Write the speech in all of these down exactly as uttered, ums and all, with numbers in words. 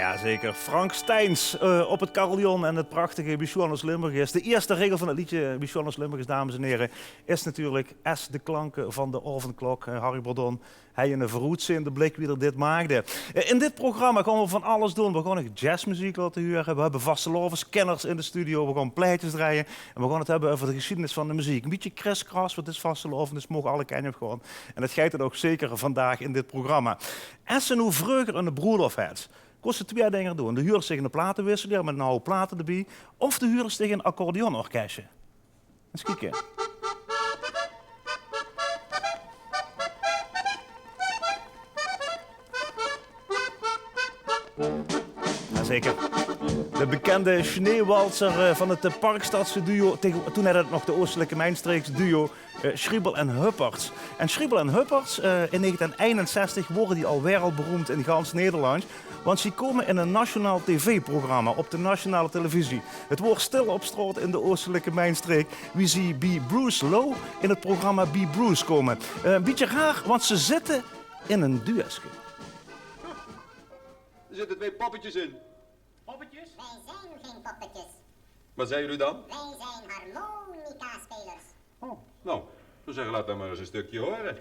Jazeker, Frank Steins eh, op het carillon en het prachtige Wie sjoon ós Limburg is. De eerste regel van het liedje Wie sjoon ós Limburg is, dames en heren, is natuurlijk: es de klanke van de aovendklok. Eh, Harry Bordon, hei 'ne verroetzeende blik wie d'r dit maakde. Eh, in dit programma gaon we van alles doon. We gaon euch jazzmeziek laote hure. We höbbe vastelaoveskenners in de studio. We gaon plaetjes drejje. En we gaon het höbbe euver de gesjiedenis van de meziek. 'n Bietje kriskras, want 't is vastelaovend, dus 't maog alle kantj op gaon. En det geit 't ouch zeker vandaag in dit programma. Es se noe vreuger 'n broelof hads, kóns se twieë dinger doon. De hures dich 'ne platewisseler mit 'n houp plate d'rbie, of de hures dich 'n accordeonorkesje. Ins kieke. Jazeker. De bekende sneeuwwalser eh, van het eh, Parkstadse duo. Tegen, toen had het nog de Oostelijke Mijnstreeks duo eh, Schriebel en Hupperts. En Schriebel en Hupperts, eh, in negentien einenzestig wore die al wereldberoemd in gans Nederland. Want ze komen in een nationaal tv-programma op de nationale televisie. Het woord stil op straot in de Oostelijke Mijnstreek, wie ze bie Bruce Lowe in het programma Bie Bruce komen. Eh, 'n Bietje raar, want ze zitten in een duoske. Er zitten twee poppetjes in. Poppetjes? Wij zijn geen poppetjes. Wat zijn jullie dan? Wij zijn harmonicaspelers. Oh, nou, ik zou zeggen, laat dan maar eens een stukje horen.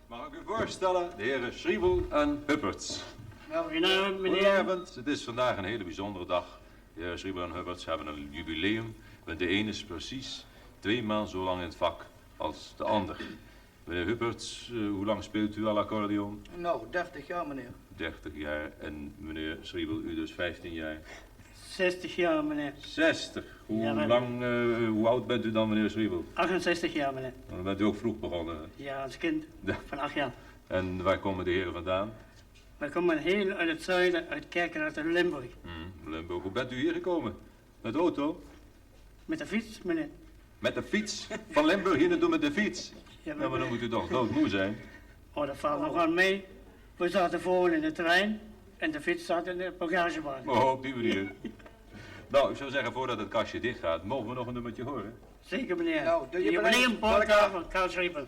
Mag ik u voorstellen, de heren Schriebel en Hupperts. Goedenavond, meneer. Goedenavond. Het is vandaag een hele bijzondere dag. De heren Schriebel en Hupperts hebben een jubileum. Want de een is precies twee maal zo lang in het vak als de ander. Meneer Hupperts, eh, hoe lang speelt u al accordeon? Nou, dertig jaar, meneer. Dertig jaar. En meneer Schriebel, u dus vijftien jaar. Zestig jaar, meneer. Zestig? Hoe lang, eh, hoe oud bent u dan, meneer Schriebel? Achtenzestig jaar, meneer. Dan bent u ook vroeg begonnen. Ja, als kind. Ja. Van acht jaar. En waar komen de heren vandaan? Wij komen heel uit het zuiden, uit Kerkrade, Limburg. Hmm, Limburg. Hoe bent u hier gekomen? Met de auto? Met de fiets, meneer. Met de fiets? Van Limburg hier naartoe met de fiets? Ja, maar dan moet u toch doodmoe zijn? Oh, dat valt nog wel mee. We zaten voor in de trein en de fiets zat in de bagagewagen. Oh, op die manier. Nou, ik zou zeggen, voordat het kastje dicht gaat, mogen we nog een nummertje horen? Zeker, meneer. Nou, de jubileum, jubileumportret van Karl Schriebel.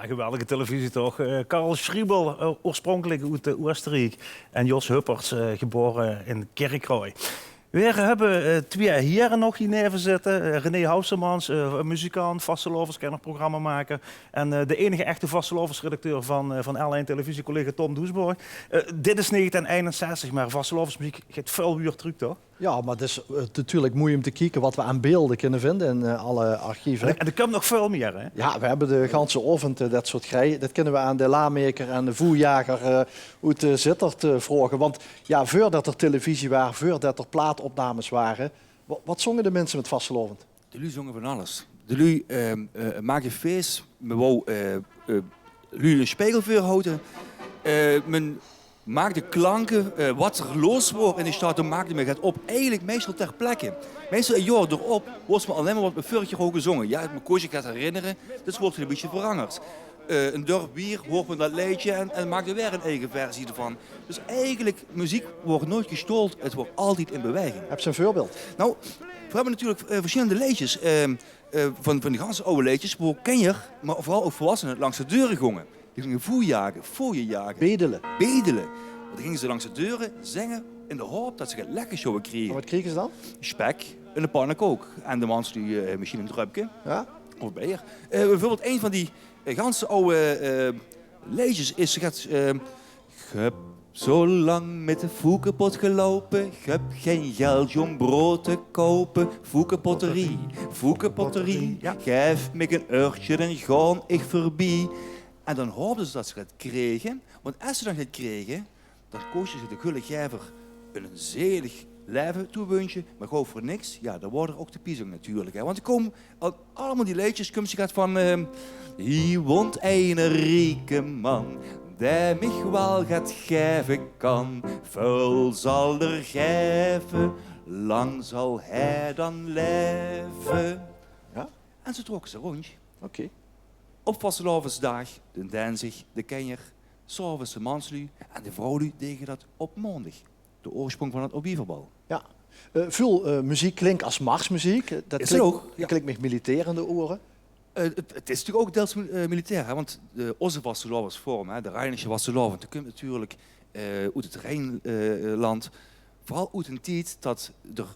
Geweldige televisie toch? Eh, Karl Schriebel, eh, oorspronkelijk uit, eh, Oostenrijk. En Jos Hupperts, eh, geboren in Kirchroa. Veer höbbe, eh, twieë hiere nog hie neve zitte. Eh, René Hausemans, eh, muzikant, vastelaoveskenner, programmamaker. En, eh, de enige echte vastelaovesredacteur van, eh, van L1 Televisie, collega Tom Doesborg. Eh, dit is negentieën einenzestig, maar vastelaovesmuziek geit väöl wier trök, toch? Jao, maar 't is, eh, natuurlik moei um te kieke wat we aan beelde kinne vinde in, eh, alle archieve. En d'r kump nog väöl mier, hè? Jao, we höbbe de ganse aovend, eh, det soort grei. Det kinne we aan de Laameker en de Voejager, eh, oet, eh, Zitterd, eh, vraoge. Want jao, veurdet d'r televisie waar, veurdet d'r plaatopnames ware, wa-, wat zónge de minse mit vastelaovend? De luuj zónge van alles. De luuj, ehm, eh, maakde fees. Me wou, eh, eh, luuj 'ne spegel veurhaoje. Eh, me maakde klanke, eh, wat d'r los waor in de stad, dao maakde me get op. Eigelik meistal ter plekke. Meistal e jaor d'rop wis me allein mer wat me veurig jaor haw gezónge. Jao, me kós zich get herinnere, dus woort 't e bietje verangerd. Eh, e dörp wier, hoort me dat leedje en, en maakde weer 'n eige versie d'rvan. Dus eigelik, meziek woort noeit gestold, 't woort altied in beweging. Höbs se e veurbeeld? Nou, veer höbbe natuurlik, eh, versjillende leedjes, ehm, eh, van, van die ganse aw leedjes, wo kinjer, mer veural ouch volwassene langs de deure gónge. Die gónge voejage, fooie jage. Bedele. Bedele. Dan ginge ze langs de deure, zinge, in de haop dat ze get lekkers zouwe kriege. En wat kriege ze dan? Spek, 'n pannekook. En de mansluuj, eh, mesjien e dröpke. Jao? Of beer. Eh, bieveurbeeld, ein van die, eh, ganse aw, eh, leedjes is, ze geit, eh, "Ge höb zo lang mit de foekepot geloupe, ge höb gein geldj óm brood te koupe, foekepotterie, foekepotterie, jao, gaef mich 'n eurtje, dan gaon ich veurbie." En dan haopde ze dat ze get kriege, want es ze dan get kriege, dan kós ze de gulle gaever 'n zelig laeve toewunsje, mer gaw veur niks, jao, dan waor d'r ouch de piezang natuurlik, hè. Want d'r kómme al-, allemaol die leedjes, kump ze get van, ehm, "Hie wónt eine rieke man, dae mich waal get gaeve kan. Väöl zal d'r gaeve, lang zal hae dan laeve." Jao? En zo trokke ze róndj. Oké. Op vastelaovesdaag, de denzig, de kinjer, 's aoves de mansluuj en de vrouwluuj dege dat op maondig. De oorsprong van 't Obieverbal. Jao. Eh, väöl, eh, meziek klink es marsmeziek. Eh, dat klink mich militair in de ore. Eh, 't, 't is natuurlik ouch deils mi-, eh, militair, hè, want de, ózze vastelaovesvorm, hè, de Rheinische vastelaovend, die kump natuurlik, eh, oet 't Rheinland. Veural oet 'nen tied dat d'r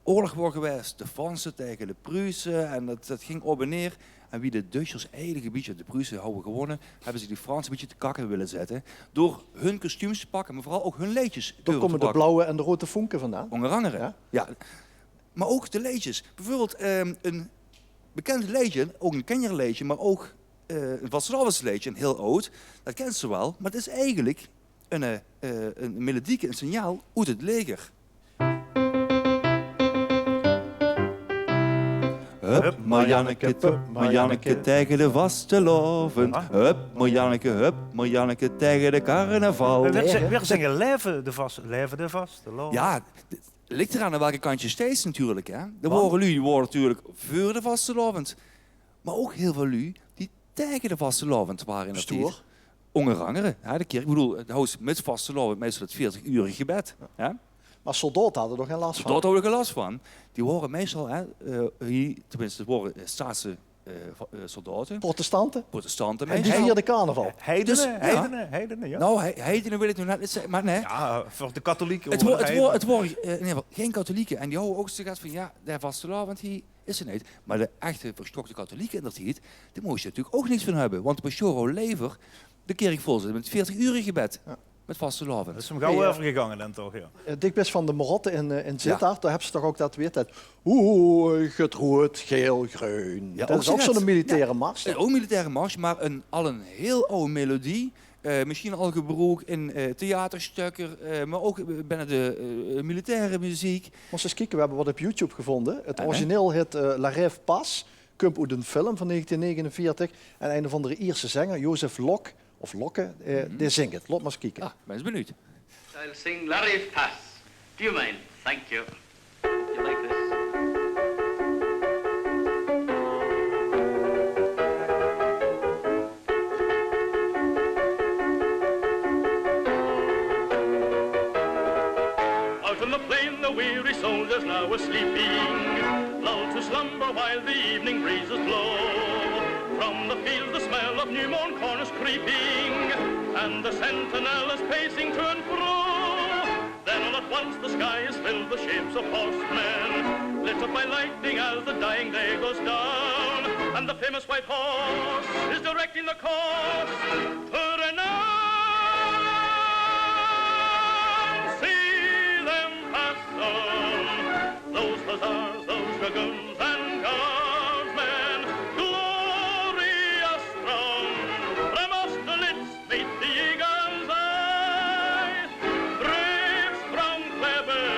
oorlog waor gewaes, de Franse tege de Pruse, en dat, dat ging op en neer. En wie de Dutsjers eigelik e bietje de Pruse hawwe gewónne, höbbe ze die Franse e bietje te kakke wille zètte door hun kostuums te pakke, mer veural ouch hun leedjes. Dao kómme de blauwe en de rote vonke vandaan. Ónger angere. Jao. Jao. Mer ouch de leedjes. Bieveurbeeld, ehm, e bekènd leedje, ouch e kinjerleedje, mer ouch, eh, e vastelaovesleedje, e hiel aud. Dat kins se waal, mer 't is eigelik 'n, eh, eh, 'n melodieke, 'n signaal oet 't leger. Hup, Marjanneke, hup, Marjanneke, tege de vastelaovend. Wat? Hup, Marjanneke, hup, Marjanneke, tege de carnaval. Veer, veer zinge laeve de vas-, laeve de vastelaovend. Jao, 't ligk d'raan aan welke kantj se steis natuurlik, hè. D'r waore luuj, die waore natuurlik veur de vastelaovend. Mer ouch hiel väöl luuj die tege de vastelaovend ware in dat tied. Stoer. Ónger angere, hè, de kèrk. Ich bedoel, de houws mit vastelaovend meistal 't veertig-uurige gebed, hè? Mer soldaote hadde d'r gein las van. Soldaote hadde d'r gein las van. Die waore meistal, hè, eh, hie, tenminste, 't waore, eh, Staatse, eh, va-, eh, soldaote. Protestante? Protestante meistal. En die vierde carnaval. Heidene, dus, jao. Heidene, heidene, jao. Nou, hei-, heidene wil ich noe net neet zègke, mer nae. Jao, veur de katholieke. 't Waor, 't waor, 't waor, eh, in eder geval gein katholieke. En die hawwe ouch zoe get van, jao, de vastelaovend hie is 't neet. Mer de echte verstokte katholieke in der tied, die móste natuurlik ouch niks van höbbe. Want de pastoor wou lever de kèrk vol zètte mit 't veertig-uurige gebed. Jao. Mit vastelaovend. Dat is 'm gauw euvergegange dan toch, jao. Eh, dich bis van de Marotte in, eh, in Zitterd, dao höbs se toch ouch dat weerd, dat "Oeh, get roed, gael, greun." Jao, dat is ouch zoe'n militaire mars, toch? Ouch militaire mars, mer 'n, al 'n hiel aw melodie. Eh, mesjien al gebroek in, eh, theaterstökker, eh, mer ouch binne de, eh, militaire meziek. Mós ins kieke, we höbbe wat op YouTube gevónde. 't Origineel hit, eh, La Rêve Passe, kump oet 'ne film van negentien negenenveertig. En ein of anger Ierse zenger, Jozef Lok, of Lokke, eh, dae zingk 't. Laot mer ins kieke. Ah, bön ins benuujd. I'll sing La Rêve Passe. Do you mind? Thank you. You like this? Out on the plain the weary soldiers now are sleeping, lulled to slumber while the evening breezes blow. From the fields the smell of New morn corn is creeping, and the sentinel is pacing to and fro. Then all at once the sky is filled with shapes of horsemen, lit up by lightning as the dying day goes down, and the famous white horse is directing the course to renown. See them pass on, those hussars, those dragoons and guardsmen, glorious throng, from Austerlitz meet the eagle's eye. Braves from Kleber,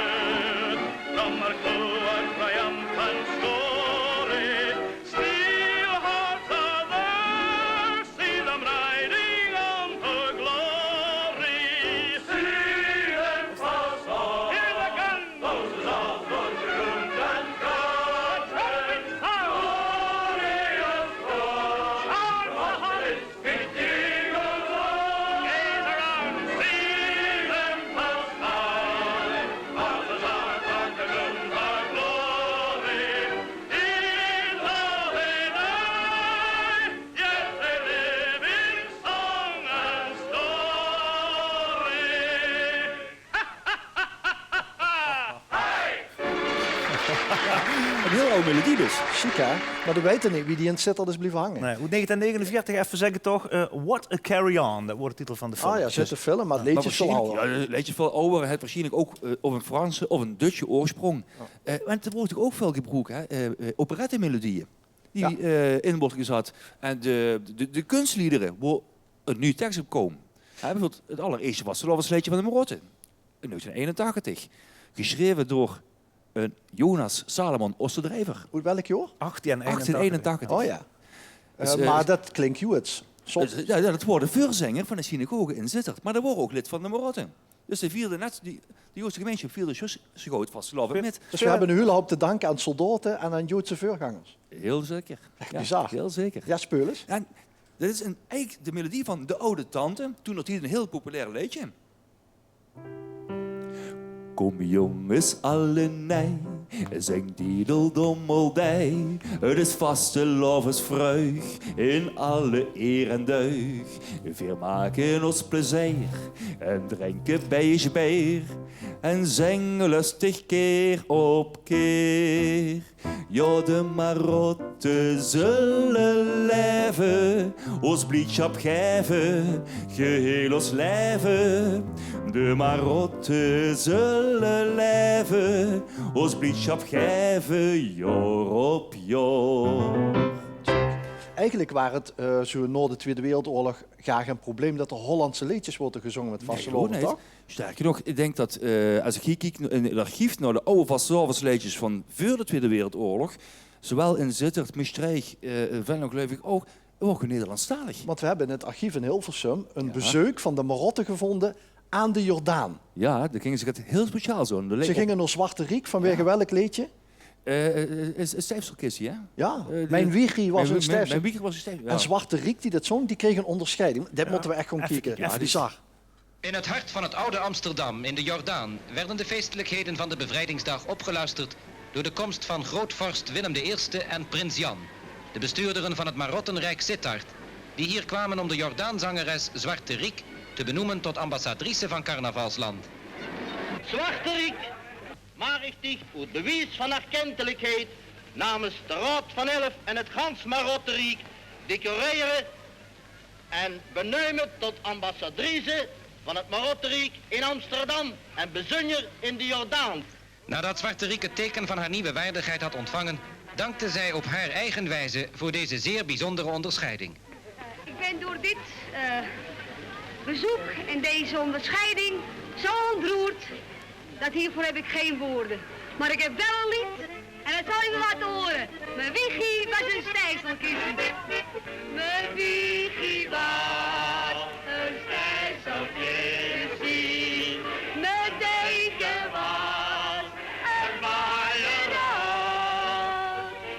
from Marcoa triumphant story, steel hearts are there, see them riding on to glory. See them pass on. Hear the gun! Those are those who don't gun. The trumpet sound. Glorious throng. Charge the horse. Gaze around. See them pass by. Horses are but the grooms of glory. Is all they die, yet they live in song and story. Ein hiel aw melodie dus. Sjiek, hè? Mer veer weite neet wie die in Zitterd is blieve hange. Nae, oet negentien negenenveertig, effe zègke toch, eh, What a Carry On, det waor de titel van de film. Ah jao, zit de film, mer 't leedje is waal awwer. Jao, 't leedje is waal awwer, 't haet waarsjienlik ouch, eh, of 'n Franse of 'n Duitse oorsprong. Jao. Eh, want 't woort toch ouch väöl gebroek, hè? Eh, eh, operettemelodieë die, eh, in woorte gezat. En de, de, de kunstliedere, wo 'n nuuj teks op koom. Hè, bieveurbeeld 't allerierste vastelaovesleedje van de Marotte. In negentien einentachtig. Gesjreve door 'ne Jonas Salomon Ossendrijver. Oet welk jaor? Achttien einentachtig. Achttien einentachtig. O jao. Dus, eh, mer det klink Joods. Zot. Dus, jao, jao, det waor de veurzenger van de synagoge in Zitterd. Mer dae waor ouch lid van de Marotte. Dus dae vierde net, die, de Joodse gemeinsjap vierde zjus zoe gauw 't vastelaovend mit. Dus veer höbbe 'ne hiele houp te danke aan soldaote en aan Joodse veurgangers. Hiel zeker. Ech bizar. Hiel zeker. Jao, speul ins. En det is ein, eigelik de melodie van De Oude Tante, toen nog 'n hiel populair leedje. Kom jónges allenei, zèng diedeldommel dei. 't Is vastelaovesvreug in alle eer en deug. Veer make ós plezeer en drinke beie ós beer en zènge lustig keer op keer. Jao, de Marotte zulle laeve, ós bliedsjap gaeve, gehiel ós laeve. De Marotte zulle laeve, ós bliedsjap gaeve, jaor op jaor. Eigelik waar 't, eh, zoe nao de Twiede Wereldoorlog gaar gein probleem det d'r Hollandse leedjes woorte gezónge mit vastelaovend, toch? Nae, gewoen neet. Sterker nog, ich dink det, eh, es ich hie kiek in 't archief nao de aw vastelaovesleedjes van veur de Twiede Wereldoorlog, zowaal in Zitterd, Mestreech, eh, Venlo, geluif ich ouch, ouch Nederlandstalig. Want we höbbe in 't archief in Hilversum ein bezeuk van de Marotte gevónje aan de Jordaan. Jao, dao ginge ze 't hiel speciaal zoe. Ze ginge nao Zwarte Riek, vanwege welk leedje? Eh, eh, is, is Stijfselkissie, hè? Jao, eh, de, Mien wichie waas ein stijfsel. Mien wichie waas ein stijfsel, jao. En Zwarte Riek, die det zóng, die kreeg ein óngersjeiding. Det mótte we ech gaon kieke. Effe kieke. Jao, bizar. In het hart van het oude Amsterdam, in de Jordaan, werden de feestelijkheden van de Bevrijdingsdag opgeluisterd door de komst van grootvorst Willem de Eerste en prins Jan, de bestuurderen van het Marottenrijk Zittard, die hier kwamen om de Jordaanzangeres Zwarte Riek te benoemen tot ambassadrice van carnavalsland. Zwarte Riek, maag ich dich oet bewies van erkentelikheid namens de Raod van Elf en het gans Marotteriek decorere en benuime tot ambassadrice van het Marotteriek in Amsterdam en bezunjer in de Jordaan. Nadat Zwarte Riek het teken van haar nieuwe waardigheid had ontvangen, dankte zij op haar eigen wijze voor deze zeer bijzondere onderscheiding. Ik ben door dit, eh, bezoek en deze onderscheiding zo ontroerd. Det hie, hiervoor heb ik geen woorden. Maar ik heb wel een lied en det zal ik u laten horen. Mien wichie waas ein stijfselkissie. Mien wichie waas ein stijfselkissie. Mien deken waas ein maaieraod.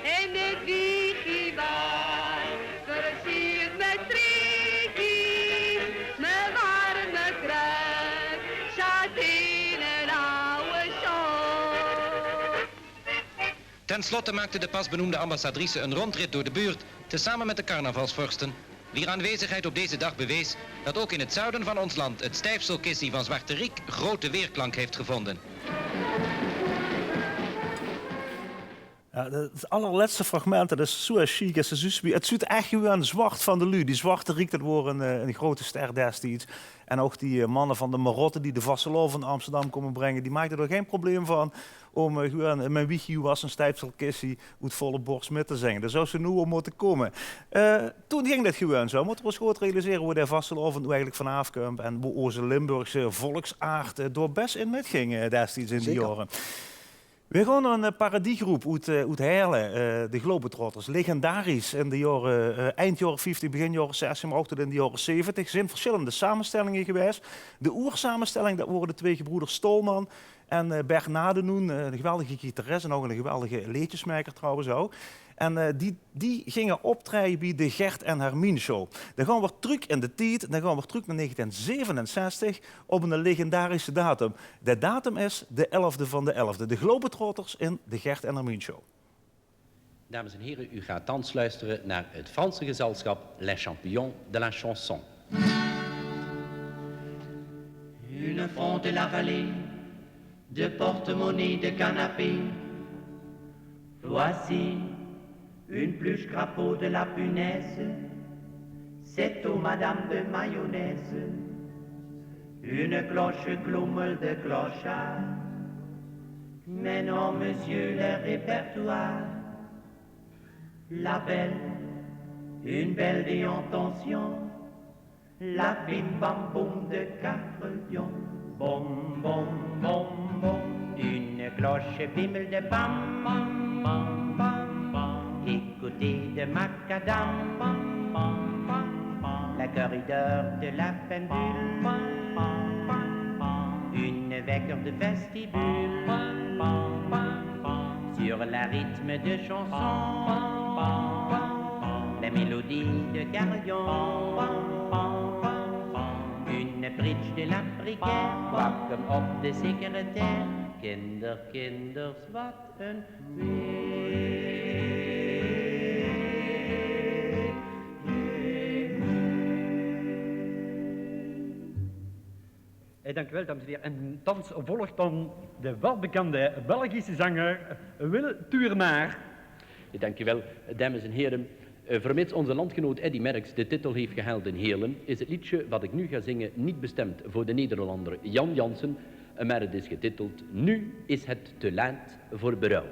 En mien wichie waas versierd met streekjes, mien warme kruik zaat in ein aw sjook. Ten slotte maakte de pas benoemde ambassadrice een rondrit door de buurt, tezamen met de carnavalsvorsten, Wier aanwezigheid op deze dag bewees dat ook in het zuiden van ons land het stijfselkissie van Zwarte Riek grote weerklank heeft gevonden. Ja, dat, het allerlètste fragment, dat is zoe sjiek es se zuus. Het zuut ech gewoen zwart van de luuj. Die Zwarte Riek, dat woor ein, eh, ein groete ster destieds. En ouch die, eh, manne van de Marotte die de vastelaovend in Amsterdam kómme bringe, die maakde d'r gein probleem van óm, eh, gewoen, eh, Mien wiegje waas ein stijfselkissie oet volle bors mit te zinge. Dao zouws se noe op mótte kómme. Eh, toen ging dat gewoen zoe. Mótte v'r ós good realisere wo de vastelaovend noe eigelik vanaaf kump en wo ózze Limburgse volksaard, eh, dao bès in mitging, eh, destieds in die jaore. V'r gaon nao ein, eh, paradiegroep oet, eh, oet Heële, eh, de Globetrotters. Legendarisch in de jaore, eh, eind jaore vieftig, begin jaore zestig, mer ouch tot in de jaore zeventig. Zeen versjillende samestellinge gewaes. De oersamenstelling, dat wore de twee gebroeders Stolman en, eh, Bert Nadenhoen, eh, eine geweldige gitarist en ouch eine geweldige leedjesmaker trouwens ouch. En, eh, die, die ginge optraeje bie de Gert en Hermine Show. Dan gaon v'r trök in de tied, dan gaon v'r trök nao negentien zevenenzestig op eine legendarische datum. De datum is de elfde van de elfde. De Globetrotters in de Gert en Hermine Show. Dames en heren, u gaat thans luisteren naar het Franse gezelschap Les Champions de la Chanson. Une fronde de la vallée, de porte-monnaie de canapé. Voici une pluche crapaud de la punaise. C'est au madame de mayonnaise. Une cloche gloumel de clochard. Mais non, monsieur, le répertoire. La belle, une belle déintention. La bim bam boum de quatre lions. Bom, bom, bom, bom. Une cloche bimmel de bam, bam, bam, bam, bam. Écoutez de macadam, bam, bam, bam, bam. La corridor de la pendule, bam, bam, bam, bam. Une wekker de vestibule, bam, bam, bam, bam. Sur la rythme de chanson, bam, bam, bam, bam. La mélodie de carillon, bam, bam, bam, bam, bam. Une bridge de la prière, kwakkem op de secrétaire. Kinder, kinders, wat een weer. Eh, dank u wel, dames en heren. En thans volgt dan de welbekende Belgische zanger Wil Tuurmaar. Dank u wel, dames en heren. Eh, vermits onze landgenoot Eddy Merckx de titel heeft gehaald in Heerlen, is het liedje wat ik nu ga zingen niet bestemd voor de Nederlander Jan Janssen, maar het is getiteld Nu is het te laat voor berouw.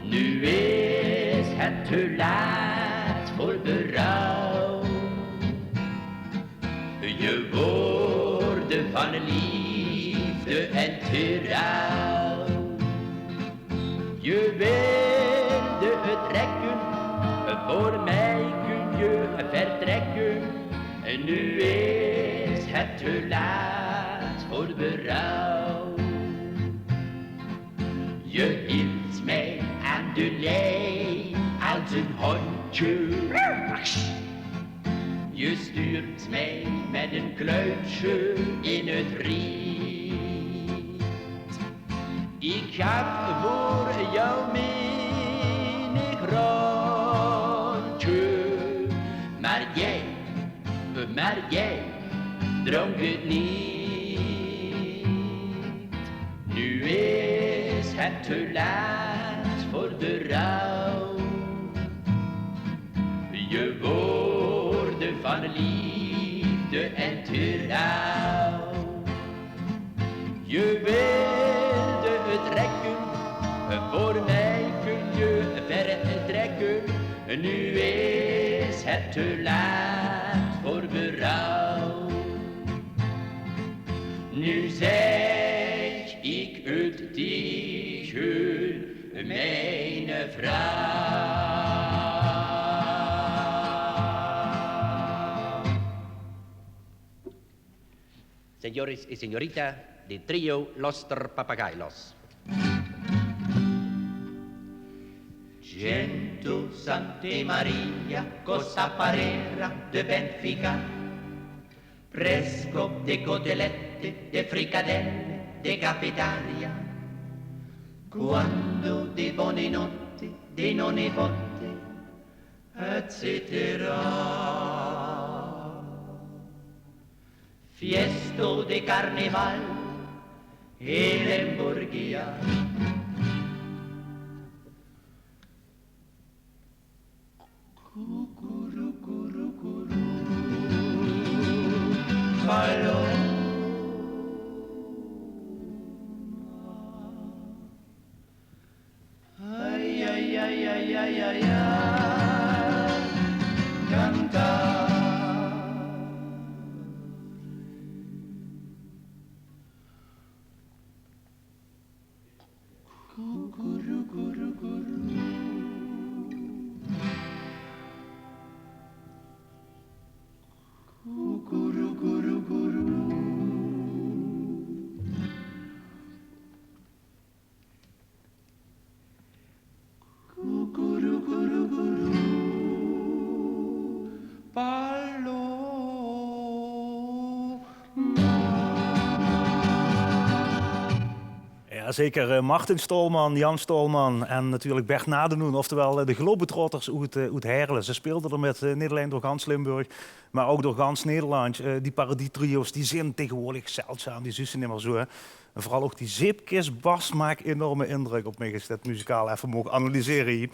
Nu is het te laat voor berouw. Je woorden van liefde en trouw. Je wilde het rekken, voor mij kun je vertrekken. Nu is het te laat voor berouw. Je hield mij aan de lijn als een hondje. Je stuurt mij met een kluitje in het riet. Ik gaf voor jou menig rondje, maar jij, maar jij dronk het niet. Nu is het te laat voor berouw. Je woorden van liefde en trouw. Je wilde het rekken, voor mij kun je vertrekken. Nu is het te laat voor berouw. Nu zeg ik het tegen mijn vrouw. Señores y señorita, de trio Los Papagayos. Gente Santa Maria, Costa Parera de Benfica, Presco de Cotelette, de Fricadelle, de Cafetaria, quando de Boninotte, de Nonne Botte, et cetera. Fiesto de Carneval, Helenburgia. Cucurucurucuru. Paloma. Ai, ai, ai, ai, ai, ai, ai. Canta. Cucurucurucuru. Cucurucurucuru. Cucurucurucuru. Paloma. Ja, zeker. Eh, Martin Stolman, Jan Stolman en natuurlijk Bert Nadenhoen, oftewel, eh, de Globetrotters oet, eh, oet Heerlen. Ze speelden er met, eh, niet alleen door gans Limburg, maar ook door gans Nederland. Eh, die parodietrio's, die zien tegenwoordig zeldzaam, die zuus se nimmer zo, hè. En vooral ook die zeepkisbas maakt enorme indruk op mich, as ik det muzikaal effe moog analysere hie.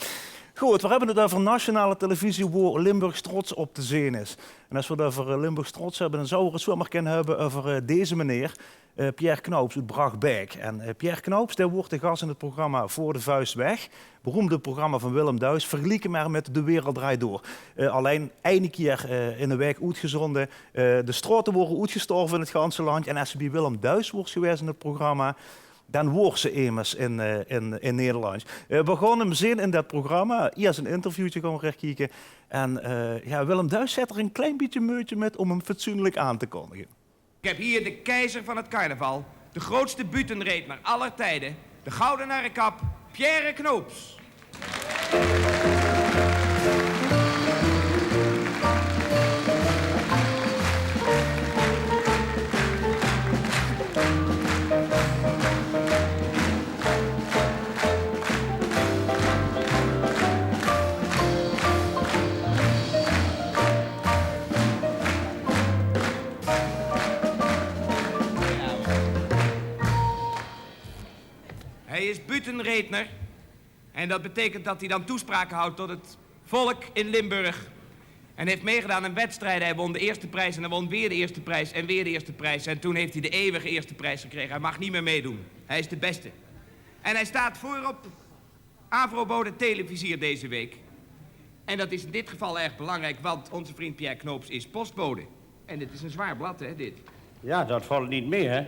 Good, we hebbe het euver nationale televisie, wo Limburgs trots op te zeen is. En as we het euver, eh, Limburgs trots hebbe, dan zouwe we het zomer kinne hebbe euver, eh, deze meneer, eh, Pierre Knoops oet Brachbaek. En, eh, Pierre Knoops, dae woort de gas in het programma Voor de Vuist Weg. Beroemde programma van Willem Duis, vergelieke maar met De Wereld Draait Door. Eh, allein eine kier, eh, in de waek oetgezonde. Eh, de straote wore oetgestorve in het ganse land. En as se bie Willem Duis woors gewaes in het programma, dan woors se emes in, eh, in, in Nederland. Eh, we gaon hem zeen in det programma. Iers een interviewtje gaon we recht kieke. En, eh, ja, Willem Duis zet er een klein bietje meujtje met om hem fatsoenlijk aan te kondige. Ik heb hier de keizer van het carnaval, de grootste butenredner aller tijden, de Gouden Narrekap, Pierre Knoops. Hij is butenredner en dat betekent dat hij dan toespraken houdt tot het volk in Limburg. En heeft meegedaan aan wedstrijden. Hij won de eerste prijs en hij won weer de eerste prijs en weer de eerste prijs. En toen heeft hij de eeuwige eerste prijs gekregen. Hij mag niet meer meedoen. Hij is de beste. En hij staat voorop Avrobode televisier deze week. En dat is in dit geval erg belangrijk, want onze vriend Pierre Knoops is postbode. En dit is een zwaar blad, hè, dit. Ja, dat valt niet mee, hè?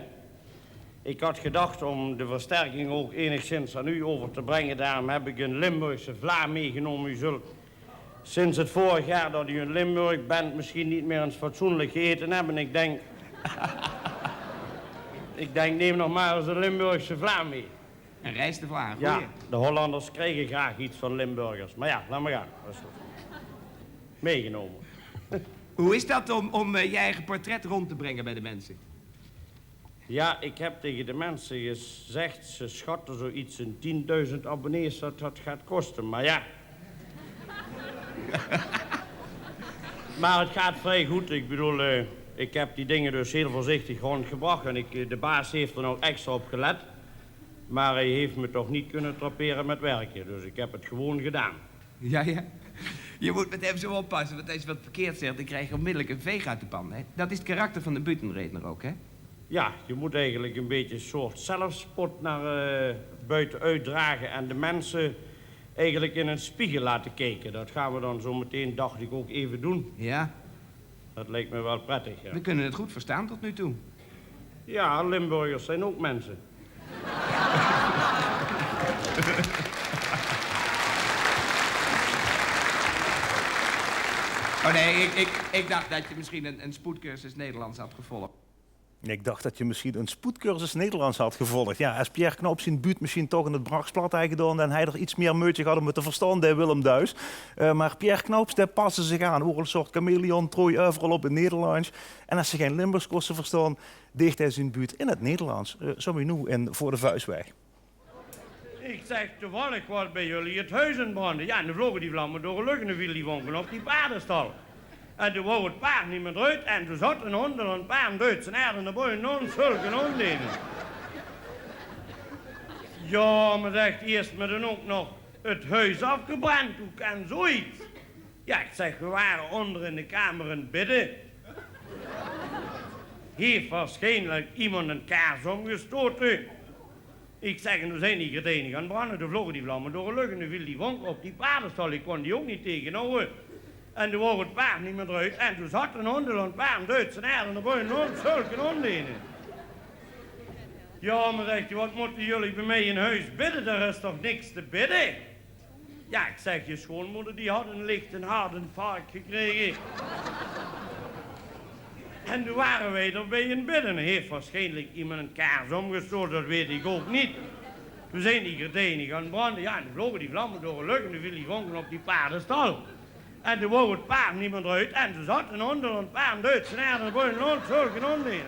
Ik had gedacht om de versterking ook enigszins aan u over te brengen. Daarom heb ik een Limburgse vla meegenomen. U zult sinds het vorig jaar dat u in Limburg bent misschien niet meer eens fatsoenlijk gegeten hebben. Ik denk, ik denk, neem nog maar eens een Limburgse vla mee. Een rijstevla, een goeie. Ja, de Hollanders krijgen graag iets van Limburgers. Maar ja, laat maar gaan. Dat is goed. Meegenomen. Hoe is dat om, om, eh, je eigen portret rond te brengen bij de mensen? Ja, ik heb tegen de mensen gezegd, ze schatten zoiets, een tienduizend abonnees, dat dat gaat kosten. Maar ja. Maar het gaat vrij goed. Ik bedoel, eh, ik heb die dingen dus heel voorzichtig rondgebracht. En ik, eh, de baas heeft er nog extra op gelet. Maar hij heeft me toch niet kunnen trapperen met werken. Dus ik heb het gewoon gedaan. Ja, ja. Je moet met hem zo oppassen, want als je wat verkeerd zegt, dan krijg je onmiddellijk een veeg uit de pan, hè? Dat is het karakter van de butenredner ook, hè? Ja, je moet eigenlijk een beetje een soort zelfspot naar, eh, buiten uitdragen en de mensen eigenlijk in een spiegel laten kijken. Dat gaan we dan zo meteen, dacht ik, ook even doen. Ja. Dat lijkt me wel prettig, ja. We kunnen het goed verstaan tot nu toe. Ja, Limburgers zijn ook mensen. Oh nee, ik, ik, ik dacht dat je misschien een, een spoedcursus Nederlands had gevolgd. Ik dacht det ge misschien een spoedcursus Nederlands had gevolgd. Ja, es Pierre Knoops zien buut misschien toch in het Brachsplat haaj gedaon, dan haaj d'r iets mier meujtje gehad om het te verstaon, de Willem Duis. Eh, maar Pierre Knoops, dae paste zich aan. Oeral soort chameleon, trooj euveral op in Nederlands. En es ze gein Limburgs koste verstaon, deeg hae zien buut in het Nederlands. Eh, zo wie noe in Voor de Vuist Weg. Ik zeg, toevallig was bij jullie het huis in branden. Ja, en toen vlogen die vlammen door de lucht en toen viel die vonken op die paardenstal. En toen wou het paard niet meer eruit en toen zat een hond en een paar Duitse herten naar boven en zulke hond in. Ja, maar zegt, eerst met een ook nog het huis afgebrand. Hoe kan zoiets? Ja, ik zeg, we waren onder in de kamer aan het bidden. Heeft waarschijnlijk iemand een kaars omgestoten. Ik zeg, en toen zijn die gordijnen gaan branden, toen vlogen die vlammen door de lucht en toen viel die vonk op die paardenstal. Ik kon die ook niet tegenhouden. En toen wou het paard niet meer eruit. En toen zat een hond en een paar Duitse herten naar boven en zulke hond in. Ja, maar zegt hij, wat moeten jullie bij mij in huis bidden? Er is toch niks te bidden? Ja, ik zeg, je schoonmoeder die had een lichte hartinfarct gekregen. En toen waren wij er bij in bidden. Heeft waarschijnlijk iemand een kaars omgestoten, dat weet ik ook niet. Toen zijn die gordijnen gaan branden. Ja, en toen vlogen die vlammen door de lucht en toen viel die vonken op die paardenstal. En toen wou het paard niet meer eruit. En toen zat een hond en een paar Duitse herten en een zulke hond in.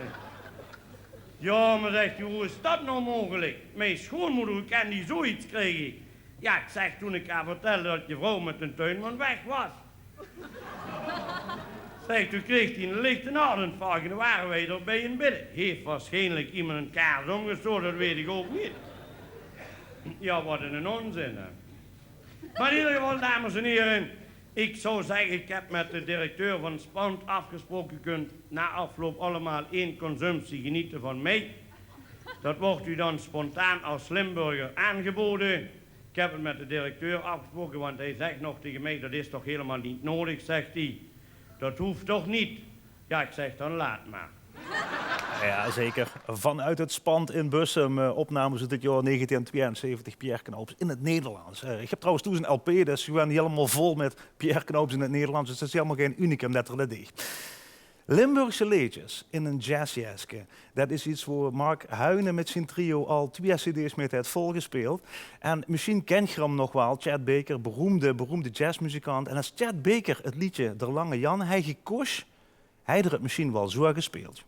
Ja, maar zegt hij, hoe is dat nou mogelijk? Mijn schoonmoeder, hoe kan die zoiets krijgen? Ja, ik zeg, toen ik haar vertelde dat je vrouw met een tuinman weg was. Zeg, toen kreeg hij een lichte hartinfarct en toen waren wij er bij in bidden. Heeft waarschijnlijk iemand een kaars omgestoten, dat weet ik ook niet. Ja, wat een onzin, hè. Maar in ieder geval, dames en heren, ik zou zeggen, ik heb met de directeur van Spand afgesproken, je kunt na afloop allemaal één consumptie genieten van mij. Dat wordt u dan spontaan als Limburger aangeboden. Ik heb het met de directeur afgesproken, want hij zegt nog tegen mij, dat is toch helemaal niet nodig, zegt hij. Dat hoeft toch niet? Ja, ik zeg, dan laat maar. Ja, zeker. Vanuit het Spand in Bussum, eh, opnames uit het jaar negentien tweeënzeventig, Pierre Knoops in het Nederlands. Eh, ik heb trouwens toen een L P, dat is gewoon helemaal vol met Pierre Knoops in het Nederlands. Dus dat is helemaal geen unicum dat er dat deeg. Limburgse leedjes in een jazzjeske. Dat is iets waar Mark Huinen met zijn trio al twee cd's met heeft volgespeeld. En misschien kent ge hem nog wel, Chet Baker, beroemde, beroemde jazzmuzikant. En als Chet Baker het liedje Der Lange Jan haaj gekos, haaj d'r het misschien wel zo gespeeld.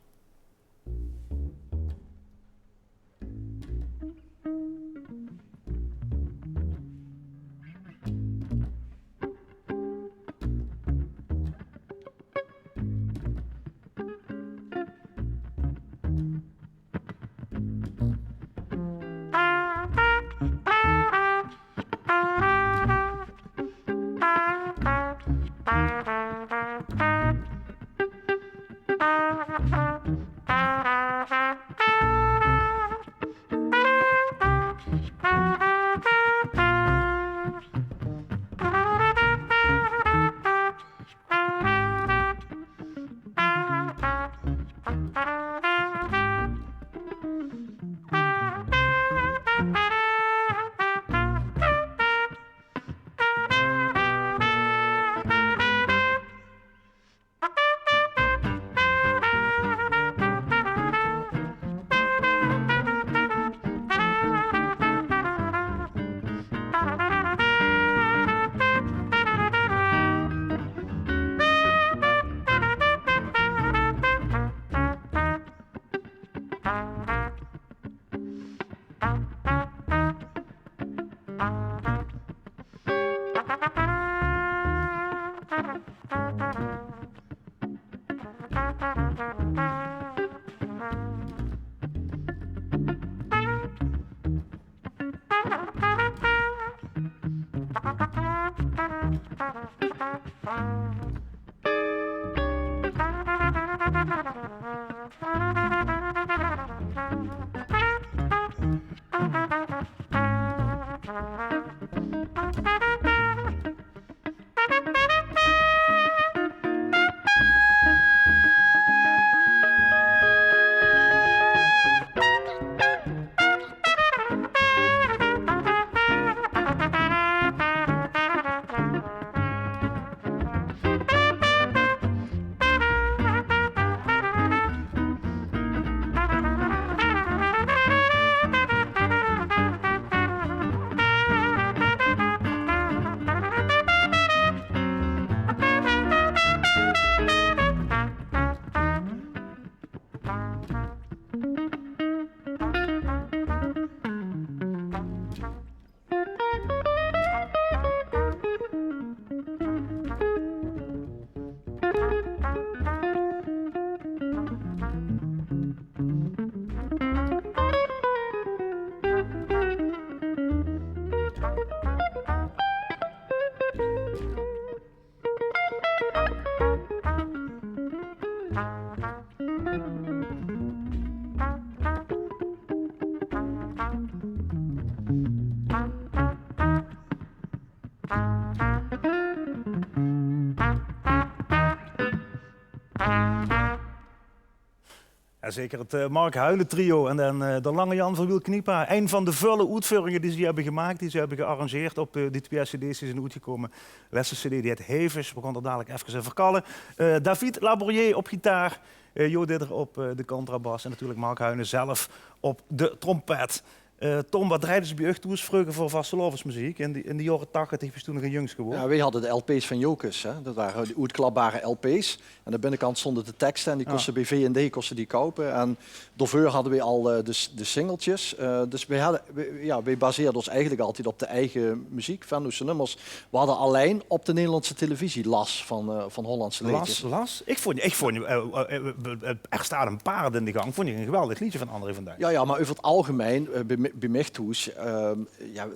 Jazeker, het eh, Mark Huijne trio en dan eh, de Lange Jan van Wiel Kniepa. Ein van de völle oetveuringe die ze höbbe gemaak, die ze höbbe gearrangeerd op eh, die twee cd's die zeen oetgekómme. Lèste cd die het Hevig, we gaon d'r dalik efkes euver kalle. Eh, David Labourier op gitaar, eh, Jo Didder op eh, de contrabas en natuurlik Mark Huijne zelf op de trompet. Eh, Tom, wat dreide ze bie uch thoes vreuger veur vastelaovesmeziek? In die, in die jaore tachtig, waas toen nog ein jungske, hoor. Ja, weej hadde de lp's van Jocus, hè. Det ware die oetklapbare lp's. En aan de binnekant stónge de tekste en die kóste beej V en D kóste die koupe. En daoveur hadde weej al eh, de, de singeltjes. Eh, dus weej hadde, weej, ja, weej baseerde ós eigelik altied op de eige meziek, Venlose nummers. Weej hadde allein op de Nederlandse televisie las van, eh, van Hollandse leedjes. Las, las? Ich vónj, ich vónj eh, eh, eh, eh, Er staat een paard in de gang, vónj ich ein geweldig leedje van André van Duin. Ja, ja, maar euver het algemein, eh, beej, beej mich thoes, eh, ja,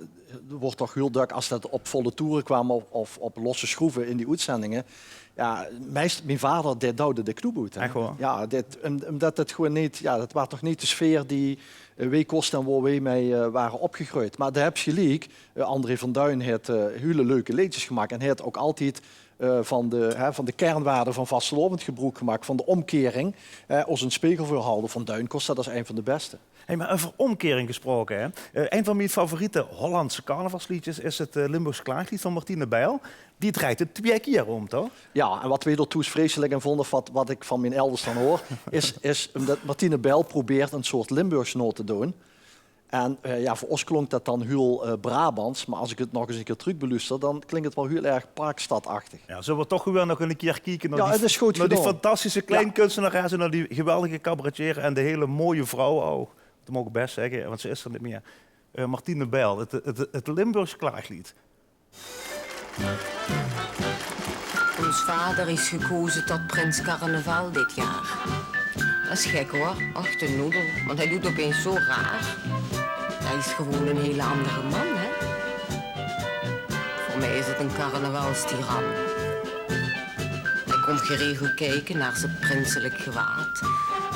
d'r woort toch hiel dök, as det op volle toere kwaam of, of op losse sjroeve in die oetzendinge, ja, meist, mien vader, dae douwde de knoep oet, hè. Ech waor? Ja, det, um, umdet het gewoen neet, ja, det waar toch neet de sfeer die eh, weej kóste en wo weej mei eh, ware opgegreujd. Maar dao höbs se geliek, eh, André van Duin haet eh, hiel leuke leedjes gemaak en haet ouk altied eh, van de, hè, van de kernwaarde van vastelaovend gebroek gemaak, van de ómkering, hè, ós ein spegel veurhaoje. Van Duin kós det as ein van de bèste. Hey, maar euver ómkering gesproke, hè. Eh, ein van mien favoriete Hollandse carnavalsleedjes is het eh, Limburgs Klaaglied van Martine Bijl. Die dreit het twee kier óm, toch? Ja, en wat weej d'r thoes vreiselik aan vónje, of wat, wat ich van mien elders dan hoor, is, is umdet Martine Bijl probeert ein soort Limburgs nao te doon. En eh, ja, veur ós klónk det dan hiel eh, Brabants, maar as ich het nog ens ein kier trökbeluuster, dan klink het waal hiel erg Parkstadachtig. Ja, zölle we toch gewoen nog ein kier kieke nao die, het is good nao die gedaon. Fantastische kleinkunstenares en nao die geweldige cabaretier en de hele mooie vrouw ouk. Det maag ich bès zègke, want ze is d'r neet mier. Eh, Martine Bijl, het, het, het Limburgs Klaaglied. Ons vader is gekozen tot prins carnaval dit jaar. Dat is gek hoor, ach de noedel, want hij doet opeens zo raar. Hij is gewoon een hele andere man, hè? Voor mij is het een carnavalstiran. Hij komt geregeld kijken naar zijn prinselijk gewaad.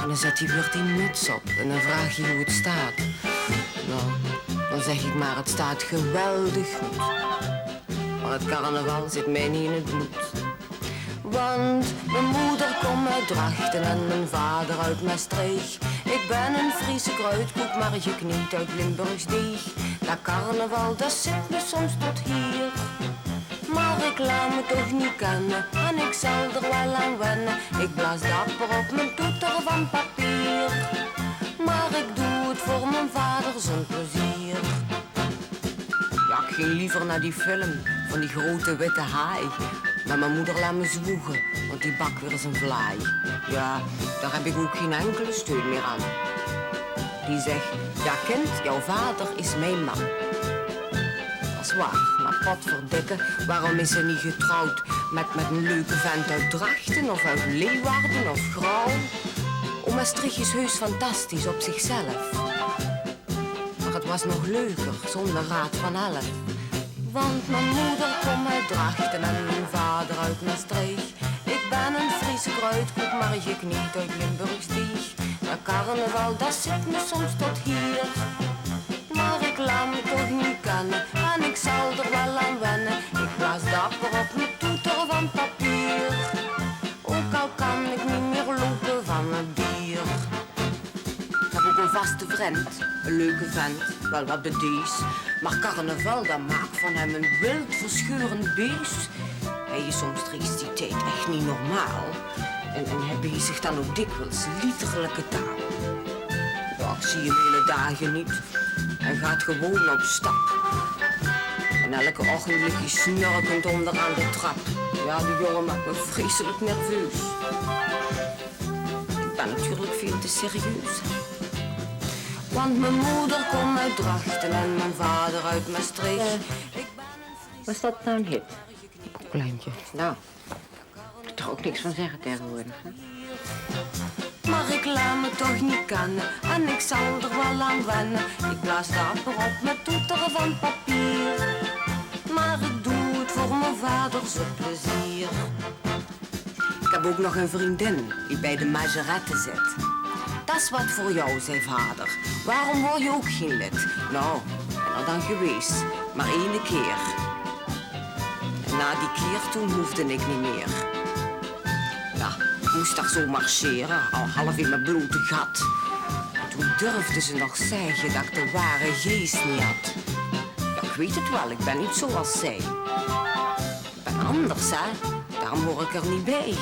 En dan zet hij weer die muts op en dan vraagt hij hoe het staat. Nou, dan zeg ik maar, het staat geweldig goed. Maar het carnaval zit mij niet in het bloed. Want mijn moeder komt uit Drachten en mijn vader uit Maastricht. Ik ben een Friese kruidkoek, maar gekneed uit Limburgs deeg. Dat carnaval, dat zit me soms tot hier. Maar ik laat me toch niet kennen en ik zal er wel aan wennen. Ik blaas dapper op mijn toeter van papier. Maar ik doe het voor mijn vader zijn plezier. Ja, ik ging liever naar die film van die grote witte haai. Maar mijn moeder laat me zwoegen, want die bak weer eens een vlaai. Ja, daar heb ik ook geen enkele steun meer aan. Die zegt: ja kind, jouw vader is mijn man. Dat is waar, maar potverdikke, waarom is ze niet getrouwd met, met een leuke vent uit Drachten of uit Leeuwarden of Grauw? Oh, Maastricht is heus fantastisch op zichzelf. Maar het was nog leuker zonder Raad van Elf. Want mijn moeder komt uit Drachten en mijn vader uit Maastricht. Ik ben een Friese kruidkoek, maar gekneed uit Limburgs deeg. Dat carnaval, dat zit me soms tot hier. Maar ik laat me toch niet kennen en ik zal er wel aan wennen. Ik blaas dapper op mijn toeter van papier. Ook al kan ik niet meer lopen van het bier. Ik heb ook een vaste vriend, een leuke vent, wel wat bedees. Maar carnaval, dat maakt van hem een wild verscheurend beest. Hij is omstreeks die tijd echt niet normaal. En, en hij bezigt dan ook dikwijls liederlijke taal. Ja, ik zie hem hele dagen niet. Hij gaat gewoon op stap. En elke ochtend ligt hij snurkend onderaan de trap. Ja, die jongen maakt me vreselijk nerveus. Ik ben natuurlijk veel te serieus. Want mijn moeder komt uit Drachten en mijn vader uit Maastricht. Eh, was dat nou een hit? Een poplijntje. Nou, ik kan er ook niks van zeggen tegenwoordig, hè? Maar ik laat me toch niet kennen en ik zal er wel aan wennen. Ik blaas dapper op met toeteren van papier. Maar ik doe het voor mijn vader zijn plezier. Ik heb ook nog een vriendin die bij de Majerette zit. Dat is wat voor jou, zei vader. Waarom word je ook geen lid? Nou, ik ben er dan geweest, maar ene keer. En na die keer toen hoefde ik niet meer. Ja, Moest dao zo marcheren, al half in mien blote gat. Toen durfde ze nog zegge dat ik de ware geest niet had. Ja, ik weet het wel, ik ben niet zoals zij. Ik ben anders, hè? Daarom hoor ik er niet bij.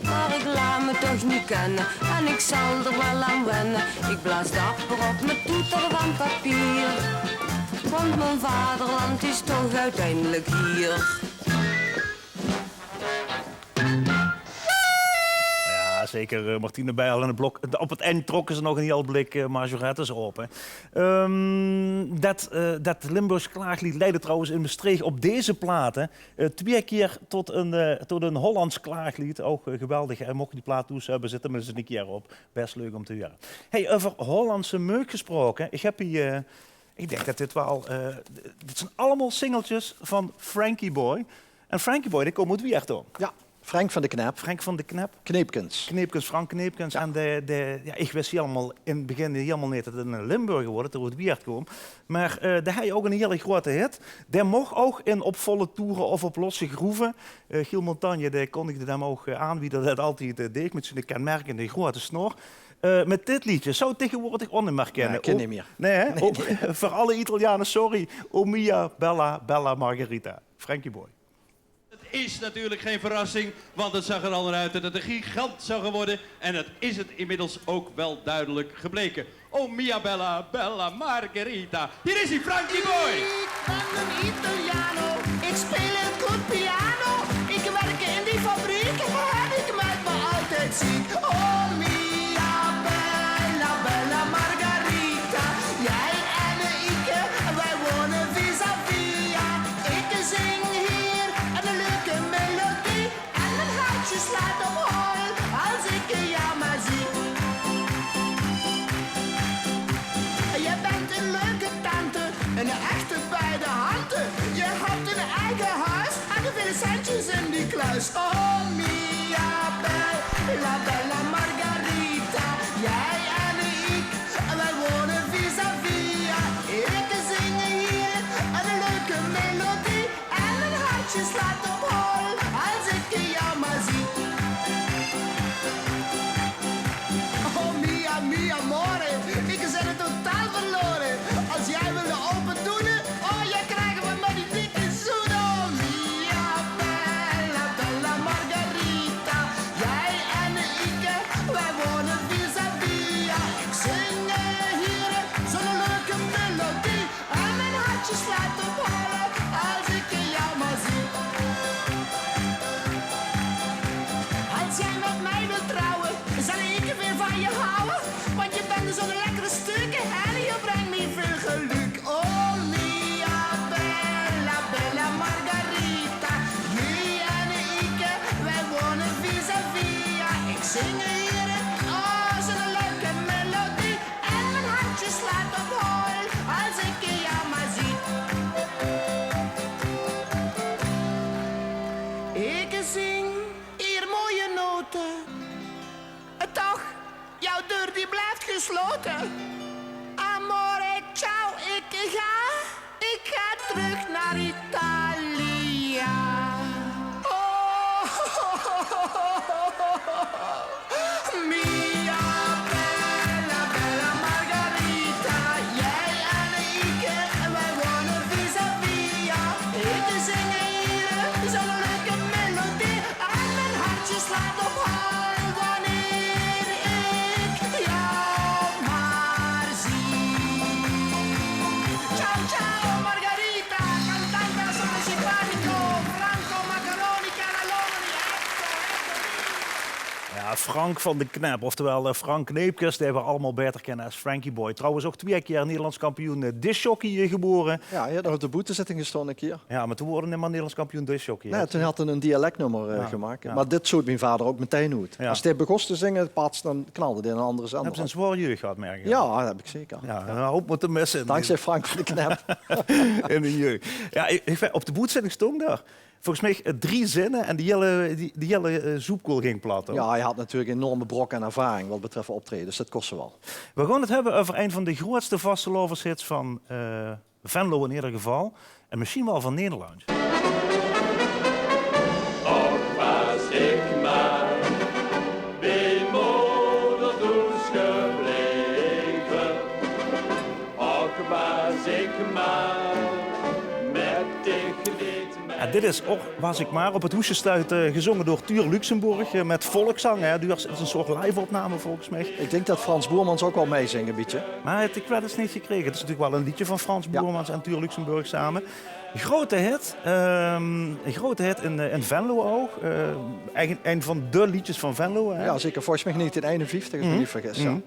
Maar ik laat me toch niet kennen en ik zal er wel aan wennen. Ik blaas dapper op mijn toeter van papier, want mijn vaderland is toch uiteindelijk hier. Ja, zeker, eh, Martine Bijl en het blok. Op het eind trokken ze nog een heel blik, eh, majorettes op, hè. Ehm, det, eh, det Limburgs klaaglied leidde trouwens in Mestreech op deze plaat, hè, eh, twee keer tot een, eh, tot een Hollands klaaglied. Ook, eh, geweldig, hè. Mocht je die plaat toes hebben, zet hem eens een keer op. Best leuk om te huren. Hey, over Hollandse meuk gesproken. Ik heb hier, eh, ik denk dat dit wel, eh, dit zijn allemaal singeltjes van Frankie Boy. En Frankie Boy, die komt uit Wieërt, toch? Ja, Frank van de Knep. Frank van de Knep. Kneepkens. Kneepkens, Frank Kneepkens. Ja. En de, de, ja, ik wist helemaal in het begin helemaal niet dat het een Limburger wordt, dat er uit Wieërt komt. Maar, eh, die had ook een hele grote hit. Die mocht ook in Op volle toeren of Op losse groeven. Eh, Giel Montagne, die kondigde hem ook, eh, aan, wie dat, dat altijd, eh, deed, met zijn kenmerkende grote snor. Eh, met dit liedje zou het tegenwoordig ook niet meer kennen. Nee, ken niet meer. Nee, hè? Nee, nee. Voor alle Italianen, sorry. O mia bella, bella Margherita. Frankie Boy. Het is natuurlijk geen verrassing, want het zag er al naar uit dat het een gigant zou gaan worden. En dat is het inmiddels ook wel duidelijk gebleken. O mia bella, bella Margherita. Hier is hij, Frankie Boy. Ik ben een Italiano, ik speel heel goed piano. Ik werk in die fabriek en ik maak me altijd ziek. O mia bella, bella Margherita. Jij en ik, wij wonen vis-à-vis. Ik zing hier een leuke melodie. En mijn hartje slaat op hol als ik jou maar zie. Je bent een leuke tante, een echte bij de handen. Je hebt een eigen huis en vele centjes in die kluis. Oh mia bella, bella Margherita. Jij en ik, wij wonen vis-à-vis. Ik zing hier een leuke melodie. En mijn hartje slaat op hol als ik jou maar zie. Oh mia, mia amore, ik ben totaal verloren. Als jij wilde open doen, oh, jij krijgt van mij die dikke zoen. Oh mia bella, bella Margherita. Jij en ik, wij wonen vis-à-vis. Ik zing hier zo'n leuke melodie. En mijn hartje slaat op hol als ik jou maar zie. Als jij met mij wilt trouwen, zal ik veel van je houden. Want je bent zo'n lekkere stuk en je brengt mij veel geluk. Oh mia bella, bella Margherita. Jij en ik, wij wonen vis-à-vis. Ik zing hier, oh, zo'n leuke melodie. En mijn hartje slaat op hol als ik jou maar zie. Ik zing hier mooie noten. Toch, jouw deur die blijft gesloten. Amore, ciao, ik ga. Ik ga terug naar Italië. Oh, mia bella, bella Margherita. Jij en ik, wij wonen vis-à-vis. Ik zing hier zo'n leuke melodie. En mijn hartje slaat op hol wanneer ik jou maar zie. Ciao, ciao, Margherita, cantante al sole simpatico, Franco Maccaroni, Canaloni, ecco, ecco. Ja, Frank van de Knep, oftewel, eh, Frank Kneepkens, die we allemaal beter kennen als Frankie Boy. Trouwens ook twee keer Nederlands kampioen, eh, discjockey, eh, geworden. Ja, hij had nog op de boetezitting gestaan een keer. Ja, maar toen woorde hij maar Nederlands kampioen discjockey, hè? Nee, toen had hij een dialectnummer, eh, gemaakt. Ja. Maar dit zoot mijn vader ook meteen uit. Ja. Als hij begos te zingen, pats, dan knalde hij een andere zender. Heb je een zware jeugd gehad, merk ik? Ja, dat heb ik zeker. Ja, een hoop moeten missen. Dankzij Frank van de Knep. In de jeugd. Ja, ik, ik, op de boetezitting stond daar. volges mich, eh, drie zinne en die hele, die, die hele, eh, zoepkoel ging plat, hè? Ja, hae had natuurlik 'n enorme brok aan ervaring wat betreft optraeje, dus det kos 'r waal. We gaon 't höbbe euver ein van de groeatste vastelaoveshits van, eh, Venlo in eder geval. En mesjien waal van Nederland. Och, waas ik maar bij moder Does gebleven. Och, waas ik maar met dich niet mee. En dit is Och, waas ik maar. Op 't hoesje steit, eh, gezonge door Tuur Luxenburg, eh, met volkszang, hè. Tuur, 't is 'n soort live-opname volges mich. Ik dink det Frans Boermans ouk waal meizingt, 'n bietje. Maar hae haet de credits neet gekrege. 't Is natuurlik waal 'n leedje van Frans Boermans en Tuur Luxenburg same. Grote hit, ehm, 'n grote hit in, eh, in Venlo ouk. Eh, eigelik ein van de leedjes van Venlo, hè? Ja, zeker. Volges mich negentien einenvieftig, as ik mich neet vergis. Ja.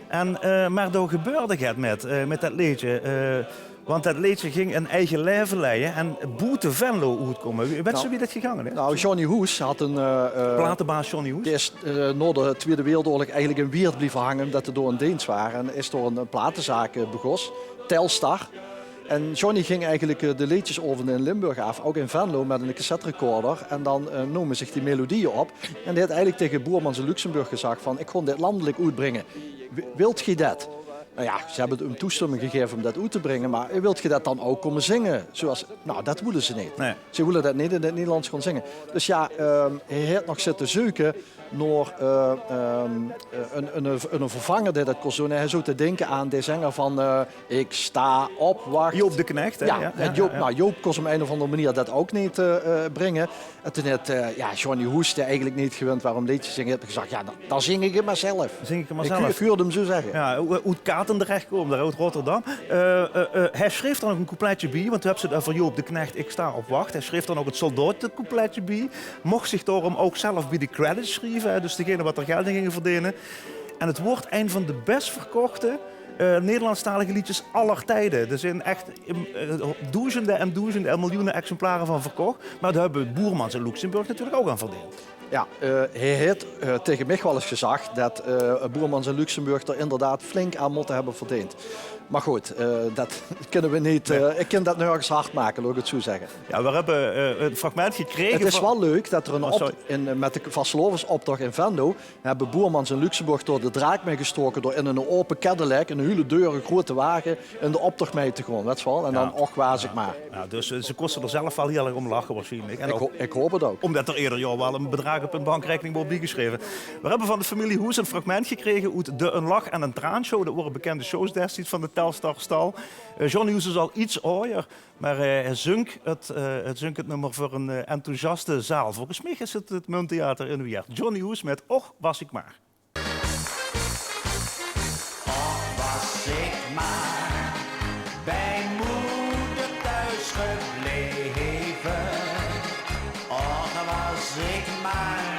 En, eh, maar dao gebeurde get met, eh, met det leedje. Eh, want det leedje ging 'n eige laeve leie en boete Venlo oetkómme. Wets se wie det gegange is? Nou, Johnny Hoes had 'n, eh, eh, platebaas Johnny Hoes. Die is, eh, nao de Twiede Wereldoorlog eigelik in Wieërt blieve hange, ómdet 'r dao in deens waar. En is dao 'n, 'n platezaak, eh, begós, Telstar. En Johnny ging eigelik, eh, de leedjesaovende in Limburg aaf, ouk in Venlo, met 'ne cassetterecorder. En dan, eh, noom 'r zich die melodieë op. En dae haet eigelik taege Boermans en Luxenburg gezag van: "Ik gaon dit landelik oetbringe. Wi-, wilt geej det?" Nou ja, ze hebbe 'm toestömming gegaeve om det oet te bringe, maar wilt geej det dan ouk kómme zinge? Zoeas, nou, det woele ze neet. Nae. Ze woele det neet in 't Nederlands gaon zinge. Dus ja, ehm, hae haet nog zitte zeuke nao, eh, ehm, eh, 'n, 'n, 'n vervanger dae det kós doon. Hae zoot te dinke aan de zenger van, eh, Ik sta op wacht. Joop de Knecht, hè? Ja, ja, en Joop, ja, ja. Nou, Joop kós op ein of anger manier det ouk neet, eh, eh, bringe. En toen haet, eh, ja, Johnny Hoes, dae eigelik neet gewend waar om leedjes te zinge, haet gezag: "Ja, dan, dan zing ik 't maar zelf." Zing ik 't maar zelf. Ik huur 'm zoe zegge. Ja, oe-, oet Katendrecht kómme, dao oet Rotterdam. Eh, eh, eh, hae sjreef dan ouk 'n coupletje bie, want doe höbs se 't euver Joop de Knecht, Ik sta op wacht. Hae sjreef dan ouk 't soldaotecoupletje bie. Moch zich daorum ouk zelf bie de credits sjrieve, hè, dus degene wat d'r geld in ginge verdene. En 't woort ein van de best verkochte, eh, Nederlandstalige leedjes aller tijde. D'r zeen echt, eh, doezende en doezende en miljoene exemplare van verkoch. Maar dao höbbe Boermans en Luxenburg natuurlik ouk aan verdeend. Ja, eh, hae haet, eh, taege mich waal ins gezag det, eh, Boermans en Luxenburg d'r inderdaad flink aan mótte höbbe verdeend. Maar good, eh, det kinne we neet, eh, ik kin det nörges hard make, laot ik 't zoe zegge. Ja, we höbbe, eh, 'n fragment gekrege. 't Is waal leuk det d'r 'n op-, in, eh, met de vastelaovesoptoch in Venlo höbbe Boermans en Luxenburg dao de draak mei gestoke door in 'n aope Cadillac, 'n hiele dure groeate wage, in de optoch mei te gaon, wets se waal. En dan: "Och, waas ik maar." Ja, dus, eh, ze kóste d'r zelf waal hiel erg om lache waarsjienlik. En ik ho-, ik haop 't ouk. Ómdet d'r eder jaor waal 'n bedraag op hun bankrekening woort biegesjreve. We höbbe van de femilie Hoes 'n fragment gekrege oet de 'n Lach en 'n Traan show. Det wore bekende shows destieds van de Telstar-stal. Eh, Johnny Hoes is al iets aojer, maar, eh, hae zunk 't, eh, hae zunk 't nummer veur 'n, eh, enthousiaste zaal. Volges mich is 't 't Munttheater in Wieërt. Johnny Hoes met Och, waas ik maar. Och, waas ik maar bij moeder thuis gebleven. Och, waas ik maar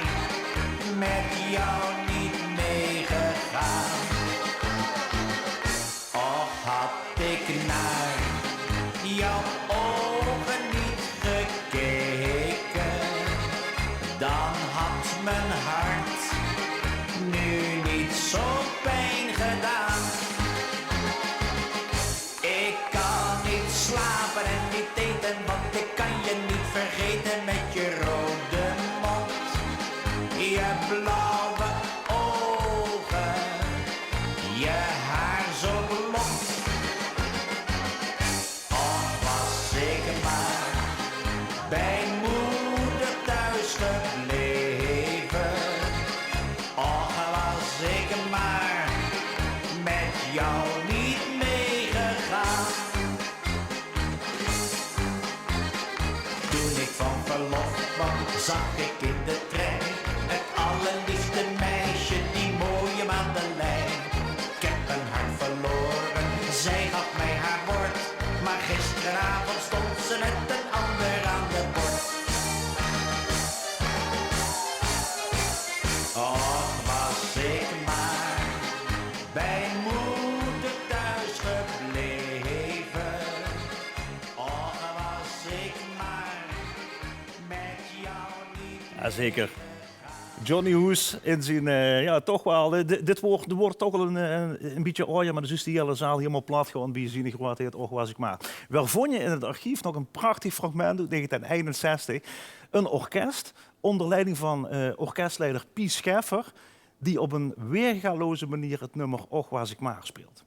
met jou niet meegegaan. Och, had ik naar jouw ogen niet gekeken, dan had mijn hart nu niet zo pijn gedaan. Ik kan niet slapen en niet eten, want ik kan je niet vergeten met je rode mond, je blauwe ogen, je haar zo blond. Och, waas ik maar bij moeder thuis gebleven. Och, waas ik maar met jou niet meegegaan. Toen ik van verlof kwam, zag ik in de trein het allerliefste meisje, die mooie Madeleine. Ik heb een hart verloren, zij gaf mij haar woord, maar gisteravond stond ze met een ander aan de bord. Och, waas ik maar bij moeder thuis gebleven. Och, waas ik maar met jou niet. Jazeker. Johnny Hoes in zien, eh, jao, toch waal, eh, di-, dit woort, dit woort toch al ein, eh, ein bietje aojer, mer dan zuus te die hiel zaal hielemaol plat gaon bie zien groeatheid Och, waas ik maar. Veer vónje in 't archief nog ein prachtig fragment oet negentien einenzestig. Ein orkes ónger leiding van, eh, orkesleider Pies Scheffer, die op ein weergaloze manier 't nummer Och, waas ik maar speelt.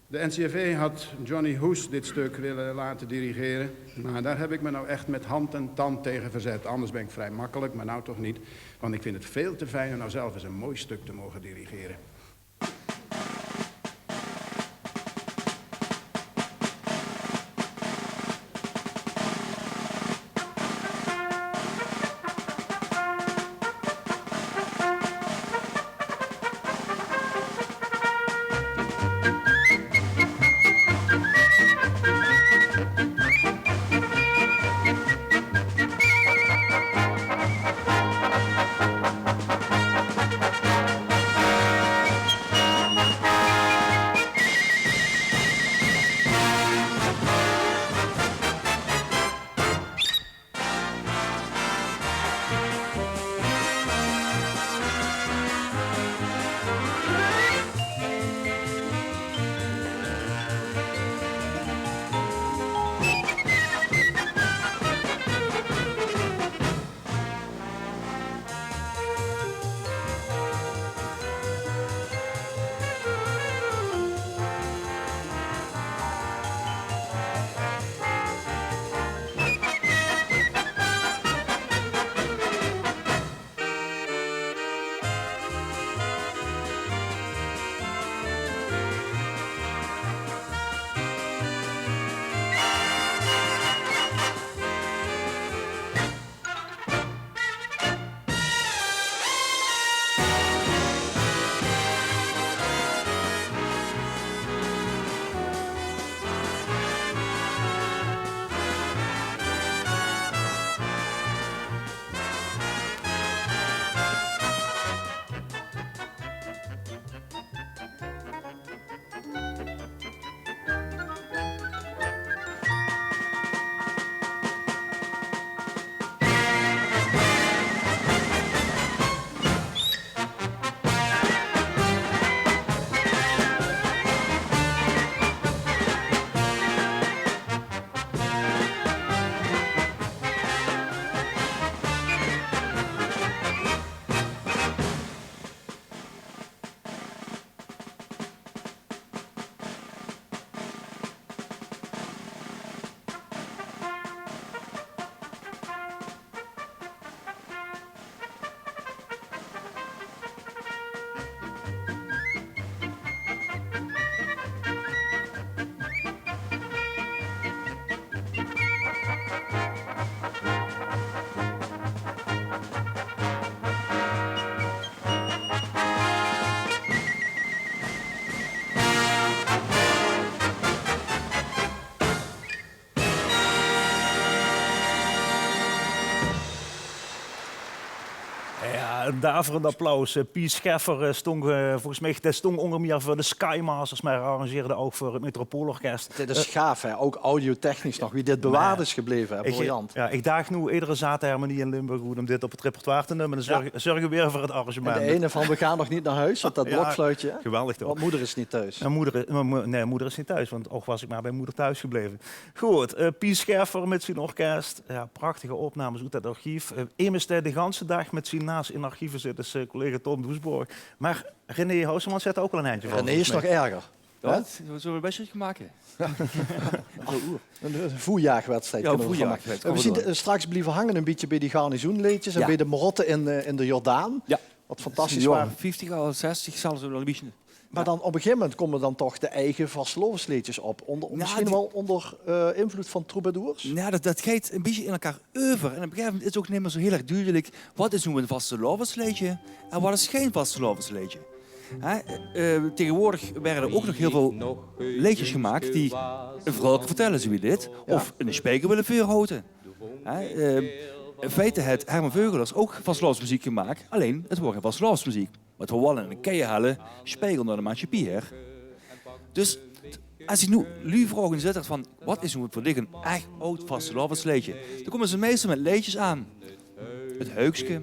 De N C R V had Johnny Hoes dit stuk willen laten dirigeren, maar daar heb ik me nou echt met hand en tand tegen verzet. Anders ben ik vrij makkelijk, maar nou toch niet, want ik vind het veel te fijn om nou zelf eens een mooi stuk te mogen dirigeren. Jao, ein daverend applaus. Eh, Pies Scheffer, eh, stóng, eh, volges mich, dae stóng ónger mieë veur de Skymasters, mer arrangeerde ouch veur 't Metropoolorkes. Dit is gaaf, hè? Ouch audiotechnisch nog, wie dit bewaard is gebleve, hè? Briljant. Ich, jao, ich daag noe edere zaate hermenie in Limburg oet óm dit op 't repertoire te numme. Dan zörge, zörge weer veur 't arrangement. En de eine van We gaan nog niet naar huis, want dat blokfluitje, hè? Geweldig, toch? Want moeder is niet thuis. En moeder is, mo-, mo-, nee, moeder is niet thuis, want Och, waas ik maar bie moeder thuis gebleve. Good, eh, Pies Scheffer mit zien orkes. Jao, prachtige opnames oet det archief. Eh, emes dae de ganse daag mit zien naas in archieve zit, is, eh, collega Tom Doesborg. Mer René Houseman zit d'r ouch al ein eindje van, volges mich. René is nog erger. Hè? Wat? Zölle we best get make? Ein, ein voerjaagwedstrijd kinne we d'rvan make. Jao, ein voerjaagwedstrijd. We zien, eh, straks blieve hange ein bietje bie die garnizoenleedjes en bie de Marotte in, eh, in de Jordaan. Jao. Wat fantastisch waor. Vieftig al, zestig zal ze waal ein bietje. Mer dan op ein gegaeve moment kómme dan toch de eige vastelaovesleedjes op. Ónger, mesjien waal ónger, eh, invlood van troubadours? Jao, det, det geit ein bietje in elkaar euver. En op ein gegaeve moment is 't ouch neet mieë zo hiel erg dudelik, wat is noe ein vastelaovesleedje en wat is gein vastelaovesleedje? Hè, eh, taengewoordig waere d'r ouch nog hiel väöl leedjes gemaak die ein verhaolke vertèlle, zoewie dit. Of eine sjpeigel wille veurhaoje. Hè, eh, in feite haet Herman Veugelers ouch vastelaovesmeziek gemaak, allein 't waor gein vastelaovesmeziek. Mer 't waor waal eine keihelle sjpeigel nao de maatsjappie, hè. Dus es ich noe luuj vraog in Zitterd van, wat is noe veur dich ein ech aod vastelaovesleedje? Dan kómme ze meistal mit leedjes aan. 't Heukske,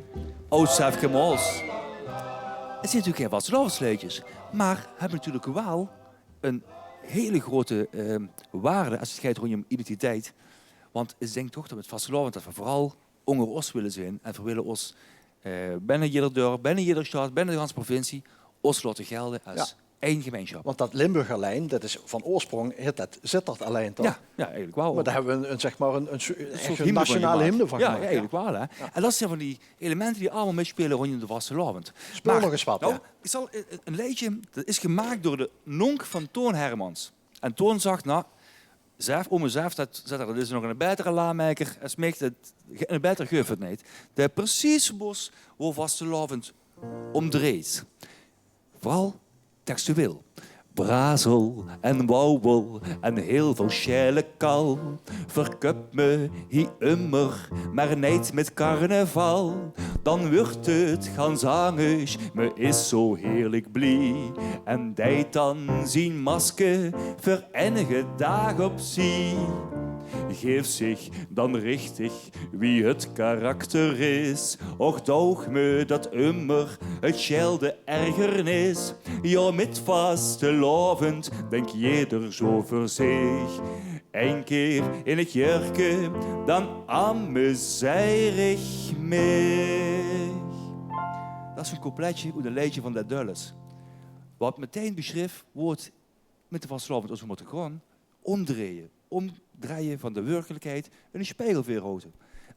Oud Sefke Maos. Het zien natuurlik gein vastelaovesleedjes, maar hebbe natuurlik waal ein hele grote, eh, waarde es het geit róndjóm identiteit. Want ik dink toch det we het vastelaovend, det we veural ónger ós wille zien. En we wille ós, eh, binne jeder dörp, binne jeder stad, binne de ganse provincie, ós laote gelde es ein gemeinsjap. Want det Limburg allein, det is van oorsprong, het, det Zitterd allein, toch? Ja, ja, eigelik waal. Maar dao hebbe we ein, ein, zeg maar, ein, ein, soort hymne van gemaak. Ein soort nationale hymne van gemaak, ja. Ja, eigelik waal, hè. Ja. En det zien van die elemente die allemaol mitspeule róndjóm de vastelaovend. Speel nog ens wat, ja. Nou, ik zal, eh, ein leedje, det is gemaak door de nonk van Toon Hermans. En Toon zag, nou, Zef, ome Zef, det, det is nog ein baetere laameiker es mich, det, ein baeter geuf het neet. Dae precies wis wo vastelaovend óm dreej. Veural textueel. Brazel en wauwel en hiel väöl sjaele kal verköp me hie ummer, maar neet mit carnaval. Dan wuuert het gans angesj, me is zo heerlik blie. En deit dan zien maske veur einige daag opzie. Geef zich dan richtig wie het karakter is. Och, doog me det ummer, het sjaelt de ergernis. Jao, mit vastelaovend dink jeder zo veur zich. Ein kier in het jaorke, dan amuseer ik mich. Det is ein coupletje oet ein leedje van de Dulles. Wat metein besjrief wo het mit de vastelaovend ós mót gaon, ómdreje, ómdreje van de wirkelikheid, eine spegel veurhaoje.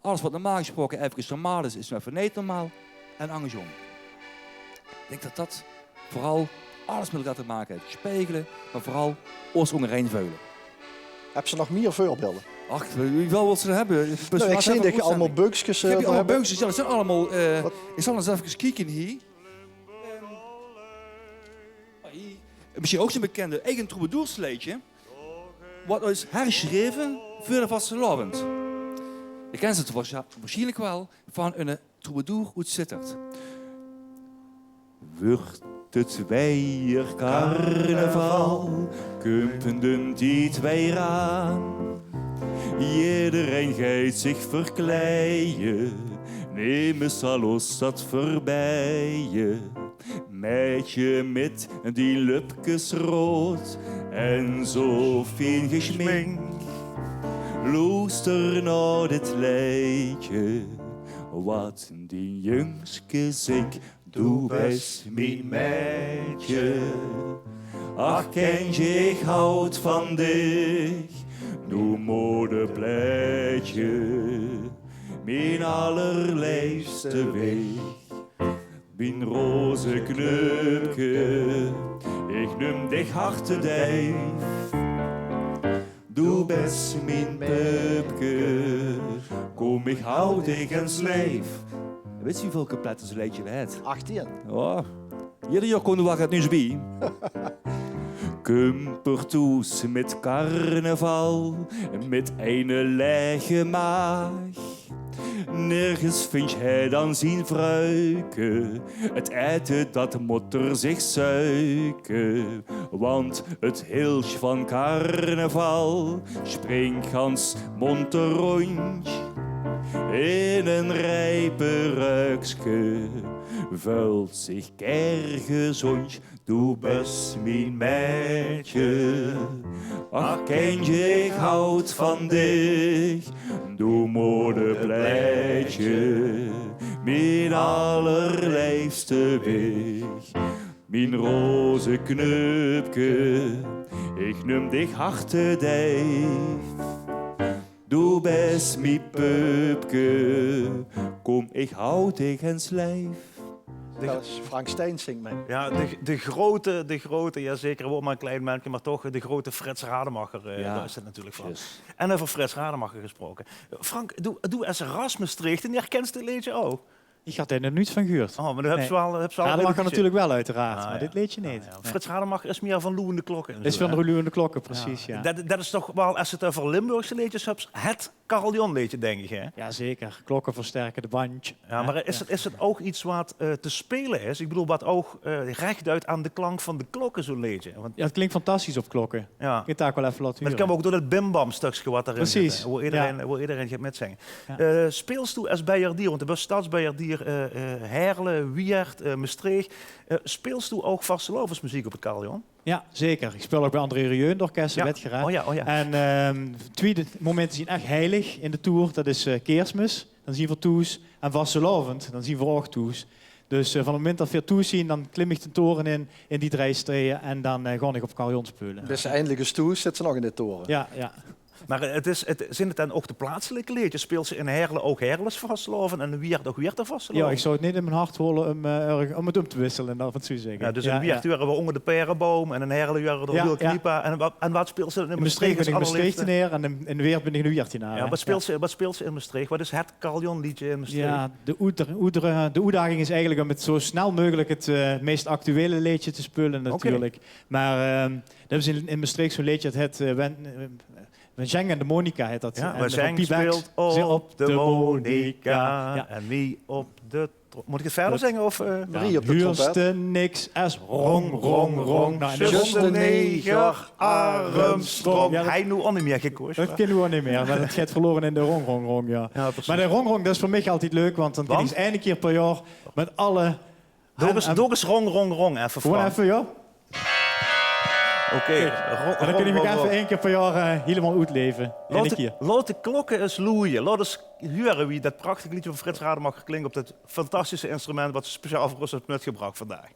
Alles wat normaal gesproke efkes normaal is, is noe effe neet normaal. En angesjóm. Ik dink det det veural alles mit elkaar te make haet. Spegele, maar veural ós óngerein veule. Hebs se nog mier veurbeelde? Ach, wie, wie wilt se det hebbe? Nou, ik zeen det ge allemaol beukskes, eh, allemaol beukskes, ja, det zien allemaol, eh, ik zal ens effe kieke hie. Ehm, Mesjien ouch zo'n bekende, eigen troubadoursliedsje, wat is hersjreve veur de vastelaovend. Ge kent het waarsj-, waarsjienlik waal van eine troubadour oet Zitterd. Wuuert het wiejer carnaval, kump den tied wiejer aan. Jederein geit zich verkleie, nemes zal ós det verbije. Meidje mit die lupkes rood en zo fien gesjmink. Loester nao dit leedje, wat dien jungske zingk. Doe bès mien meidje, ach kindje, ich houd van dich. Doe modeplaedje, mien allerleefste wich. Mien roze kneupke, ich num dich hartedief. Doe bès mien pupke, kom, ich houd dich ens leef. Wits se wieväöl couplette zo'n leedje haet? Achtien. Ja. Jeder jaor kump d'r waal get nuujs bie. Kump 'r thoes mit carnaval, mit eine laege maag. Nergens vindj hae dan zien vruike, het aete dat mót 'r zich zuike. Want het hilsj van carnaval springk gans monter róndj. In ein rijperuikske veult zich kaer gezóndj. Doe bès mien meidje, ach kindje, ich houd van dich. Doe modeplaedje, mien allerleefste wich. Mien roze kneupke, ich num dich hartedief. Doe bès mien pupke, kom, ich houd dich ens leef. De, dat is Frank Steins, zing maar. Ja, de, de grote, de grote, ja zeker, woort maar ein klein menke, maar toch de grote Frits Rademacher, eh, ja, daar is het natuurlijk van. Juist. En euver Frits Rademacher gesproke. Frank, doe, doe es ras Mestreechteneer kens dit leedje ouch? Ich had d'r nog noeit van gehuurd. Oh, maar doe höbs waal, höbs waal... Rademacher natuurlik waal, oeteraard, maar dit leedje neet. Ah, ja. Frits Rademacher is mier van Loeiende Klokke en zo, hè? Is van de Loeiende Klokke, precies, ja. Det, det is toch waal, es se het euver Limburgse leedjes höbs, het carillonleedje, dink ich, hè? Ja, zeker. Klokken versterken de band. Ja, maar is het, is het ouch iets wat, eh, te speule is? Ich bedoel, wat ouch, eh, rechtuit aan de klank van de klokke, zo'n leedje? Want ja, het klink fantastisch op klokke. Ja. Kint d'r ouch waal effe laote hure. Maar het kan ouch door dat bimbam-stökske wat d'r in zit, hè, wo ederein, wo ederein geit mitzinge. Ja. Eh, speels doe es beierdier, want doe bès stadsbeierdier eh, eh, Heerle, Wieërt, eh, Mestreech. Eh, speels doe ouch vastelaovesmeziek op 't carillon? Ja, zeker. Ich speel ouch bie André Rieu in 't orkes, ja, wèt geer, hè? Oh ja, oh ja. En, ehm, twie momente zien ech heilig in de toer. Dat is, eh, Keersmis, dan zien veer thoes. En vastelaovend, dan zien veer ouch thoes. Dus, eh, van 't moment dat veer thoes zien, dan klim ich de toren in, in die drie strieje. En dan, eh, gaon ich op carillon speule. Bis se eindelik ins thoes, zits se nog in de toren. Ja, ja. Mer 't is, 't, zien 't dan ouch de plaatselike leedjes? Speels se in Heerle ouch Heerles vastelaovend en in Wieërt ouch Wieërter vastelaovend? Ja, ich zou 't neet in mien hart hole um, eh, erg, um 't um te wissele, dat mót ich zoe zègke. Ja, dus in Wieërt huuere v'r Ónger de Paereboum en in Heerle huuere v'r Wiel Kniepa. En wa-, en waat speels se dan in Mestreech? In Mestreech bin ich Mestreechteneer en in, in Wieërt bin ich 'ne Wieërtenaer, hè. Ja, waat speels se, waat speels se in Mestreech? Waat is 't carillonleedje in Mestreech? Ja, de oet-, oet-, de oetdaging is eigelik um 't zoe snel meugelik 't, eh, meis actuele leedje te speule, oké, natuurlik. Mer, ehm, dan höbbe ze in, in Mestreech zoe'n leedje, dat het, eh, Wen-, eh, Wen Sjeng en de Monica het dat. Ja, en Wen Sjeng speelt op de Monica. Ja. En wie op de tro-, mót ich 't wiejer zinge of, eh? Ja, Marie op de trompet. Huuers te niks es rong, rong, rong. Nou, en de rong, rong, rong. Zös de neger, Armstrong. Ja, dat, hei noe ouch neet mieë gekoes, dat kin noe ouch neet mieë, mer dat geit verlore in de rong, rong, rong, ja. Ja, precies. Mer de rong, rong, dat is veur mich altied leuk, want dan kin ich eine kier per jaor mit alle Doog ins, doog ins rong, rong, rong effe, Frank. Gewoon effe, ja. Oké, rong, rong, rong. En dan kin ich mich effe ein kier per jaor, eh, hielemaol oetleve. Laot de, laot de klokke ins loeie. Laot ins hure wie dat prachtige leedje van Frits Rademacher klinke op dat fantastische instrument wat ze speciaal veur ós höbbe mitgebrach vandaag.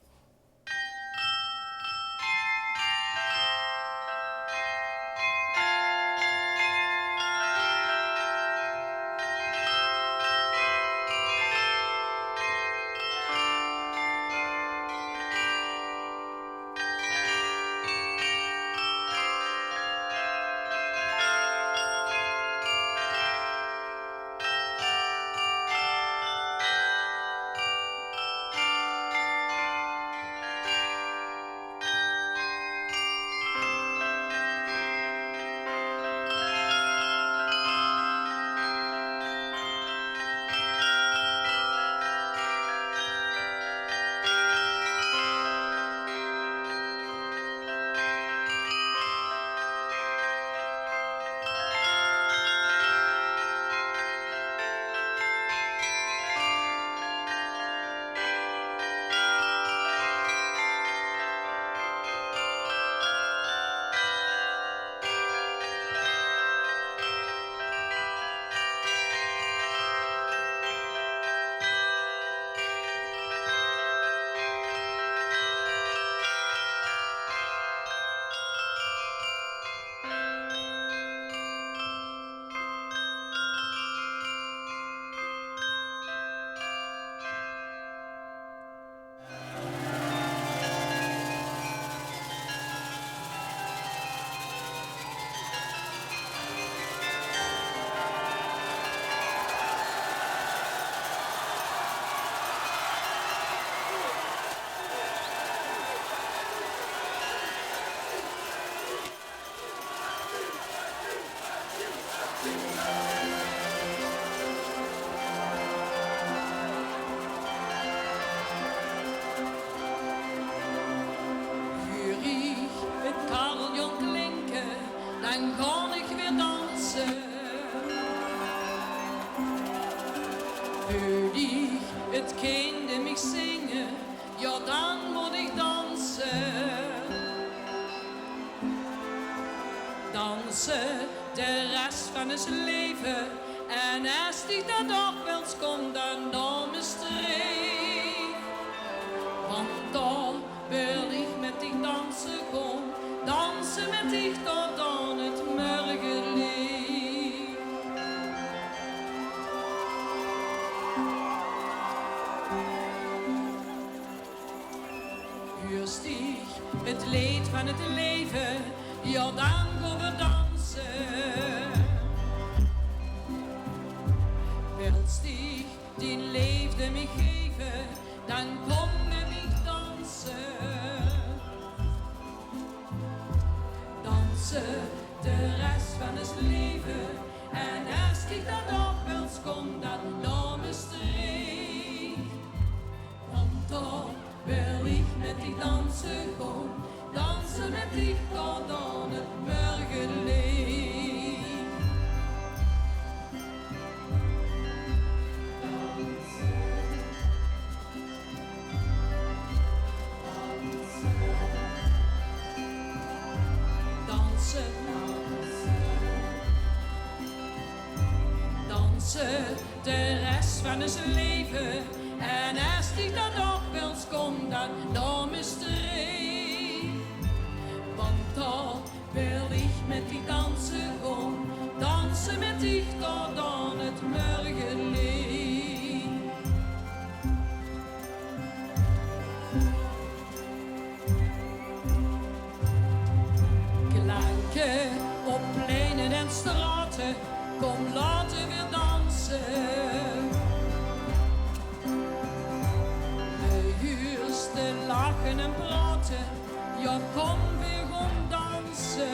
Huur ich 't carillon klinke, dan gaon ich weer danse. Huur ich 't kind mich zinge, ja, dan mót ich danse. Danse de res van 't leve. En es dich dat ouch wils, kóm dan nao Mestreech. Want dao wil ich mit dich danse gaon. Danse mit dich tot aan 't mörgeliech. Huurs dich 't leed van 't leve, ja, dan gaon v'r danse. Wils dich dien leefde mich geve, dan kóm mit mich danse. Danse de res van 't leve. En es dich dat ouch wils, kóm dan nao Mestreech. Want dao wil ich mit dich danse gaon, danse mit dich tot aan 't mörgeliech. Danse. de res vaan us leve. En es diech dat ouch wèls, kom dan nao Mestreech. Want dao wèl iech mèt diech danse goon, danse mèt diech tot aon 't mörgeleech. Klaanke op pleine en straote, kom laote weer danse. De huurste lache en praote, jao, kom weer goon danse.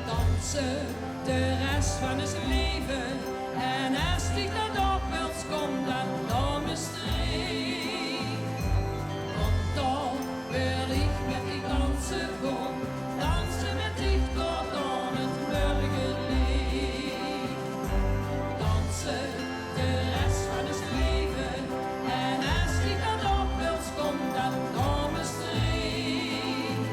Danse de res vaan us leve. En es diech dat ouch wèls, kom dan nao Mestreech. Want dao wèl iech mèt diech danse goon, danse mèt diech tot aon 't mörgeleech. Danse de res vaan us leve. En es diech dat ouch wèls, kom dan nao Mestreech.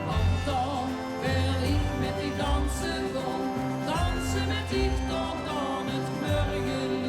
Want dao wèl iech mèt diech danse goon, danse mèt diech tot aon 't mörgeleech.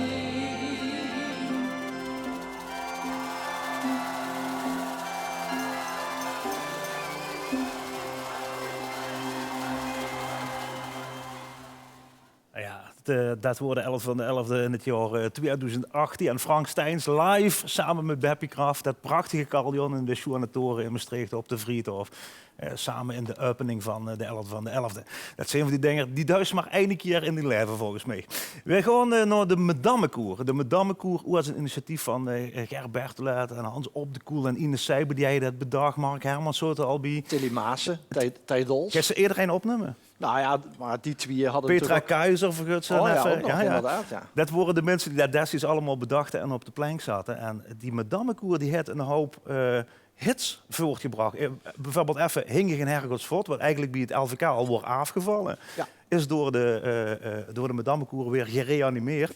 Jao, 't, eh, dat woort de elfde vaan de elfde in 't jaor, eh, twiedoezend achttien. En Frank Steins live same mèt Beppie Kraft. Dat prachtige carillon in de Sjoeane Tore in Mestreech op de Vriethof. Eh, same in de opening vaan, eh, de elfde vaan de elfde. Dat zien vaan die dinger die duis mer eine kier in dien laeve, volges miech. Veer goon, eh, nao de Madammekoer. De Madammekoer, oets 'n initiatief vaan, eh, Ger Bertelaat en Hans Op de Koel en Ines Sijben, die höbbe dat bedach. Mark Hermans zoot d'r al bie. Tilly Maassen, Thei, Thei Dols. Kins te ederein opnumme? Nou ja, maar die twee hadden Petra natuurlijk ook Keizer, verguts Oh ja, effe. Ook nog, Ja, ja. Inderdaad, ja. Dat wore de minse die dat destieds allemaol bedachte en op de plank zatte. En die Madammekoer, die haet 'nen houp, eh, hits veurtgebrach. Eh, beveurbeeld effe Hinge gen Hergodsvot, wat eigelek bie 't L V K al woort aafgevalle, Ja. is door de, eh, eh, door de Madammekoer weer gereanimeerd.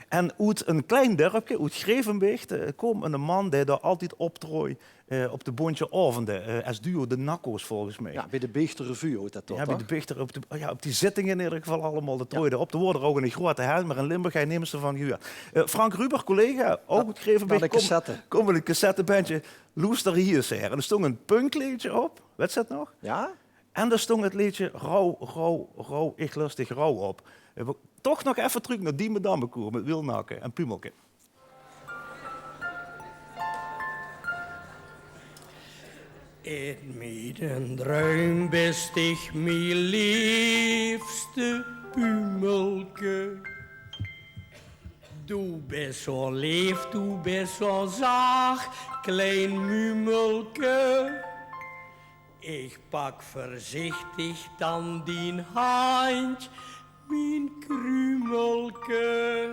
En oet e klein dörpke, oet Grevenbeeg, eh, koom 'ne man dee dao altied optrooj eh, op de Bóntje Aovende, eh, es duo de Nakko's, volges miech. Ja, bie de Beegter Revue hoort dat toch, Ja, bie de toch? Beegter, op de, ja, op die zittinge in eder geval allemaol, dat Ja. trojde op. D'r woort ouch 'ne groete held, mer in Limburg, heer neemt ze vaan gehuurd. Eh, Frank Ruber, collega, ouch Ja, oet Grevenbeeg, ja, de kom, cassette. kom mèt e cassettebendje. Loester hei ins, heer. En d'r stóng e punkleedsje op. Wèts te dat nog? Ja? En dao stóng 't leedsje Rauw, rauw, rauw, iech lös diech rauw op. Eh, toch nog effe trök nao die Madammekoer mèt Wiel Nakke en Pummelke. In miene druim bis diech mie leefste Pummelke. Doe bis zoe leef, doe bis zoe zach, klein Mummelke. Iech pak veurziechtig dan dien handj, mien Krummelke,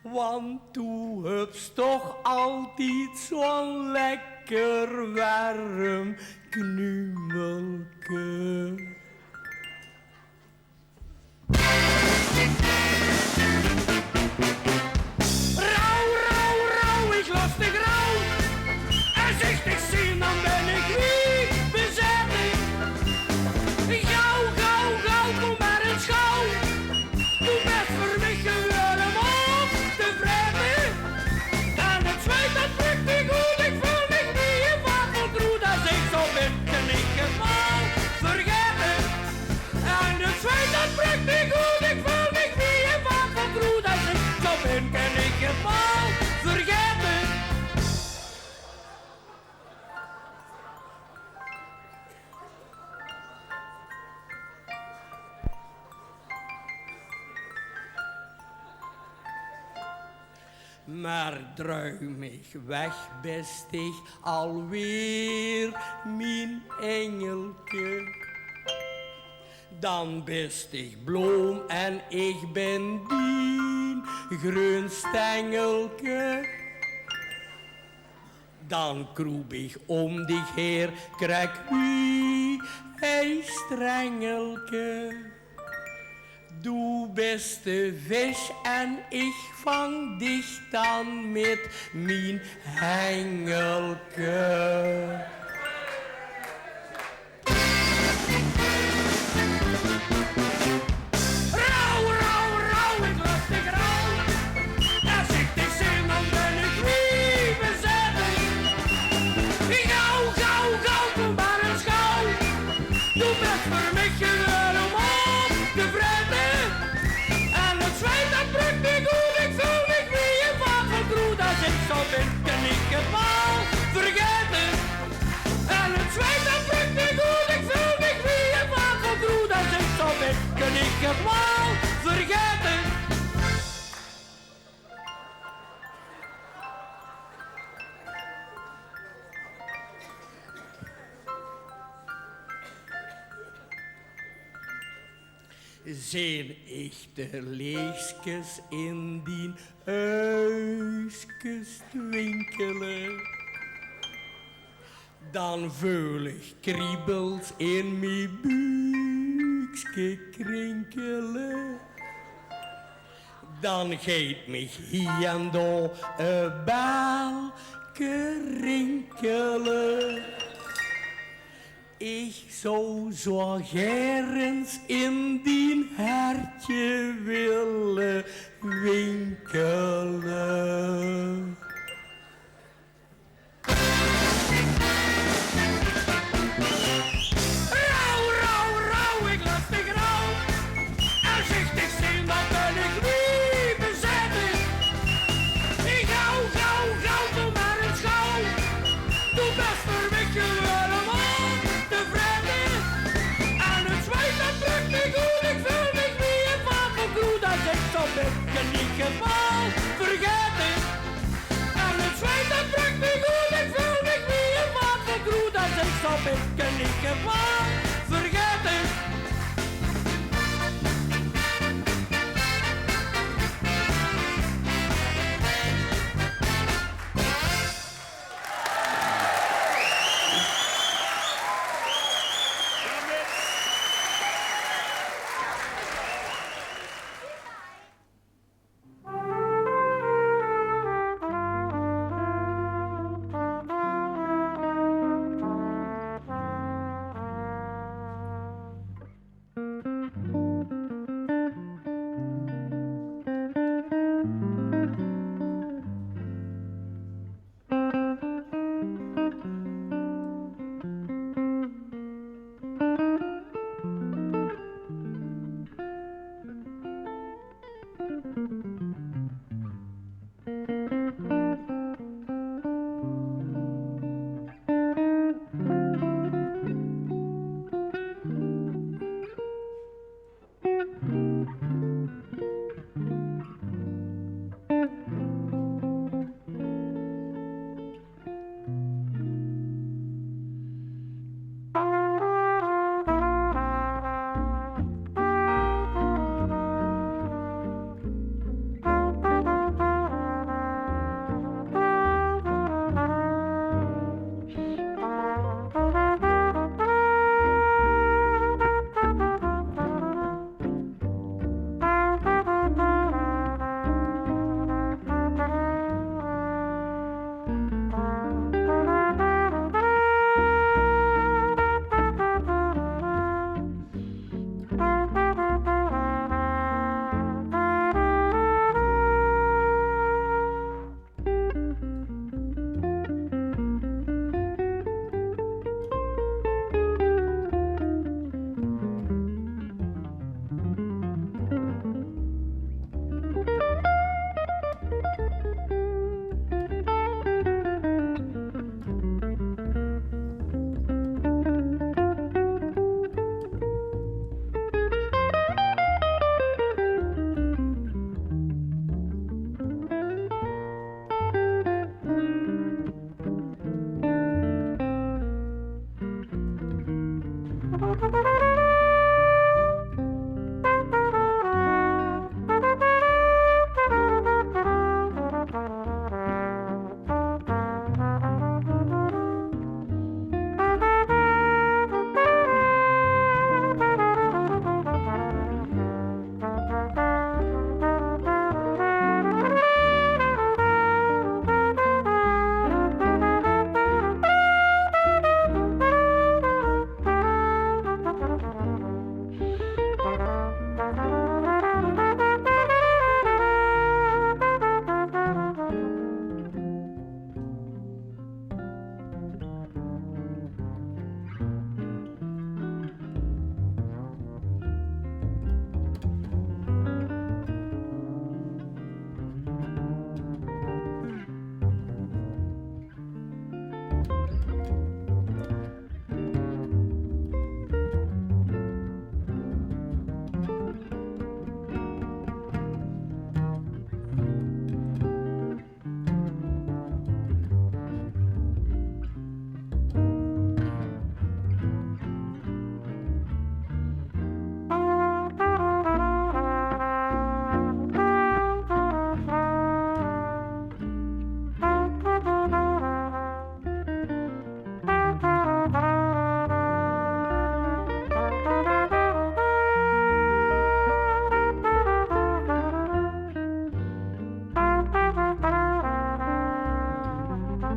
want doe höbs toch altied zoe'n lekker werm knummelke. Rauw, rauw, rauw, iech lös diech rauw. Es iech diech zien, dan bin iech wie bezete. Gauw, gauw, gauw, kom mer ins gauw. Doe bis veur miech gewoen um op te vrete. En 't zweit dat pruk miech oet, iech veul miech wie 'n vafelkroet. Es iech zoe bin, kin iech 't maol vergete. En 't zweit dat pruk miech oet, iech veul miech wie 'n vafelkroet. Es iech zoe bin, kin iech 't maol vergete. Mer druim iech weg, bis diech alweer mien ingelke. Dan bis diech bloom en iech bin dien greun stengelke. Dan kroep iech um diech heer, krek wie e strengelke. Doe bis de vis en iech vang diech dan mèt mien hengelke. het waal vergaete. En het zweet, det drök mich oet, ich veul mich wie ein vaat van Groet. Es ich zo bön, kan ich het waal vergaete. Zeen ich de leechskes in dien uigskes twinkele, dan veul ich kriebels in mien buukske krinkele. Dan geit mich hie en dao ein belke rinkele. Ich zou zo gaer ins in dien hertje wille winkele. Rauw, rauw, rauw, ich lus dich rauw. Es ich dich zeen, dan bön ich wie bezaete. Ich gauw, gauw, gauw, doe mer ins gauw. Doe bös veur mich gewore waal te vraete. En het zweet, det drök mich oet, ich veul mich wie ein vaat van Groet. Es ich zo bön, kan ich het waal vergaete.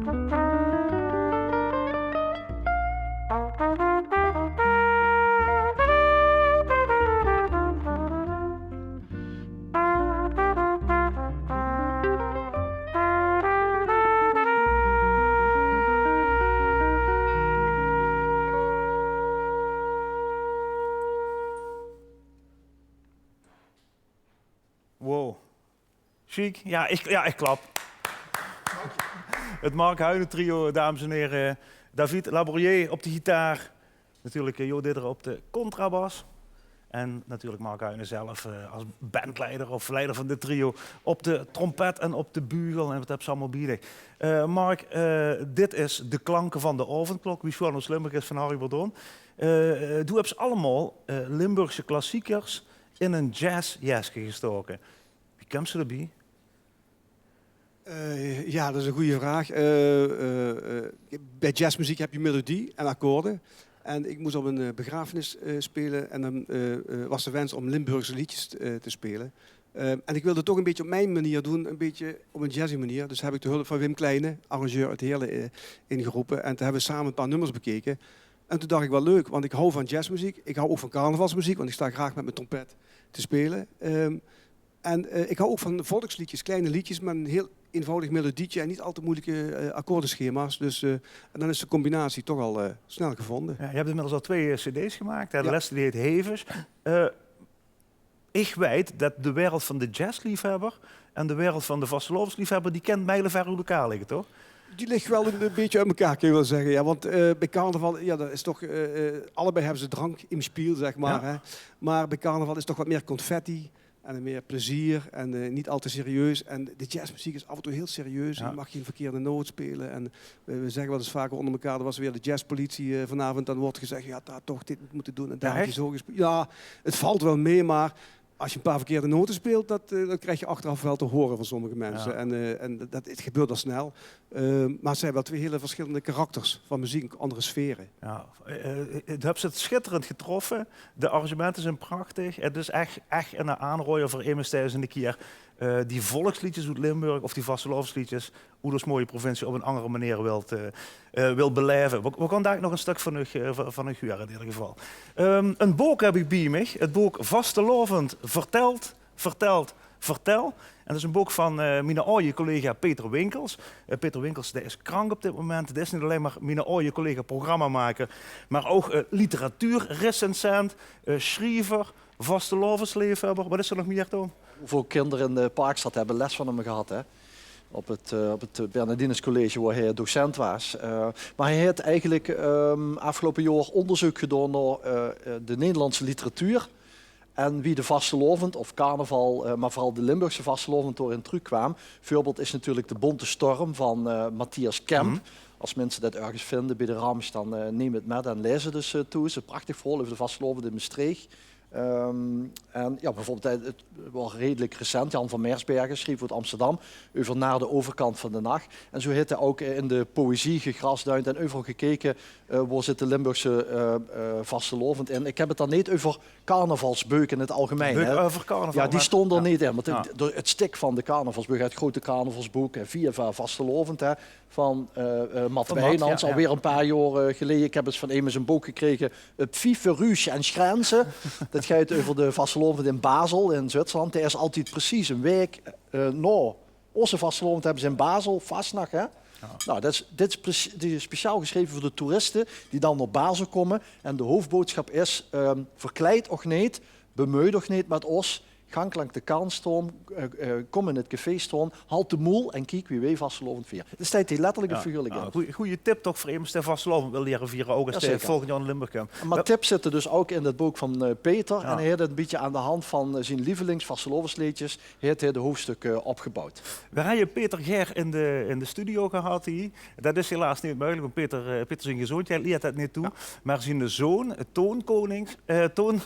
Wow. Sjiek. Ja, ich, ja, ich klap. Het Mark Huinen trio, dames en heren. David Laborier op de gitaar. Natuurlijk, eh, Jo Didderen op de contrabas. En natuurlijk Mark Huinen zelf, eh, als bandleider of leider van dit trio op de trompet en op de bugel. En wat höbs se allemaol bie dich? Eh, Mark, eh, dit is De Klanken van de Aovendklok, wie Sjoon Oos-Limburg is van Harry Bordon. Eh, eh, doe höbs allemaol, eh, Limburgse klassiekers in ein jazzjeske gestoke. Wie kums se daobie? Eh, ja, dat is een goede vraag. Eh, eh, eh, bij jazzmuziek heb je melodie en akkoorden. En ik moest op een, eh, begrafenis, eh, spelen en dan, eh, eh, was de wens om Limburgse liedjes, eh, te spelen. Eh, en ik wilde het toch een beetje op mijn manier doen, een beetje op een jazzy manier. Dus heb ik de hulp van Wim Kleijne, arrangeur uit Heerlen, eh, ingeroepen. En toen hebben we samen een paar nummers bekeken. En toen dacht ik, wel leuk, want ik hou van jazzmuziek. Ik hou ook van carnavalsmuziek, want ik sta graag met mijn trompet te spelen. Ehm, en, eh, ik hou ook van volksliedjes, kleine liedjes met een heel eenvoudig melodietje en niet al te moeilijke, eh, akkoordenschema's. Dus, eh, en dan is de combinatie toch al, eh, snel gevonden. Ja, je hebt inmiddels al twee, eh, cd's gemaakt, hè? De laatste die heet Hevig. Eh, ich weit dat de wereld van de jazzliefhebber en de wereld van de vastelaovesliefhebber, die kent mijlenver oet elkaar liggen, toch? Die liggen wel een, een beetje uit elkaar, kun je wel zeggen. Ja, want, eh, bij carnaval, ja, dat is toch, eh, eh, allebei hebben ze drank im spiel, zeg maar, hè. Maar bij carnaval is toch wat meer confetti en meer plezier en, eh, niet al te serieus. En de jazzmuziek is af en toe heel serieus. Je mag geen verkeerde noot spelen. En we, we zeggen wel eens vaker onder elkaar, er was weer de jazzpolitie, eh, vanavond. Dan wordt gezegd, ja, daar toch dit niet moeten doen en daar had je zo gespeeld. Ja, het valt wel mee, maar als je een paar verkeerde noten speelt, dat, eh, dat krijg je achteraf wel te horen van sommige mensen. Ja. En, eh, en dat, het gebeurt al snel. Eh, maar het zijn wel twee hele verschillende karakters van muziek, andere sferen. Ja, eh, eh, doe höbs het schitterend getroffe. De arrangemente zien prachtig. Het is ech, ech eine aanraojer veur emes dae ins eine kier, eh, die volksliedjes oet Limburg of die vastelaovesliedjes oet ós mooie provincie op ein anger manier wilt, eh, eh, wilt belaeve. We, we gaon dalik nog ein stök van uch, eh, van, van uch hure in eder geval. Ehm, ein book höb ich bie mich. Het book Vastelaovend vertelt, vertelt, vertel. En dat is ein book van, eh, miene aoje collega Peter Winkels. Eh, Peter Winkels, dae is krank op dit moment. Dae is neet allein mer miene aoje collega programmamaker, mer ouch, eh, literatuurrecensent, eh, sjriever, vastelaovesleefhebber. Wat is d'r nog mier, Toon? Hoeveel kinderen in de Parkstad hebben les van hem gehad, hè? Op het, eh, op het Bernardinus College, waar hij docent was. Eh, maar hij heeft eigenlijk, ehm, afgelopen jaar onderzoek gedaan naar, eh, eh, de Nederlandse literatuur en wie de vastelaovend of carnaval, eh, maar vooral de Limburgse vastelaovend daarin terugkwam. Voorbeeld is natuurlijk De Bonte Storm van, eh, Matthias Kemp. Als mensen dat ergens vinden bij de Rams, dan, eh, neem het met en lees het dus, eh, toe. Het is een prachtig verhaal over de vastelaovend in Mestreech. Ehm, en ja, bijvoorbeeld, eh, het was redelijk recent, Jan van Mersbergen schreef uit Amsterdam over Naar de overkant van de nacht. En zo heeft hij ook, eh, in de poëzie gegrasduind en overal gekeken, eh, waar zit de Limburgse, eh, eh, vastelaovend in. Ik heb het dan niet over carnavalsbeuken in het algemeen, hè. Beuken over carnaval, ja, die stonden er niet in, want het, het stik van de carnavalsbeuk, het grote carnavalsboek, eh, Viva Vastelaovend, hè, van, eh, eh, Matt Wijnands, alweer een paar jaar, eh, geleden. Ik heb eens van emes een boek gekregen, Pfifferrüsch en Schrenze. Dat geit euver de vastelaovend in Basel in Zwitserland. Dae is altied precies ein waek, eh, nao ózze vastelaovend, höbbe ze in Basel vastnacht, hè? Nou, dat is, dit is precie-, die is speciaal geschreve veur de toeriste die dan nao Basel kómme. En de hoofboodschap is, ehm, verkleid uch neet, bemeut uch neet met ós, gank langs de kant staon, eh, eh, kóm in het café staon, halt de moel en kiek wie weej vastelaovend viere. D'r steit hie letterlik en figuurlik in. Goeie, goeie tip toch veur emes dae vastelaovend wil liere viere, ouch es dae volgend jaor nao Limburg kump. Maar tips zitte dus ouch in het book van, eh, Peter. En hae haet het ein bietje aan de hand van, eh, zien lievelingsvastelaovesleedjes, haet hae de hoofdstuk, eh, opgebouwd. Veer hawwe Peter gaer in de, in de studio gehad hie. Dat is helaas neet meugelik, want Peter, eh, Peter zien gezóndjheid liet dat neet toe. Maar zien zoon, Toon Konings, eh, Toon,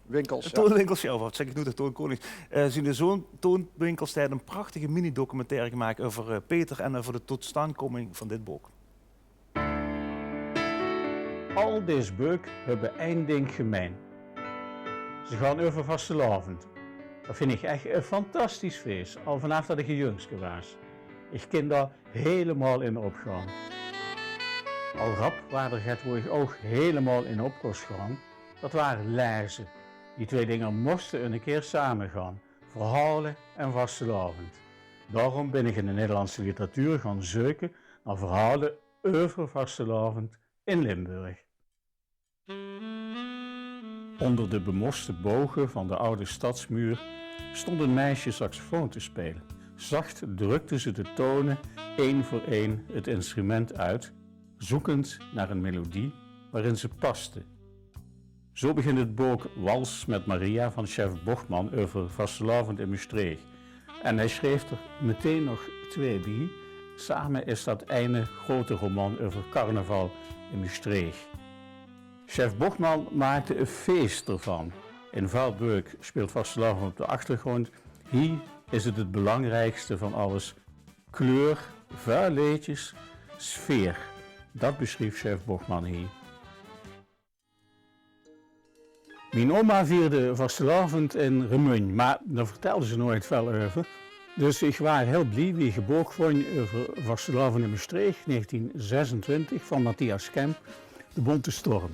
Winkels, ja. Toon Winkels, ja, wat zeg ik nu, de Toon Konings. Eh, zien zoon Toon Winkels, dae haet ein prachtige mini-documentaire gemaak euver, eh, Peter en euver de totstandkoming van dit book. Al dees beuk höbbe ein dink gemein. Ze gaon euver vastelaovend. Dat vind ich ech ein fantastisch fees, al vanaaf dat ich ein jungske waas. Ich kin dao helemaol in opgaon. Al rap waar d'r get wo ich ouch helemaol in op kós gaon, dat waar laeze. Die twee dinger móste eine kier same gaon, verhaole en vastelaovend. Daorum bin ich in de Nederlandse literatuur gaon zeuke nao verhaole euver vastelaovend in Limburg. Onder de bemóste boge van de oude stadsmuur stond ein meisje saxofoon te speule. Zacht drukte ze de tone ein veur ein het instrument oet, zoekend nao ein melodie waarin ze paste. Zo begint het book Wals met Maria van Sjef Bochman euver vastelaovend in Mestreech. En hae sjreef d'r meteen nog twee bie. Same is dat eine grote roman euver carnaval in Mestreech. Sjef Bochman maakde ein fees d'rvan. In väöl beuk speelt vastelaovend op de achtergróndj. Hie is het het belangriekste van alles. Kleur, väöl leedjes, sfeer. Dat besjrief Sjef Bochman hie. Mien oma vierde vastelaovend in Remunj, maar dao vertelde ze noeit väöl euver. Dus ich waar hiel blie wie ich ein book vónj euver vastelaovend in Mestreech, negentien zesentwintig, van Matthias Kemp, De Bonte Storm.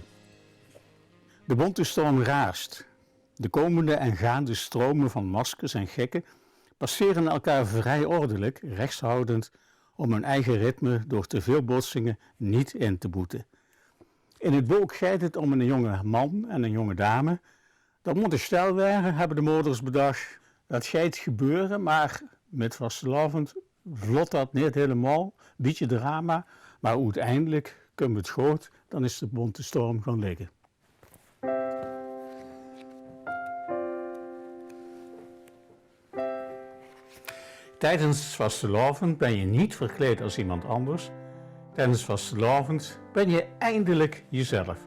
De bonte storm raast. De komende en gaande strome van maskers en gekke passere elkaar vrij ordelik, rechtshoudend, om hun eige ritme door te väöl botsinge neet in te boete. In het book geit het om eine jónge man en ein jónge dame. Dat mót ein sjtel waere, höbbe de moders bedach. Dat geit gebeure, maar mit vastelaovend vlot dat neet helemaol. Bietje drama, maar oeteindelik kump het good. Dan is de bonte storm gaon ligke. Tijdens vastelaovend ben je niet verkleed als iemand anders. Tijdens vastelaovend ben je eindelijk jezelf.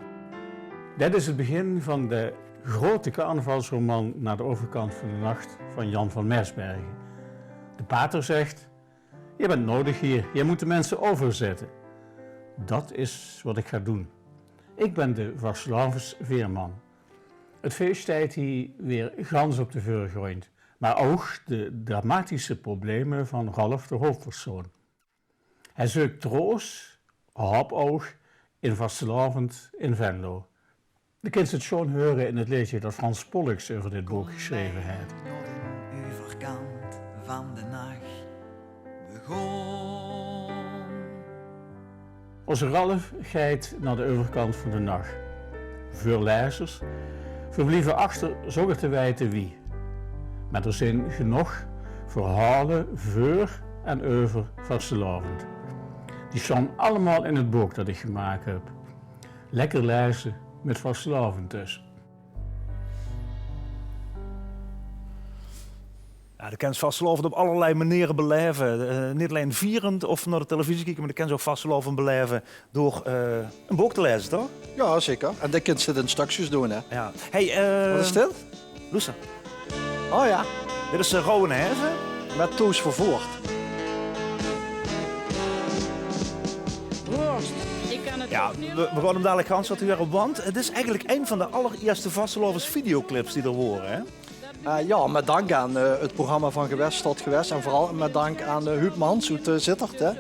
Dit is het begin van de grote carnavalsroman Naar de overkant van de nacht van Jan van Mersbergen. De pater zegt: "Je bent nodig hier, je moet de mensen overzetten." Dat is wat ik ga doen. Ik ben de vastelaovesveerman. Het fees steit hie weer gans op de veurgróndj, maar ouch de dramatische probleme van Ralf, de hoofdpersoon. Hae zeuk troos, haop ouch, in vastelaovend in Venlo. De kins het sjoon heure in het leedje dat Frans Pollux euver dit book gesjreve haet. Nao de euverkant van de nach begón. Ózze Ralf geit nao de euverkant van de nach. Väöl laezers verblieve achter zónger te weite wie. Maar d'r zeen genóg verhaole veur en euver vastelaovend. Die staon allemaol in het book dat ich gemaak höb. Lekker laeze mit vastelaovend dus. Jao, de kins vastelaovend op allerlei maniere belaeve. Eh, neet allein vierend of nao de televisie kieke, maar de kins ouch vastelaovend belaeve door, eh, ein book te laeze, toch? Jao, zeker. En de kins dit in stökskes doon, hè? Jao. Hey, eh, wat is dit? Loester. Oh jao. Dit is, eh, Rowwen Hèze. Mit Toos Vervoort. Horst, ik kan het... Jao, we, we gaon 'm dalik gans laote heure, want het is eigelik ein van de allerierste vastelaovesvideoclips die d'r wore, hè? Eh, jao, mit dank aan, eh, het programma Van Gewest tot Gewest en veural mit dank aan, eh, Huub Mans oet, eh, Zitterd, hè.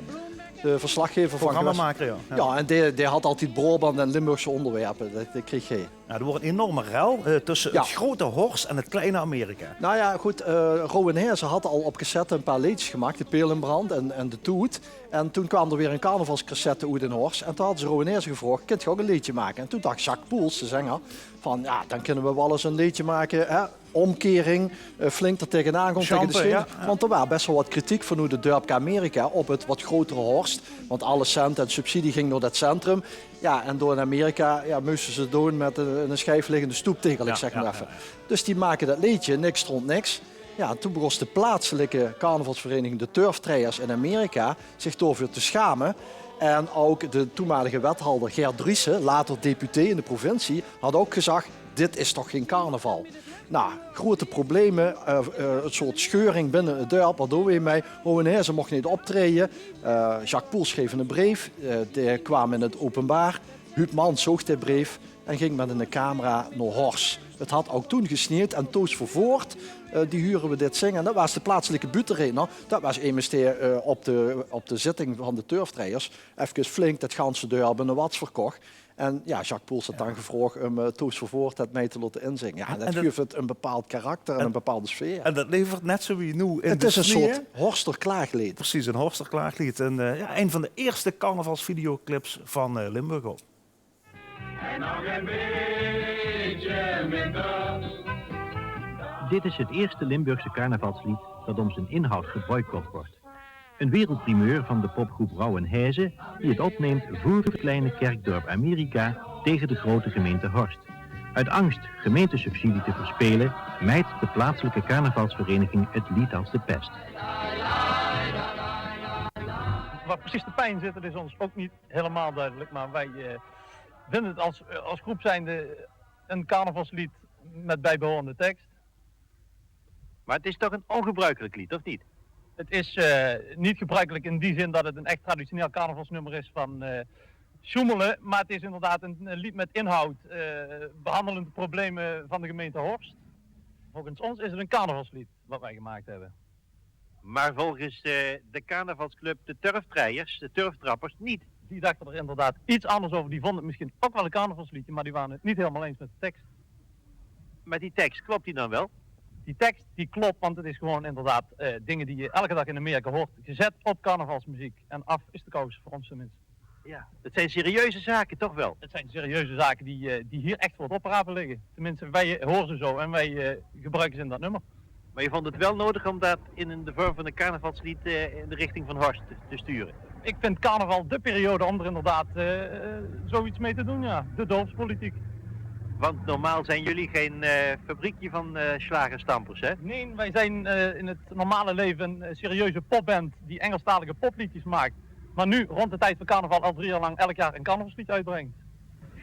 De verslaggever van Gewest. Programmamaker, jao. Jao, en dae, dae haet altied Braobant en Limburgse óngerwerpe. Det, det kreeg hae. Nou, d'r woort ein enorme rel, eh, tösse het grote Horst en het kleine Amerika. Nou jao, good, eh, Rowwen Hèze haet al op cassette ein paar leedjes gemaak, De Peel in Brand en, en De Toet. En toen kwaam d'r weer ein carnavalscassette oet in Horst. En toen hadde ze Rowwen Hèze gevraog: "Kint geer ouch ein leedje make?" En toen dach Jacques Poels, de zenger, van: "Jao, dan kinne we waal ins ein leedje make, hè, ómkering, eh, flink d'r tegenaan gaon, tegen de sjampe, schene." Jao, jao. Want d'r waar bès waal wat kritiek vanoet het dörpke Amerika op het wat grotere Horst. Want alle cent en subsidie ging nao det centrum. Jao, en dao in Amerika, jao, móste ze 't doon mit ein, ein sjief liggende stoeptegel, ik zeg maar effe. Jao, jao, jao. Dus die make det leedje, Niks Strónt Niks. Jao, en toen begós de plaatselike carnavalsvereniging de Turftreiers in Amerika zich daoveur te schame. En ouch de toenmalige wethalder Ger Driessen, later deputé in de provincie, haet ouch gezag: "Dit is toch gein carnaval." Nou, groete probleme, eh, eh, ein soort scheuring binne het dörp. Wat doon we hiermei? Rowwen Hèze moch neet optraeje. Eh, Jacques Poels schreef eine breef. Eh, dae kwaam in het openbaar. Huub Mans zoog dae breef. En ging met 'n camera nao Horst. Het had ouk toen gesnejd en Toos Vervoort, eh, die hure we dit zinge. En det waas de plaatselike buuttereedner. Det waas emes dae, eh, op de, op de zitting van de Turftreiers efkes flink det ganse dörp 'ne wats verkoch. En jao, Jacques Poels had dan gevraog um, eh, Toos Vervoort det mei te laote inzinge. Jao, en det guuf het 'n bepaald karakter en 'n bepaalde sfeer. En det levert net zoe wie noe in de sneeuw. Het is 'n soort Horster klaagleed. Precies, 'n Horster klaagleed. En, eh, jao, ein van de eerste carnavalsvideoclips van, eh, Limburg ouk. En nog een beetje minder. Dit is het eerste Limburgse carnavalslied dat om zijn inhoud geboycott wordt. Een wereldprimeur van de popgroep Rauwenheze, die het opneemt voor het kleine kerkdorp Amerika tegen de grote gemeente Horst. Uit angst gemeentesubsidie te verspelen, mijt de plaatselijke carnavalsvereniging het lied als de pest. Waar precies de pijn zit, dat is ons ook niet helemaal duidelijk, maar wij, eh, vinden het als, eh, als groep zijnde een carnavalslied met bijbehorende tekst. Maar het is toch een ongebruikelijk lied, of niet? Het is, eh, niet gebruikelijk in die zin dat het een echt traditioneel carnavalsnummer is van, eh, Sjoemelen, maar het is inderdaad een, een lied met inhoud, eh, behandelend de problemen van de gemeente Horst. Volgens ons is het een carnavalslied wat wij gemaakt hebben. Maar volgens, eh, de carnavalsclub de Turftreiers, de Turftrappers, niet. Die dachten er inderdaad iets anders over. Die vonden het misschien ook wel een carnavalsliedje, maar die waren het niet helemaal eens met de tekst. Maar die tekst, klopt die dan wel? Die tekst, die klopt, want het is gewoon inderdaad, eh, dingen die je elke dag in Amerika hoort, gezet op carnavalsmuziek. En af is de kous, voor ons tenminste. Ja, het zijn serieuze zaken, toch wel? Het zijn serieuze zaken die, eh, die hier echt voor het oprapen liggen. Tenminste, wij horen ze zo en wij, eh, gebruiken ze in dat nummer. Maar je vond het wel nodig om dat in een, de vorm van een carnavalslied, eh, in de richting van Horst te, te sturen? Ik vind carnaval de periode om er inderdaad, eh, zoiets mee te doen, ja. De dorpspolitiek. Want normaal zijn jullie geen, eh, fabriekje van, eh, slagerstampers, hè? Nee, wij zijn, eh, in het normale leven een, eh, serieuze popband die Engelstalige popliedjes maakt. Maar nu rond de tijd van carnaval al drie jaar lang elk jaar een carnavalsliedje uitbrengt.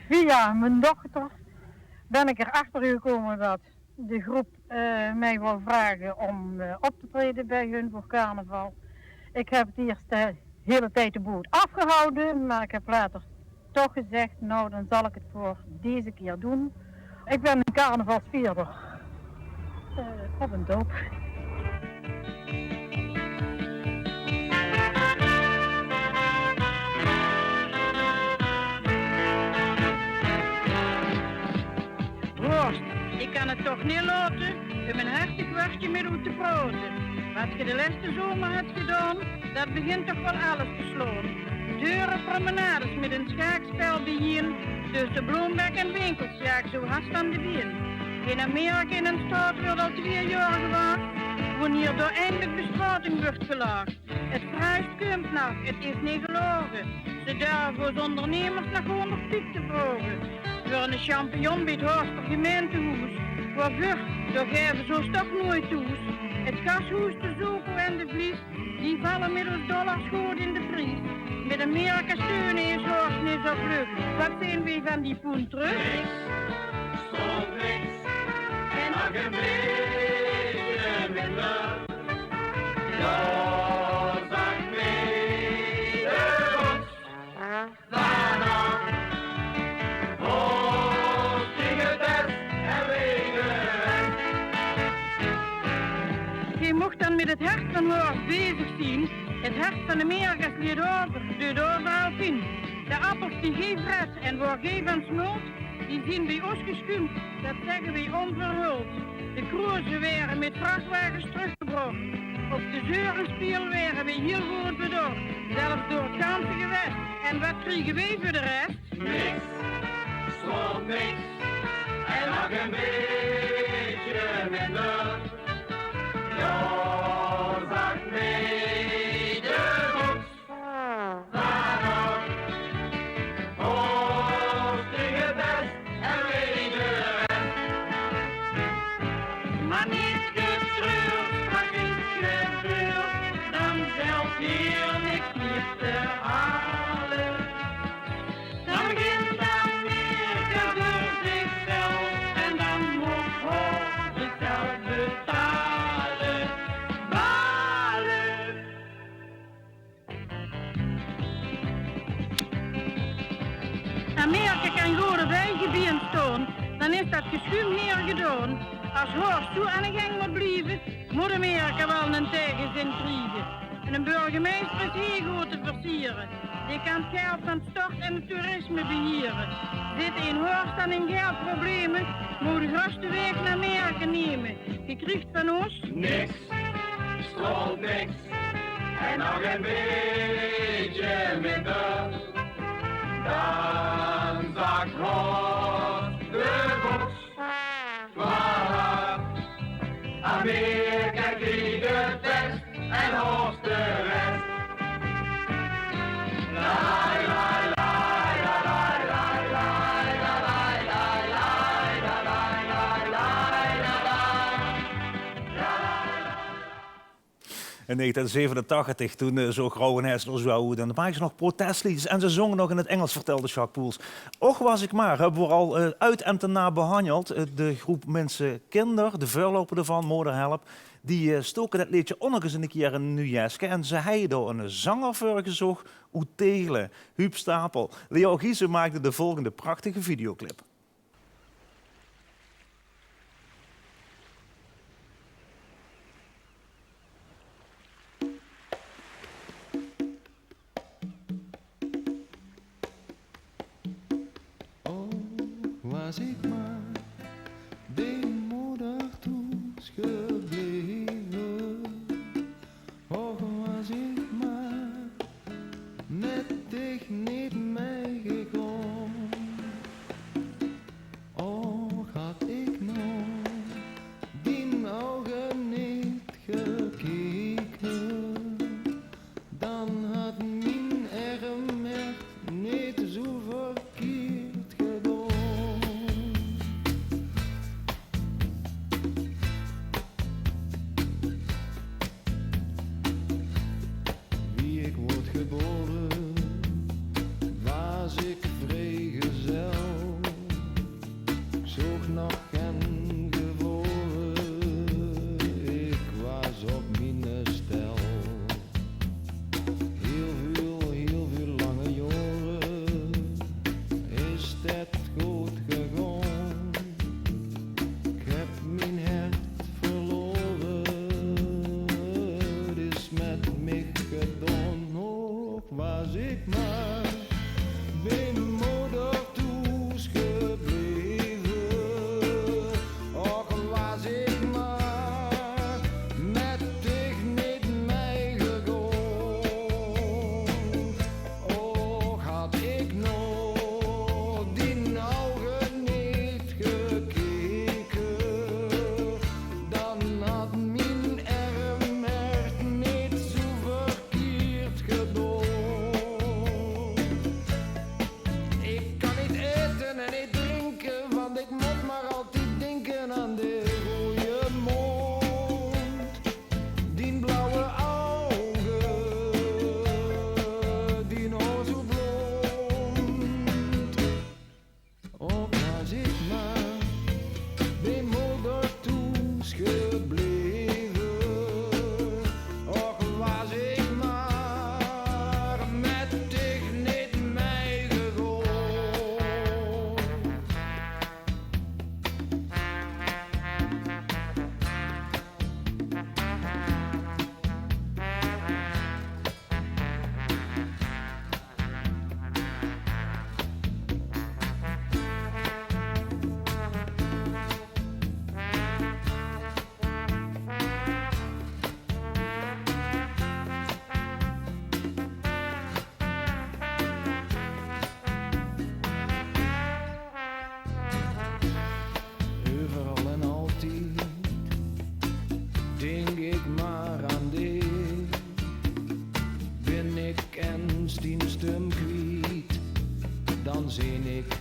Via mijn dochter ben ik erachter gekomen dat de groep, eh, mij wou vragen om, eh, op te treden bij hun voor carnaval. Ik heb het eerst de hele tijd de boot afgehouden, maar ik heb later toch gezegd: "Nou, dan zal ik het voor deze keer doen." Ik ben een carnavalsvierder. Eh, op een doop. Horst, ik kan het toch niet laten um een hartig woordje met u te praten. Wat ge de leste zomer hebt gedaan, dat begint toch wel alles te slaan. Dure promenades met een schaakspel bijeen, tussen Bloomberg en Winkels, ja, ik zo haast aan de been. In Amerika in een staat wordt al twee jaar gewacht, wanneer daar eindelijk bestrating wordt gelegd. Het verhuis kump nog, het is niet gelogen. Ze durven ons ondernemers nog honderd piek te vragen. Voor een champignon bij het Horster gemeentehoes. Waarvoor, daar geven ze ons toch nooit toe. Het gashoes, de Zopo en de Vlies, die vallen middels dollars goed in de pries. Met Amerika steunen is Horst niet zo vlug. Wat zijn wij van die poen terug? Niks, stond niks. En nog een beetje minder. Ja, zag mij de bots. Daarna hoort je het best en wegen. Ge mocht dan met het hart van Horst bezig zien. Het hart van Amerika is leed over, de dover alpien. De appels die ge vret en waar ge van smult, die zien bij ons geschuumd, dat zeggen wij onverhuld. De kroezen werden met vrachtwagens teruggebracht. Op de zeurenspiel werden wij heel goed bedocht. Zelfs door het ganse gewest. En wat kriegen wij voor de rest? Niks, stond niks. En nog een beetje minder. Ja, zag mij de bots. Maar niet getreurd, wat is gebeurd, dan geldt hier niks meer te halen. Dan begint Amerika voor zichzelf en dan moet Horst het zelf betalen. Bie 'm staon, dan is dat gesjuum hie gedaon. As Horst zoe aan de gang mót blieve, mót Amerika waal 'nen taegezin kriege. En 'ne burgemeister is hie good te versiere. Dae kan 't geld van 't stort en 't toerisme behiere. Zit in Horst dan in geld probleme, mós de grootste waeg nao Amerika neme. Ge kriegt van ós niks, straalt niks. En nog e bietje minder, dan zak Horst de boks. Voilà, Amerika kriegt 't best en Horst de rest. In negentien zevenentachtig, toen, eh, zoog Rowwen Hesselhoff zo oet. En toen maakde ze nog protestleedjes en ze zongen nog in het Engels, vertelde Jacques Poels. Och, was ik maar, hebben we al, eh, uit en ten na behandeld. Eh, de groep Minse Kinder, de veurloper ervan, Moderhelp, die, eh, stoken het leedje ónnig ins in de kier in een nuuj jeske. En ze heie dao een zanger veur gezocht oet Tegele, Huub Stapel. Leo Giesen maakde de volgende prachtige videoclip. Och, was ik maar bie moder thoes gebleve. Och, was ik maar met dich neet meigegaon. Och, had ik nog dien ouge neet gekeke, dan had mien erm hert neet zoe verkeerd gedaon. Wie ik woort gebore, was ik vriegezel. Zoog nog gen gevore, ik was op miene stel. Hiel veul, hiel veul lange jaore is det good gegaon. Ik heb mien hert verlore, 't is met mich gedaon. Och, was ik maar bie moder thoes gebleve. Och, was ik maar met dich neet meigegaon. Och, had ik nog dien ouge neet gekeke, dan had mien erm hert neet zoe verkeerd gedaon. Ik kan neet ete en neet drinke, want ik mot maar altied dinke aan de roeje mond. Dien blauwe ouge, dien haor zoe blond. Och, was ik maar bie moder thoes gebleve. Och, was ik maar met dich neet meigegaon. Euveral en altied dink ik maar aan dich. Bin ik ens dien stum kwiet, dan zeen ik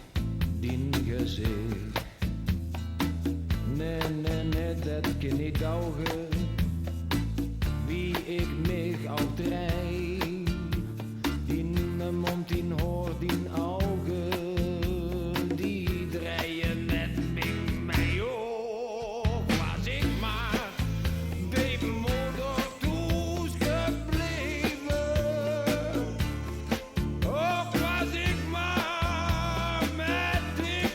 dien gezich. Nae, nae, nae, det kin neet dauge, wie ik mich al dreij. Diene mond, dien haor, dien ouge, die dreije met mich mei. Och, was ik maar bie moder thoes gebleve. Och, was ik maar met dich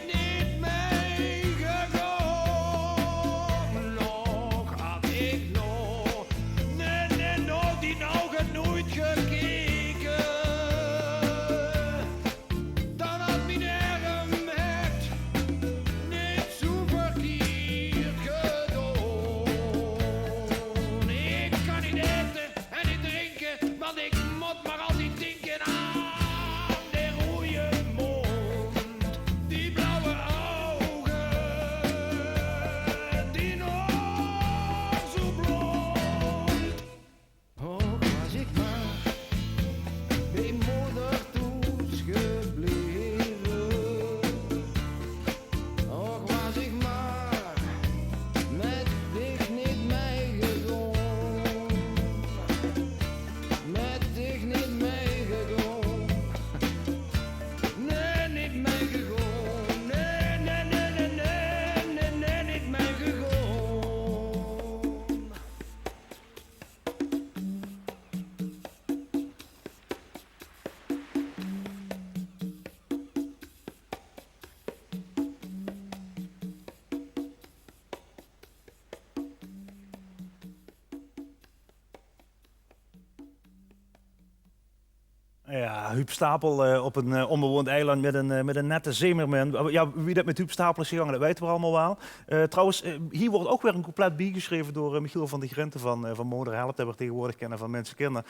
Jao, Huub Stapel, eh, op ein, eh, ónbewoond eiland mit ein, eh, mit ein nette zeemermin. Jao, wie det mit Huub Stapel is gegange, det weite v'r allemaol waal. Eh, trouwens, eh, hie wuuert ouch weer ein couplet biegesjreve door, eh, Michiel van de Grinten van, eh, van Moder Help, det v'r taegewoordig kènne van Minsekinder.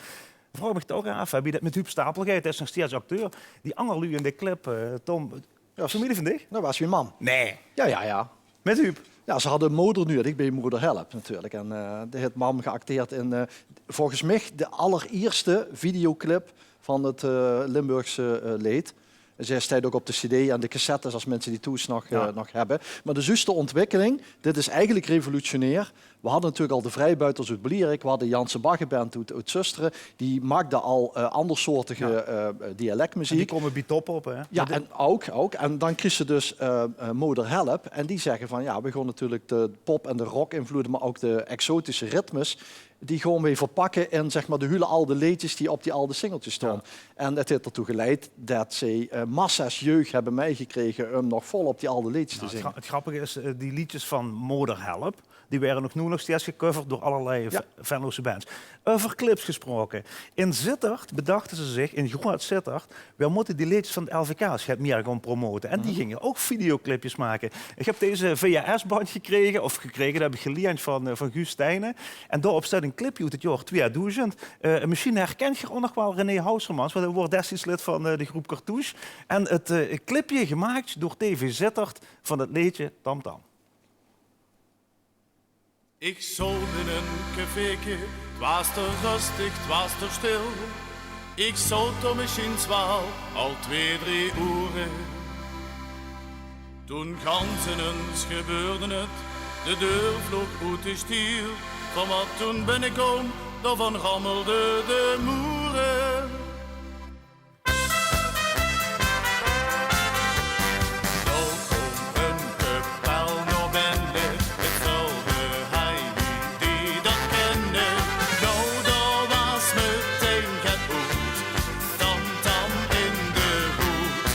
Vraog mich toch aaf, hè, wie det mit Huub Stapel geit. Hae is nog steeds acteur. Die anger luuj in de clip, eh, Tom, Jao, familie van dich? Det waas zien mam. Nae. Jao, jao, jao. Mit Huub? Jao, ze hadde Moder nuuedig bie Moder Help natuurlik. En, eh, dae haet mam geacteerd in, eh, volges mich de allerierste videoclip van het, eh, Limburgse, eh, leed. Ze steit ouch op de cd en de cassettes, es minse die thoes nog, eh, nog höbbe. Jao. Mer de zjuuste ontwikkeling, dit is eigelik revolutionair. V'r hadde natuurlik al de Vrijbuiters oet Blierik, v'r hadde Janse Bagge Band oet, oet Zöstere, die maakde al, eh, andersoortige, eh, dialekmeziek. En die kómme bie Top op, hè? Jao, en ouch, ouch. En dan kriegs se dus, eh, eh, Moder Help. En die zègke van, jao, v'r gaon natuurlik de pop- en de rock-invloede, mer ouch de exotische ritmes, die gaon v'r verpakke in, zeg mer, de hiel alde leedjes die op die alde singeltjes staon. Jao. En det haet d'rtoe geleid det ze, eh, massa's jeug höbbe mitgekrege um nog volop die alde leedjes te zinge. Nou, het gra-, het grappige is, eh, die leedjes van Moder Help, die waere nog noe nog steeds gecoverd door allerlei Ve-, Venlose bands. Euver clips gesproke. In Zitterd bedachte ze zich, in Groot Zitterd, v'r mótte die leedjes van het L V K-sjèt mieë gaon promote. En die ginge ouch videoclipjes make. Ich höb deze V H S-band gekrege, of gekrege, dae höb ich geleend van, eh, van Guus Stijnen. En dao-op steit ein clipje oet het jaor tweedoezend. Eh, mesjien herkent geer ouch nog waal René Housermans, want hae waor destieds lid van, eh, de groep Cartouche. En het, eh, clipje gemaak door T V Zitterd van het leedje Tam Tam. Ich zoot in ein caféke, 't waas dao röstig, 't waas dao sjtil. Ich zoot dao mesjiens waal al twee, drie oere. Toen gans inens gebeurde 't, de deur vloog oet de stiel. Van wat toen binnekoom, daovan rammelden de moere. Dao koom ein kepel nao binne, 't vulde hei die det kende. Noe, dao waas metein get oet, Tam Tam in de hoed.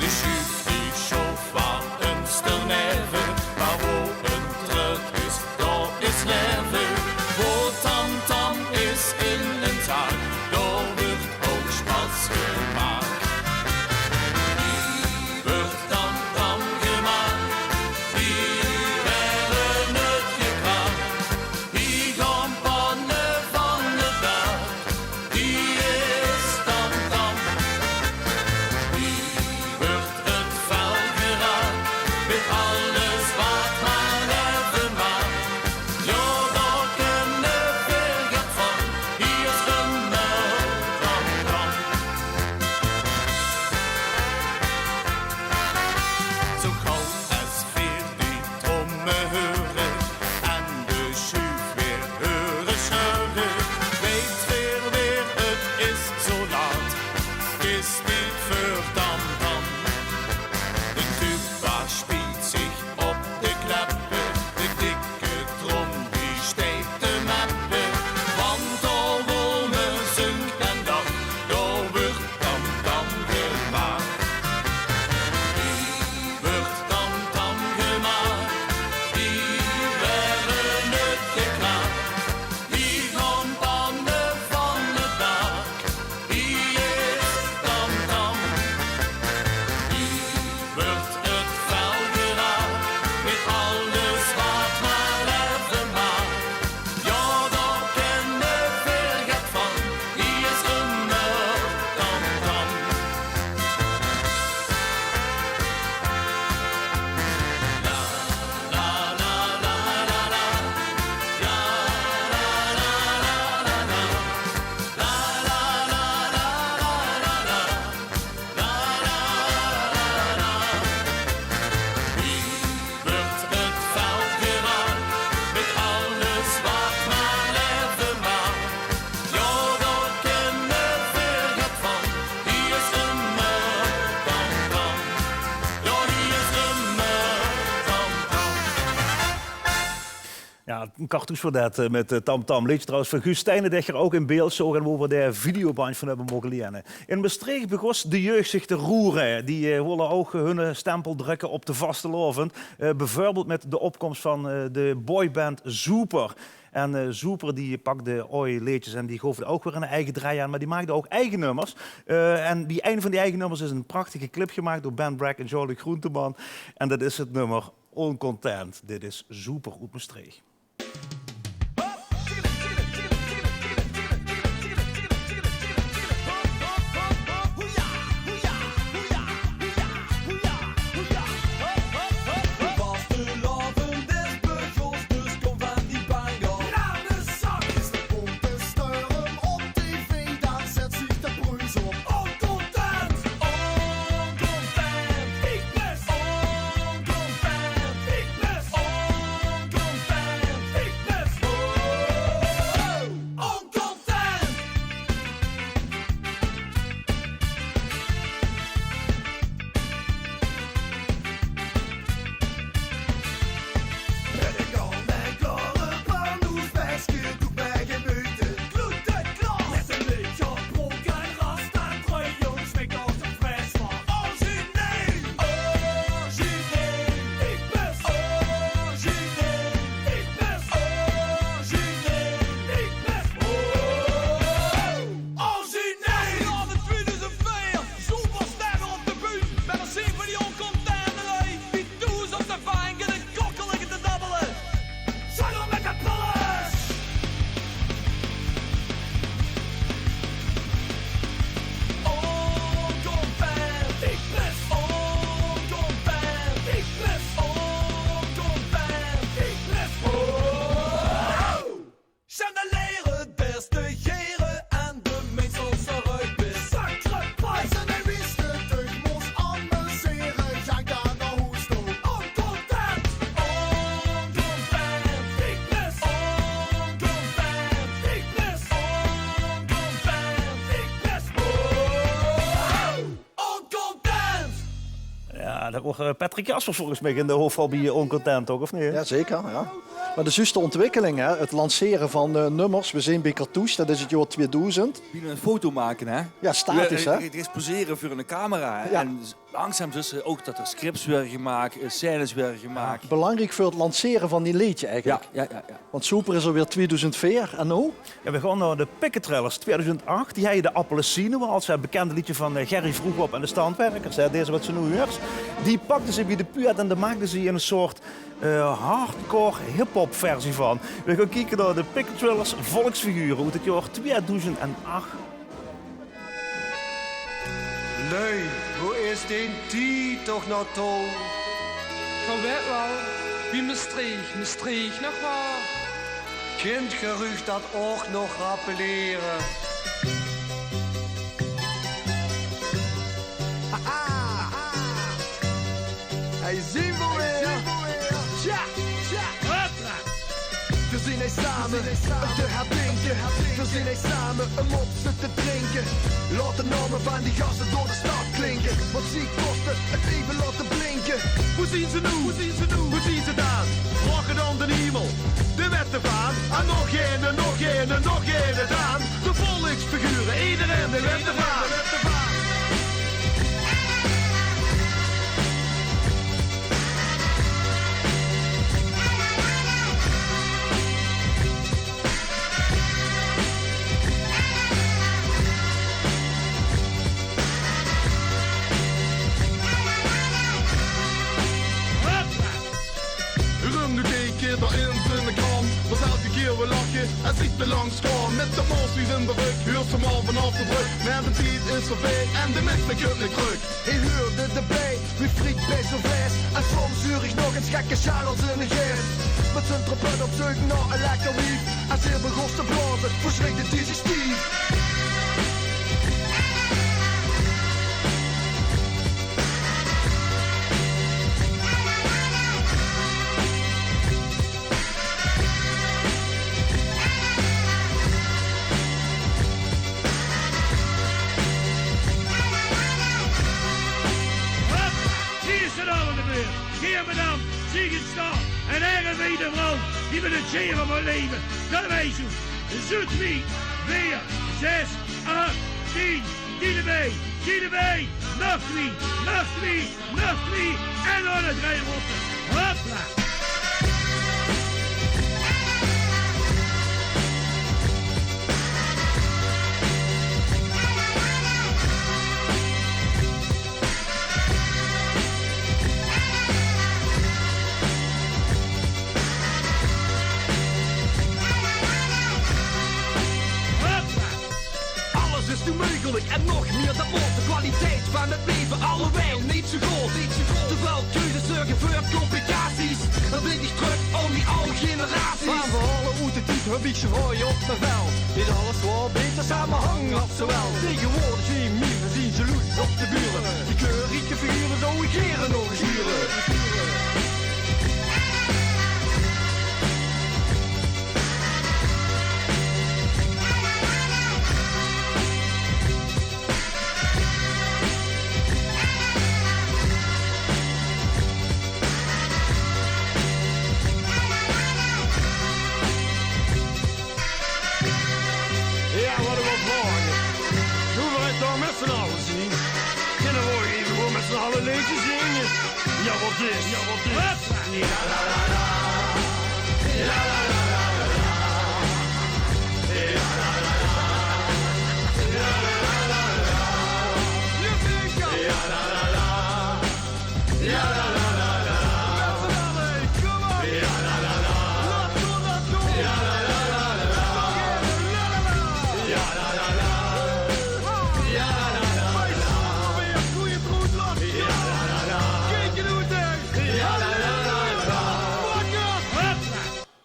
De sjuuf die sjoof waal ins d'r neve, mer wo ein trut is, dao is laeve. Wo Tam Tam is in ein zaak, dao wuuert ouch sjpas gemaak. Hie wuuert Tam Tam gemaak, hie waere 't gekraak, hie gaon panne van 't daak. Hie is Tam Tam, hie wuuert 't vel geraak, mit alles wat mer laeve maak. Jao, dao kènne veer get van, hie is ummer Tam Tam. Zo gauw es veer die tromme heure en de sjuuf weer heure sjeure, weit veer weer, 't is zo laat, 't is tied veur Tam Tam. De tuba sjpiet zich op de kleppe, de dikke trom die sjteit te meppe, want dao wone zunk en dach, dao wuuert Tam Tam gemaak. Hie wuuert Tam Tam gemaak, hie waere 't gekraak, hie gaon panne van 't daak. Hie is Tam Tam, hie wuuert 't vel geraak, mit alles wat mer laeve maak. Jao, dao kènne veer get van, hie is ummer Tam Tam. La, la, la, la, la, la. La, la, la, la, la, la. Hie wuuert 't vel geraak, mit alles wat mer laeve maak. Jao, dao kènne veer get van, hie is ummer Tam Tam. Jao, hie is ummer Tam Tam. Jao, ein Cartouche waor det, eh, mit, eh, Tam Tam. Leedje trouwens van Guus Stijnen, det geer ouch in beeld zoog en wo v'r de videobandj van höbbe moge liene. In Mestreech begós de jeug zich te roere. Die, eh, wólle ouch hunne stempel drökke op de vastelaovend. Eh, bieveurbeeld mit de opkoms van, eh, de boyband Zoeper. En eh, Zoeper, die pakde aoj leedjes en die goof d'r ouch weer 'n eige drej aan, mer die maakde ouch eige nummers. Eh, en die, ein van die eige nummers is 'n prachtige clip gemaak door Ben Brack en Jean-Luc Groenteman. En dat is 't nummer Oncontent. Dit is Zoeper oet Mestreech. Vastelaovend is begós, dus kóm van die bank aof. Raar de zak is de bónte storm op tv, dao zèt zich de Pruus op. Oncontent, oncontent, ich bès oncontent, ich bès oncontent, ich bès oncontent. Origineel! Zoeper stèmme op de bühne, mèt 'n symfonie oncontent. Die doezend op de bank en de kokke ligke te dabbele. Zang 'm mèt de polles! Oncontent, ich bès oncontent, ich bès oncontent, ich bès Chandeliere, bèste gere, en de mins es eruit bis. Sacre prijs! En hae wis det ich mós amusere, gaank dan nao hoes toe. Oncontent, oncontent, ich bès oncontent, ich bès oncontent, ich bès oncontent. Jao, dat waor eh, Patrick Jaspers volges mich in de hoofdrol bie Oncontent, toch, of neet? Jao, zeker, jao. Mer de zjuuste ontwikkeling, hè, 't lancere van eh, nummers. Veer zeen bie Cartouche, dat is 't jaor tweedoezend. Wie 'n foto make, hè? Jao, statisch, hè? 't Is posere veur 'n camera, hè? Jao. En langzaam zuus se ouch dat d'r scripts waere gemaak, eh, scènes waere gemaak. Belangriek veur 't lancere van dien leedje eigelik. Jao, jao, jao. Want Zoeper is alweer tweedoezend veer en noe? Jao, veer gaon nao de Pikketrillers tweedoezend ach. Die hawwe De Appelsiene, waor al 't bekènde leedje van eh, Gerry Vroegop en de Standwerkers, hè, deze wat se noe huurs. Die pakde ze bie de puuert en dao maakde ze 'n soort eh, hardcore hiphop versie van. Veer gaon kieke nao de Pikketrillers, Volksfigure, oet 't jaor tweedoezend ach. Lui, wo is d'n tied toch nao toe? Geer wèt waal, wie Mestreech, Mestreech nog waor. Kint geer uch dat ouch nog rappelere? Haha! Hei zien v'r weer! Tja, tja, hopla! Veer zien hei same, de Habinke. Veer zien hei same, 'n mop te drinke. Laot de naome van die gaste door de stad klinke. Want zie koste 't eve laote blinke. Wo zien ze noe? Wo zien ze noe? Wo zien ze dan? Vraog 't aan d'n hiemel. Dae wèt d'rvan. En nog eine, nog eine, nog eine dan. De volksfigure, ederein dae wèt d'rvan. Hopla! Rum noe kieke dao in ziene krant, want elke kier weer lache es ich d'r langs gaon. Mit de Maoswief in de rök, huurs se 'm al vanaaf de brök. Mer de tied is veurbie en de mins dae kump neet trök. Hae huurde d'rbie, wie Friet bij Sylvest. En soms huur ich nog ins gekke Charel ziene gest. Mit zien trompet op zeuk nao e lekker wief. Es hae begós te blaoze, versjrikde die zich stief. Hoppa, zie is 't al aan de beurt. Geer madam, zie geer staon. En hei 'n wiede vrouw die mit 't zere van leve. Dat wees oet. Zoet wie veer, zes, ach, tien. Zie d'rbie, zie d'rbie. Nog twie, nog twie. Nog twie en dan de drei rotte. Hopla. Mieë, dat maak de kwaliteit vaan 't leve allewijl neet zoe good. Te väöl keuzes zörge veur complicaties. Daan blink iech trök op die aw generaties. Vaan verhaole oet d'n tied höb iech ze veur op m'n vel. Neet alles waor beter samehangend, zoe wel. Tegenwoordeg zien mie, zien jaloers op de bure. Die kleurrieke figure zouw iech gere nog ins hure. Jao, wat 'n opvolging. Noe v'r 't dao mèt z'n alle zien, kinne v'r ouch eve gewoen mèt z'n alle leedjes zinge. Jao, wat is? Jao, wat is? Hoppa!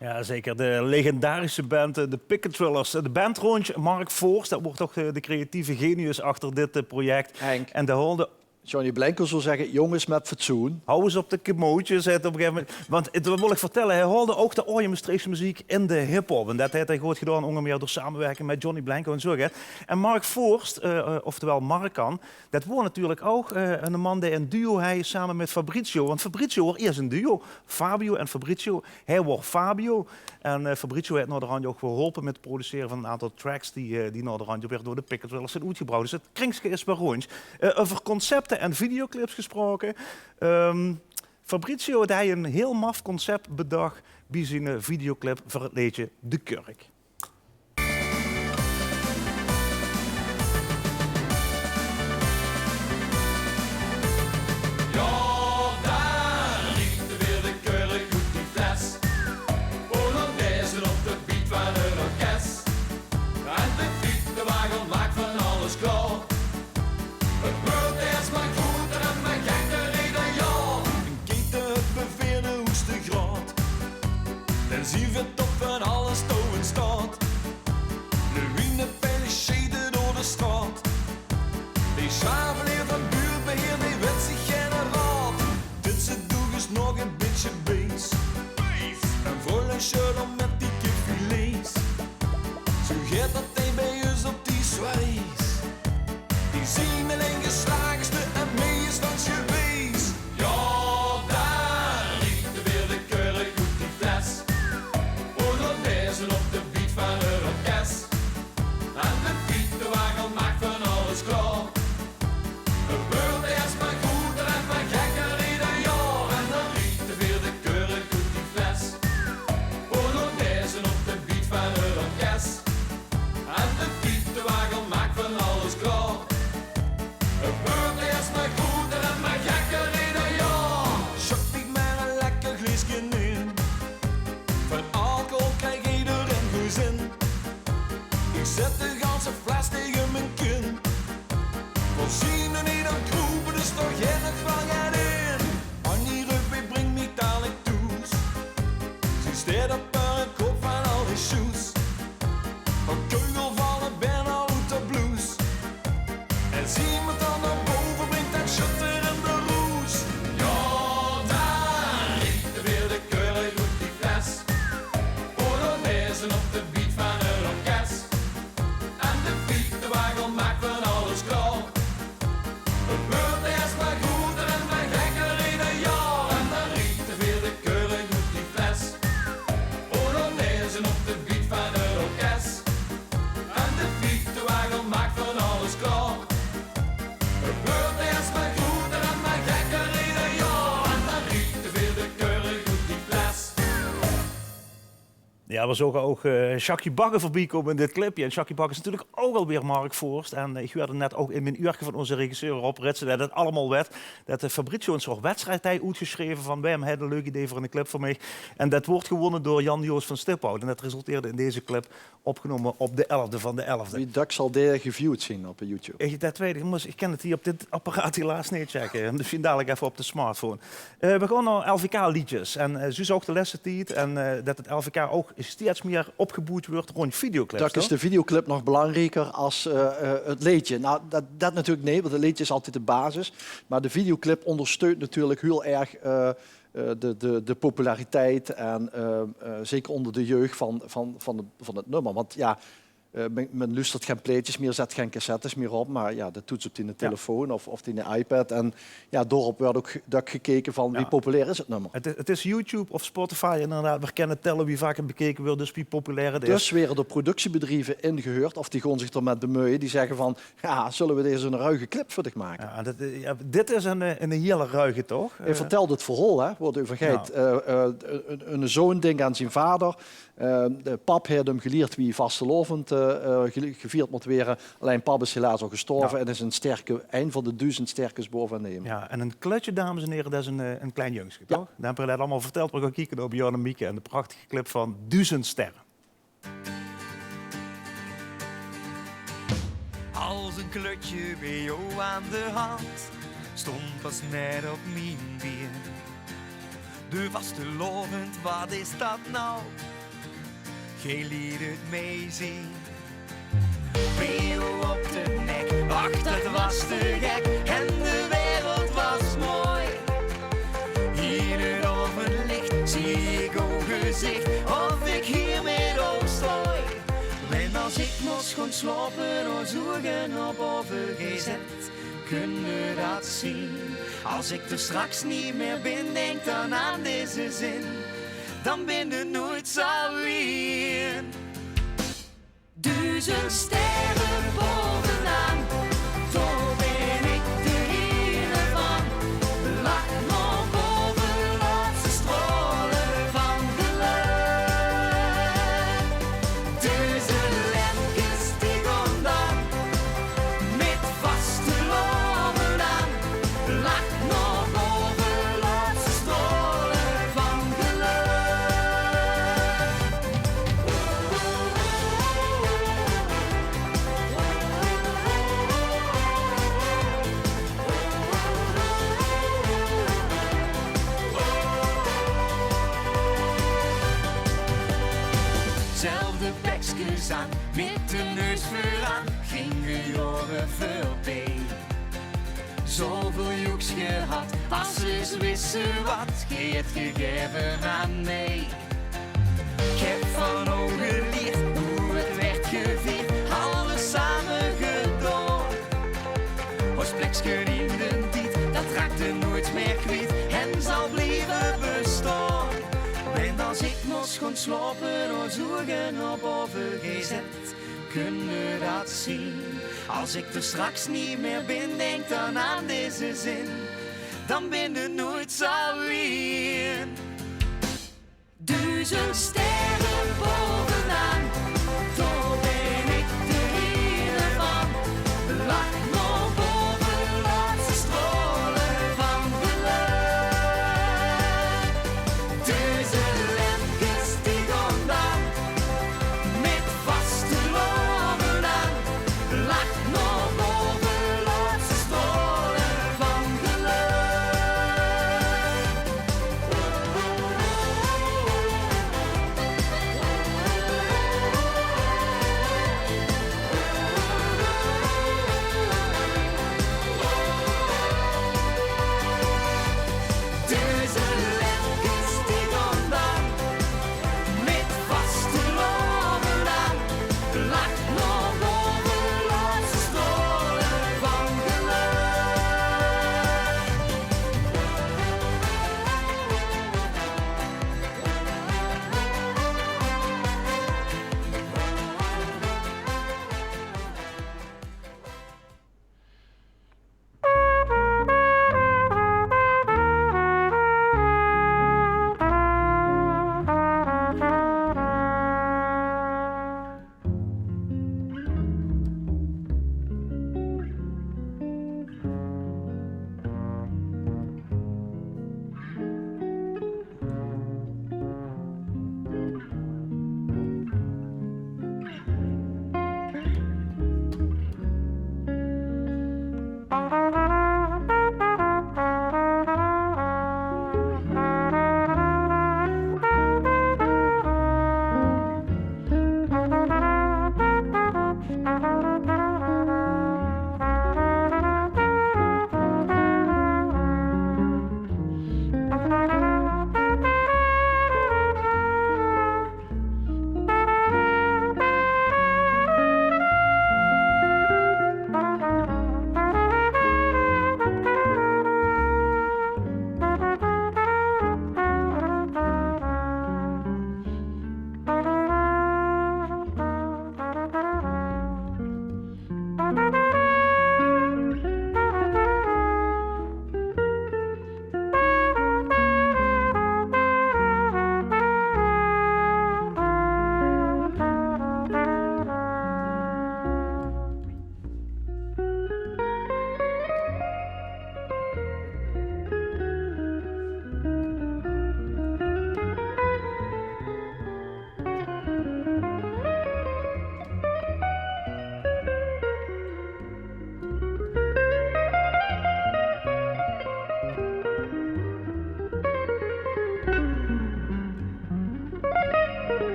Jao, zeker. De legendarische band, eh, de Pickettrillers. De band roond Mark Voorst, dat weurt toch, eh, de creatieve genius achter dit, eh, project. Henk. En de haalde Johnny Blenko zouw zègke: jonges mèt fatsoen, hou ins op de kemootsje, zag 'r op e gegeve memint. Want, eh, dat wèl iech vertèlle, heer haalde ouch de aoje Mestreechse meziek in de hiphop. En dat heet heer good gedoon, oonder mie door samewèrke mèt Johnny Blenko en zoe, hè. En Mark Voorst, eh, eh, oftewel Markan, dat weurt natuurlek ouch, eh, 'ne man dee 'n duo heet same mèt Fabrizio. Want Fabrizio weurt iers 'n duo. Fabio en Fabrizio. Heer weurt Fabio. En, eh, Fabrizio heet naoderhand ouch geholpe mèt 't producere vaan 'n aontal tracks die, eh, die naoderhand weer door de Pickettrillers zien oetgebroch. Dus 't kringske is weer roond. Eh, euver concepte en videoclips gesproke. Ehm, Fabrizio, dee heet 'n hiel maf concep bedach bie zien, eh, videoclip veur 't leedsje De Kurk. Jao, dao riet weer de kurk oet die fles. Polonaise op de beat vaan 't orkes. En de fietewage maak vaan alles klaor. 't Weurt iers mer groeter en mer gekker eder jaor. 'n Kete höbbe veer de hoegste graod. Daan zien veer top vaan alles touw in staot. De wienepeile sjete door de straot. Dee sjaafleer vaan buurtbeheer, dee wèt ziech geine raod. Dit ze doeg is nog e bitsje bees. En vrouwlui sjeulen mèt dikke filets. Zoe geit dat dee bij us op die soirées. Die zien allein geslaagste en meistens gewees. Jao, dao riet weer de kurk oet die fles. Polonaise op de beat vaan 't orkes. En de fietewage maak vaan alles klaor. 't Weurt iers mer groeter en mer gekker eder jaor. En daan riet weer de kurk oet die fles. Polonaise op de beat vaan 't orkes. En de fietewage maak vaan alles klaor. 't Weurt iers mer groeter en mer gekker eder jaor. Sjök diech mer e lekker gleeske in. Vaan alcohol krijg ederein gooj zin. Iech zèt de ganse fles tege mien kin. V'r zien 'r neet aon 't kroepe, dus toch geer nog wel get in. Annie Rugby bringk miech dalek thoes. Ze steit op 'r kop vaan al die sjoes. Vaan keugelvalle bin al oet de bloes. En zien mèt 'm nao bove bringk dat sjötterende roes. Jao, dao riet weer de kurk oet die fles. Polonaise op de beat vaan 't orkes. En de fietewage maak vaan alles klaor. 't Weurt iers mer Jao, veer zoge ouch, eh, Sjackie Bakke veurbie kómme in dit clipje. En Sjackie Bakke is natuurlik ouch alweer Mark Voorst. En, eh, ich huuerde net ouch in mien uurke van ózze regisseur Rob Ritsen, dae det allemaol weit, det, eh, Fabrizio ein soort wedstrijd haet oetgesjreve van: "Wae haet ein leuk idee veur ein clip veur mich?" En det woort gewónne door Jan-Joos van Stiphout. En det resulteerde in deze clip, opgenómme op de elfde van de elfde. Wie dök zal dae geviewd zeen op YouTube? Ich, det weit ich, mós, ich kin 't hie op dit apparaat helaas neet checke. Mesjien dalik effe op de smartphone. Eh, veer gaon nao L V K-leedjes. En, eh, zoe is ouch de lèste tied. En, eh, det 't L V K ouch steeds mieë opgeboewd wuuert róndj videoclips, toch? Dök is de videoclip nog belangrieker es, eh, eh, 't leedje. Nou, det, det natuurlik neet, want 't leedje is altied de basis. Mer de videoclip óngersteut natuurlik hiel erg, eh, eh, de, de, de populariteit en, eh, eh, zeker ónger de jeug van, van, van 't, van 't nummer. Want jao, eh, me, me luustert gein plaetjes mieë, zèt gein cassettes mieë op, mer jao, det doon ze op de telefoon of, of de iPad. En jao, daorop wuuert ouch ge-, dök gekeke van wie populair is 't nummer. 't Is, 't is YouTube of Spotify inderdaad. Veer kinne tèlle wie vaak 't bekeke wuuert, dus wie populair 't is. Dus waere d'r productiebedrieve ingehuurd of die gaon zich d'r mit bemeuje, die zègke van: "Jao, zölle veer dees ein ruige clip veur dich make?" Jao, det, eh, jao, dit is ein, eh, ein hiele ruige, toch? Hae vertèlt 't verhaol, hè, wo 't euver geit. Jao. Eh, eh, ein, ein zoon dink aan zien vader. Eh, de pap haet 'm gelierd wie vastelaovend, eh, eh, ge-, gevierd mót waere. Allein pap is helaas al gestorve en is ein sterke, ein van de duzend sterkes baove in de hemel. Jao, en ein klutsje, dames en hiere, det is ein, eh, ein klein jungske, toch? Dae haet 't allemaol vertèld. Veer gaon kieke nao Björn en Mieke en de prachtige clip van Duzend Sterre. Als ein klutsje bie dich aan de hand, stóng pas net op mien been. De vastelaovend, waat is det noe? Geej liet 't mich zeen. Bie dich op de nek, ach, det waas te gek. En de wereld waas mooi. Hie in 't aovendlich zeen ich ow gezich, of ich hie mit ow stoon. Wen as ich mós gaon slaope, ow ouge nao baove gezèt, kóns se det zeen. As ich d'r straks neet mieë bin, dink dan aan deze zin: dan bins se noeits allein. Duzend sterre baovenaan, dao bin ich de eine van. Lach nao baove, laot ze straole van gelök. Deze lempkes die gaon dan mit vastelaovend aan. Lach nao baove, laot ze straole van gelök. Zelfde pekskes aan, mit de neus veuraan, ginge jaore veurbie. Zoväöl joeks gehad, as ze ins wiste waat geej haet gegaeve aan mich. Ich höb van ow gelierd wie 't waert gevierd, alles same gedaon. Ós plekske in d'n tied, det raakde noeits mieë kwiet en zal blieve bestaon. Wen as ich mós gaon slaope, ós ouge nao baove gezèt, kóns se det zeen. As ich d'r straks neet mieë bin, dink dan aan deze zin: dan bins se noeits allein. Duzend sterre baovenaan, dao bin ich de eine van. Lach nao baove, laot ze straole van gelök. Deze lempkes die gaon dan, mit vastelaovend aan. Lach nao baove, laot ze straole van gelök.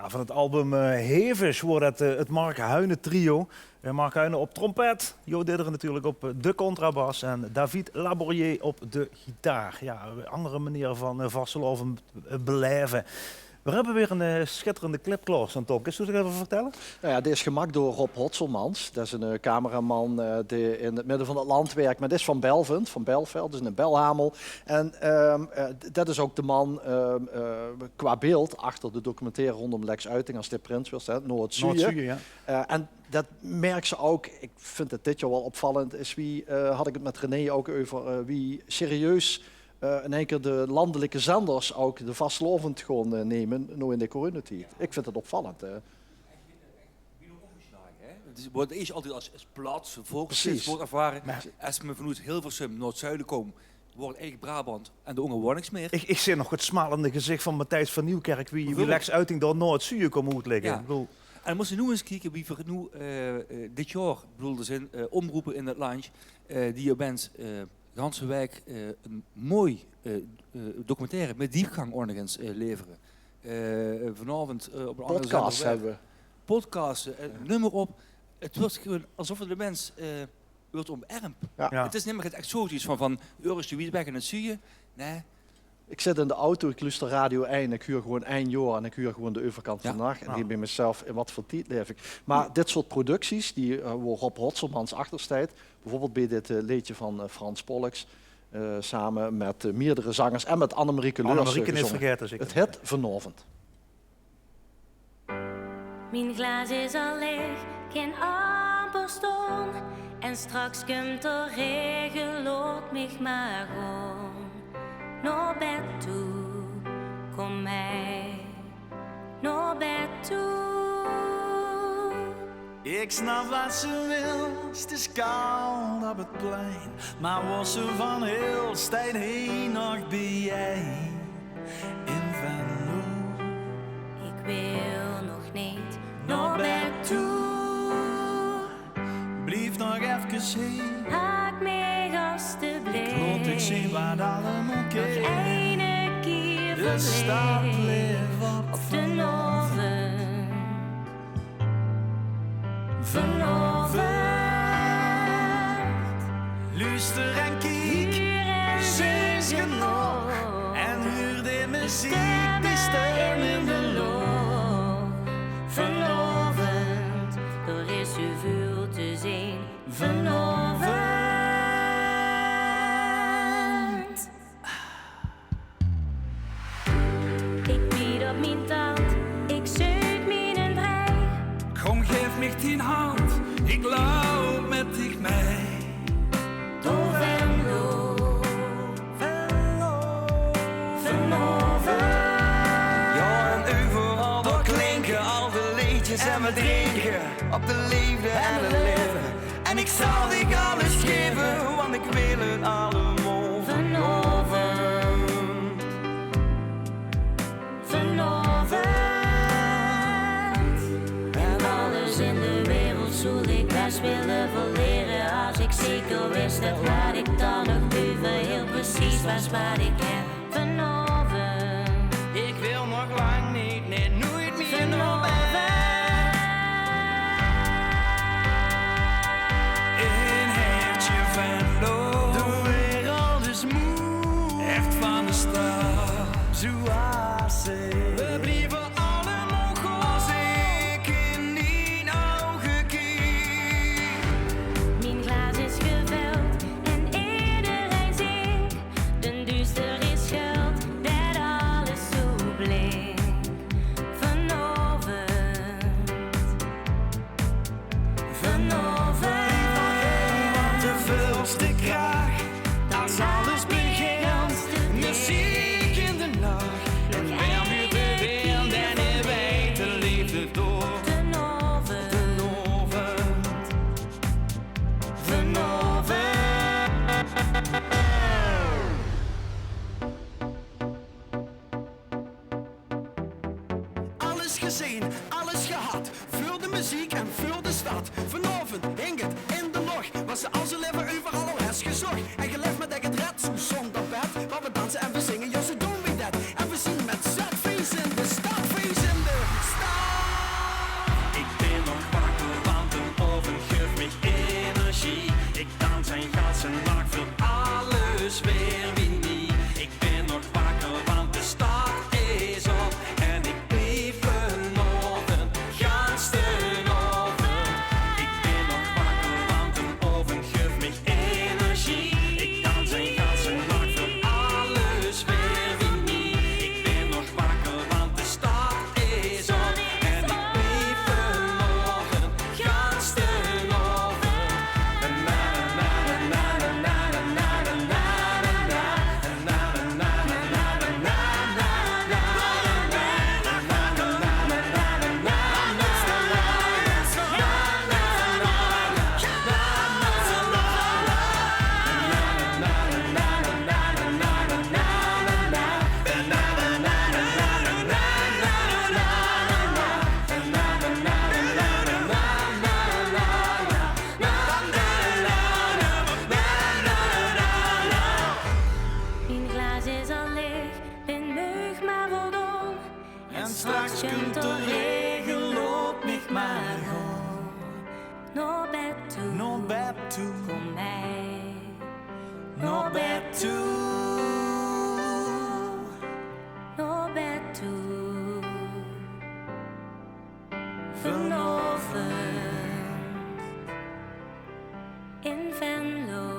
Van het album eh Hevig woort het, eh, het Mark Huinen trio. Eh, Mark Huinen op trompet, Jo Didderen natuurlijk op eh, de contrabas en David Laborier op de gitaar. Ja, een andere manier van eh vastelaovend eh, belaeve. We hebbe weer een eh, schitterende clip klaor staon, Tom. Kins doe d'r effe vertelle? Nou ja, dit is gemaakt door Rob Hotselmans. Dat is een eh, cameraman eh, die in het midden van het land werkt. Maar dit is van Belvent, van Belveld, dus een Belhamel. En ehm, eh, d- dat is ook de man ehm, eh, qua beeld achter de documentaire rondom Lex Uiting, als de prins was, hè, Noord-Zuur. Noord-Zuur, ja. Eh, en dat merk ze ook, ik vind het dit jaar wel opvallend, is wie, eh, had ik het met René ook over, eh, wie serieus eh, in één keer de landelijke zenders ook de vastelaovend gewoon eh, nemen, nu in de coronatied. Ik vind het opvallend. Hè. Wie nog omgeslagen, hè? Het is, wordt eerst altijd als, als plat, volksfeest Precies. wordt ervaren. Als we vanuit Hilversum, Noord-Zuiden komen, wordt eigenlijk Brabant en de Onger wordt niks meer. Ik, ik zeen nog het smalende gezicht van Matthijs van Nieuwkerk, wie, wie Bijvoorbeeld. Lex Uiting door Noord-Zuur komt oetlegge. Ja. Ik bedoel, En dan moest je nu eens kijken wie we nu eh, eh, dit jaar, ik bedoel, er zijn eh, omroepen in het land eh, die opeens eh de ganse week eh, een mooi eh, eh, documentaire met diepgang orgens eh, leveren. Eh, vanavond eh, op een andere Podcast zender hebben we. Podcasten, eh, noem maar op. Het wordt gewoon alsof er de mens eh, wordt omarmd. Ja. Ja. Het is niet meer het exotisch van, van Urus de Wietberg en het Zuur. Nee, Ik zit in de auto, ik luister Radio één, ik huur gewoon één jaar en ik huur gewoon de overkant van Ja. de nacht. En Ja. denk bij mezelf, in wat voor tijdleef ik. Maar dit soort producties, die, eh, waar Rob Hotselmans achter staat, bijvoorbeeld bij dit eh, leedje van eh, Frans Pollux, eh, samen met eh, meerdere zangers en met Annemarie Couleurs Annemarie eh, niet gezongen. Vergeten, zeker. Het hit Vanavond. Mien glaas is al leeg, kin amper staon. En straks kump de regen, laot mich maar gaon. Nao bed toe, kom mei, nao bed toe. Ik snap wat ze wil, het is koud op het plein. Maar was ze van heel Stijn heen nog bij jij in Venlo? Ik wil nog niet nao bed toe. Blief nog efkes heen. Haak mich alstublieft. Laot ik zien wat allemaal Nog keer. eine kier De stad verleef leef op op de oavend. Vanaovend. Luister en kiek, Huur en zing zing genoeg. nog. En huur de muziek, Stemmen die stemmen in de loch. Vanaovend, d'r is zoväöl te zeen. Vanaovend. Ik biet op mien tand, ik zeuk mienen drei. Kom, geef mich dien hand, ik loup met dich mee. Door Venlo, vanaovend. Ja, en overal daar klinken al de leedjes en we drinken op de leefde en het leven. En ik zal dich alles geven, want ik wil het allemaal vanaovend. Vanaovend. En alles in de wereld zoel ik best willen verleren, als ik zeker wist dat wat ik dan nog euver hield precies was wat ik heb vanaovend. Ik wil nog lang niet, nee, nooit meer nog. Vanaovend. In hertje Venlo. De wereld is moe. Echt van de stad. Zoals ik. We blieven allemaal goed. Als ik in dien ogen kiek. Mien glaas is gevuld en iedereen zingt. Den duister is schuld dat alles zo blinkt. Vanaovend. Vanaovend. De vulste kracht. Als alles begint. Muziek in de nacht. En weer weer te weer. En weet de leefde door. Vanaovend. Vanaovend. Vanaovend. Alles gezeen, alles gehad. Veur de muziek en veur de stad. Vanaovend hing het in de loch. Wat ze al zo leve euveral al hes gezoch. En geleef me dat ik het red, zo zonder pet. Wat we dansen en we zingen, ja, zo doen we dat. En we zien met zet feest in de stad, feest in de stad. Nao bed toe. Kom mei. Nao bed toe. Nao bed toe. Vanaovend in Venlo.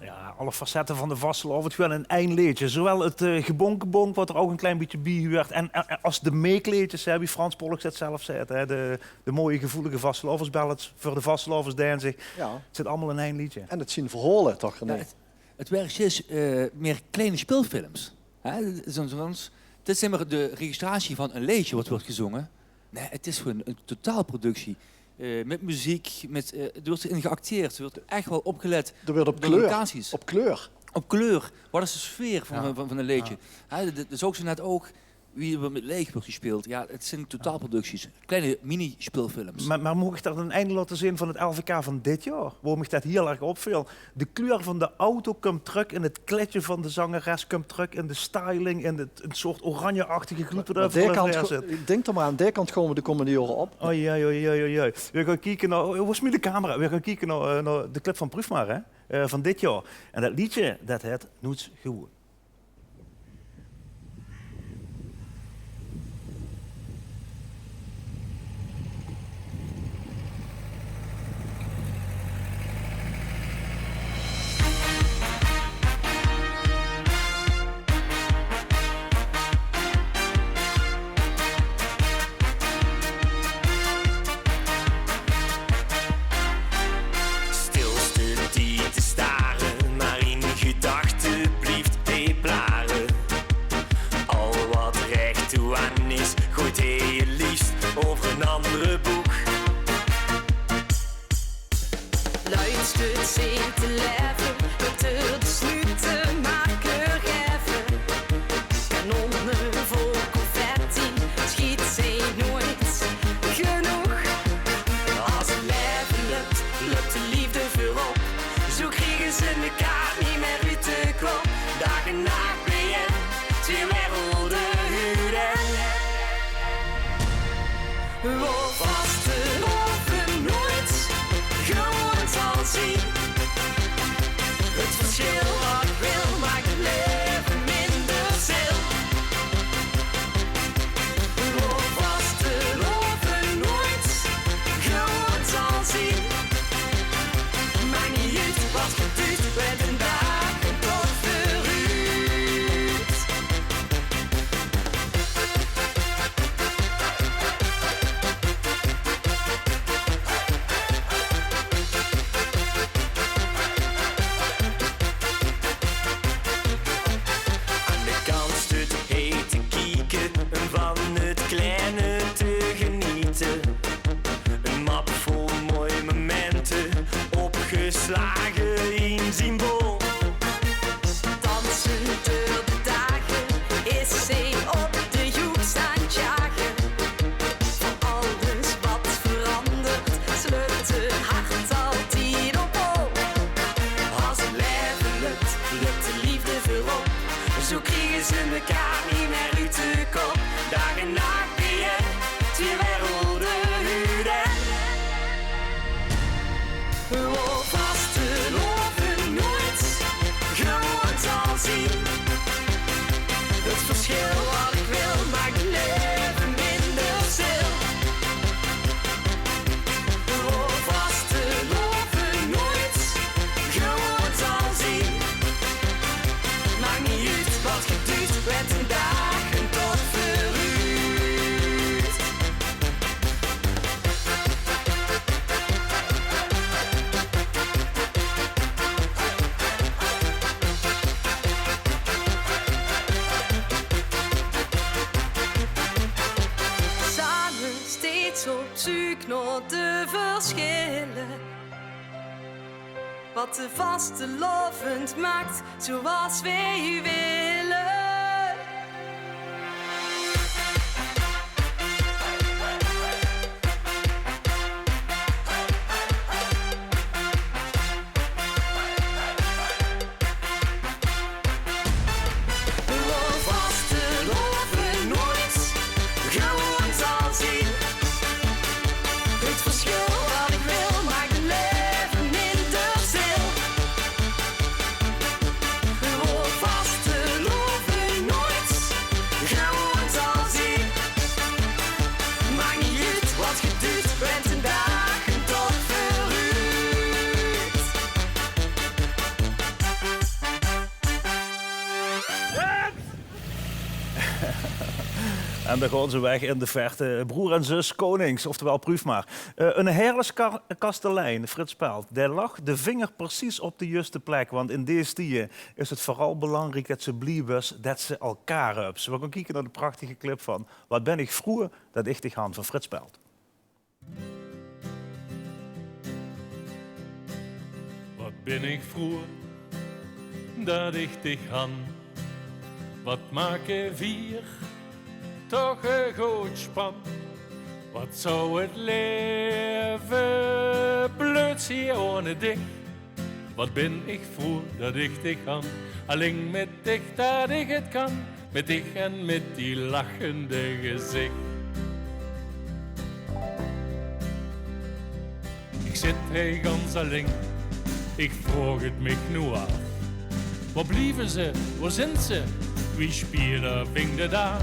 Jao, alle facette van de vastelaovend gewoon in ein leedje. Zowaal het, eh, gebonkebonk, wat d'r ouch ein klein bietje bie huuert, en, en, en es de meekleedjes, hè, wie Frans Pollux het zelf zaet, hè, de, de mooie gevoelige vastelaovesballads veur de vastelaovesdinsdig. Jao. Het zit allemaol in ein leedje. En het zien verhaole, toch, René? Jao, het, het werk is, eh, mier kleine speulfilms. Hè, zo'n, zo'n, dit is neet mier de registratie van ein leedje wat weurt gezónge. Nae, het is gewoon ein totaalproductie. Eh, mit meziek, mit, eh, d'r weurt in geacteerd, d'r weurt ech waal opgelet. D'r weurt op kleur. Locaties. Op kleur. Op kleur. Wat is de sfeer van, jao, van, van ein leedje? Jao. Hè, de, de, de zoogs se net ouch wie d'r mit liech weurt gespeuld. Jao, het zien totaalproducties. Kleine mini-speulfilms. Mer, mer maag ich dan ein einde laote zeen van het L V K van dit jaor? Waorum mich det hiel erg opviel. De kleur van de auto kump trök in het kleidje van de zangeres, kump trök in de styling, in het, ein soort oranjeachtige gloed wat euveral zit. Mer, mer dae kant go-, ich dink d'r mer aan, dae kant kómme we de kómmende jaore op. Oei, oei, oei, oei, oei. Weer gaon kieke nao, wo is mien camera? Weer gaon kieke nao, eh, nao de clip van Proef maar, hè? Eh, van dit jaor. En det leedje, det het Noets Gewoon. Stil stunt die te stare, mer in gedachte blief dee blare. Al wat rech toe aan is, goeit dee het leefst euver ein anger boeg. Luid stunt ze te laeve, tot d'r de snuut te make gaeve. Kanonne vol confetti, schiet ze noeit genóg. Es het laeve löp, löp de leefde veurop. Zo kriege ze mekaar neet mier oet de kop. Daag en nach bie ein, twieë werelde huuren. Wo vastelaovend noeit gewoon zal zien. Het verschil wat ich wil maak het laeve minder zil. Wo vastelaovend noeit gewoon zal zien. Maak neet oet wat geer duit, want ein daag en toch veuroet. Aan de kant stunt heet te kieke, van het kleine te geniete. Ein map vol mooi momente, opgeslage in zien bol. Dansend door de daag is ze op de joek staon sjage. Veur alles wat verandert, sleunt ze hart altied op hol. Es het laeve löp, löp de leefde veurop. Zo kriege ze mekaar neet mier oet de kop. Daag en nach bie ein, twieë werelde huuren. Wo vastelaovend noeit gewoon zal zien. Het verschil wat ich wil maak het laeve minder zil. Wo vastelaovend noeit gewoon zal zien. Maak neet oet wat geer duit, want ein daag en toch veuroet. Same steeds op zeuk nao de verschille. Wat de vastelaovend maak, zoeas weej wille. Wo En dao gaon ze weg in de verte. Broer en zus Konings, oftewel Pruuf maar. Eh, 'ne heerlike ka-, kastelein, Frits Pelt. Dae lag de vinger precies op de juuste plek, want in dees tieje is 't veural belangriek det ze blie is det ze elkaar höbs. Veer gaon kieke nao de prachtige clip van Wat bin ich vroe det ich dich han van Frits Pelt. Wat bin ich vroe det ich dich han. Wat make veer toch e good span. Wat zou 't leve bleud zieë ohne dich. Wat bin ich vroe det ich dich han. Alling mit dich det ich 't kan. Mit dich en mit die lachende gezich. Ich zit hie gans alling, ich vraog 't mich noe aaf. Wo blieve ze, wo zint ze, wie spieële ving de daag?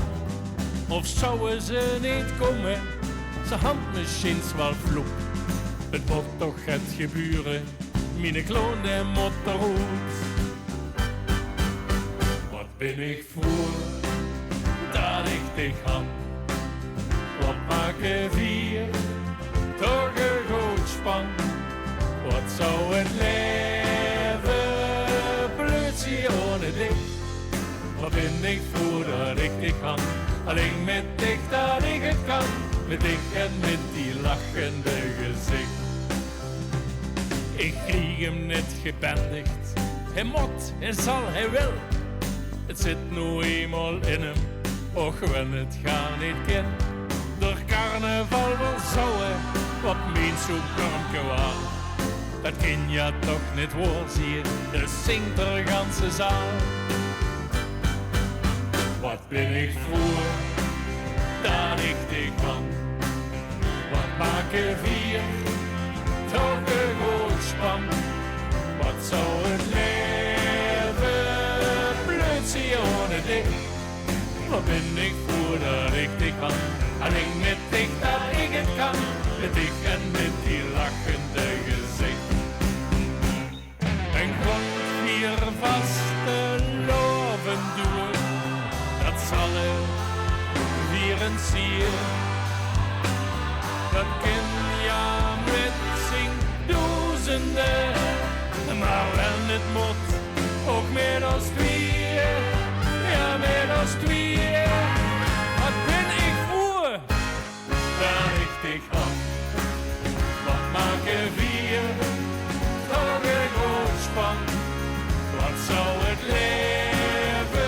Of zouwe ze neet kómme, ze hant mesjiens waal vloek. 't Mót toch get gebeure, miene kloon dae mót d'roet. Wat bin ich vroe det ich dich han. Wat make veer toch e good span. Wat zou 't leve bleud zieë ohne dich. Wat bin ich vroe det ich dich han. Alling mit dich det ich 't kan. Mit dich en mit die lachende gezich. Ich krieg 'm neet gebendig. Hae mót, hae zal, hae wil. 't Zit noe einmaol in 'm, och wen 't gaar neet kin. D'r carnaval wil zouwe, wat meins oe, Körmke, waal? Det kin ja toch neet waor zieë, dus zingt d'r ganse zaal. Wat bin ich vroe det ich dich han. Wat make veer toch e good span. Wat zou 't leve bleud zieë ohne dich. Wat bin ich vroe det ich dich han. Alling mit dich det ich 't kan. Mit dich en mit die lachende gezich. En grond veer vastelaovend doeë, det zalle veer ins zieë. Det kin ja mit zien doezende, maar wen 't mót, och mit ós twieë, ja, mit ós twieë. Wat bin ich vroe det ich dich han. Wat make veer toch e good span. Wat zou 't leve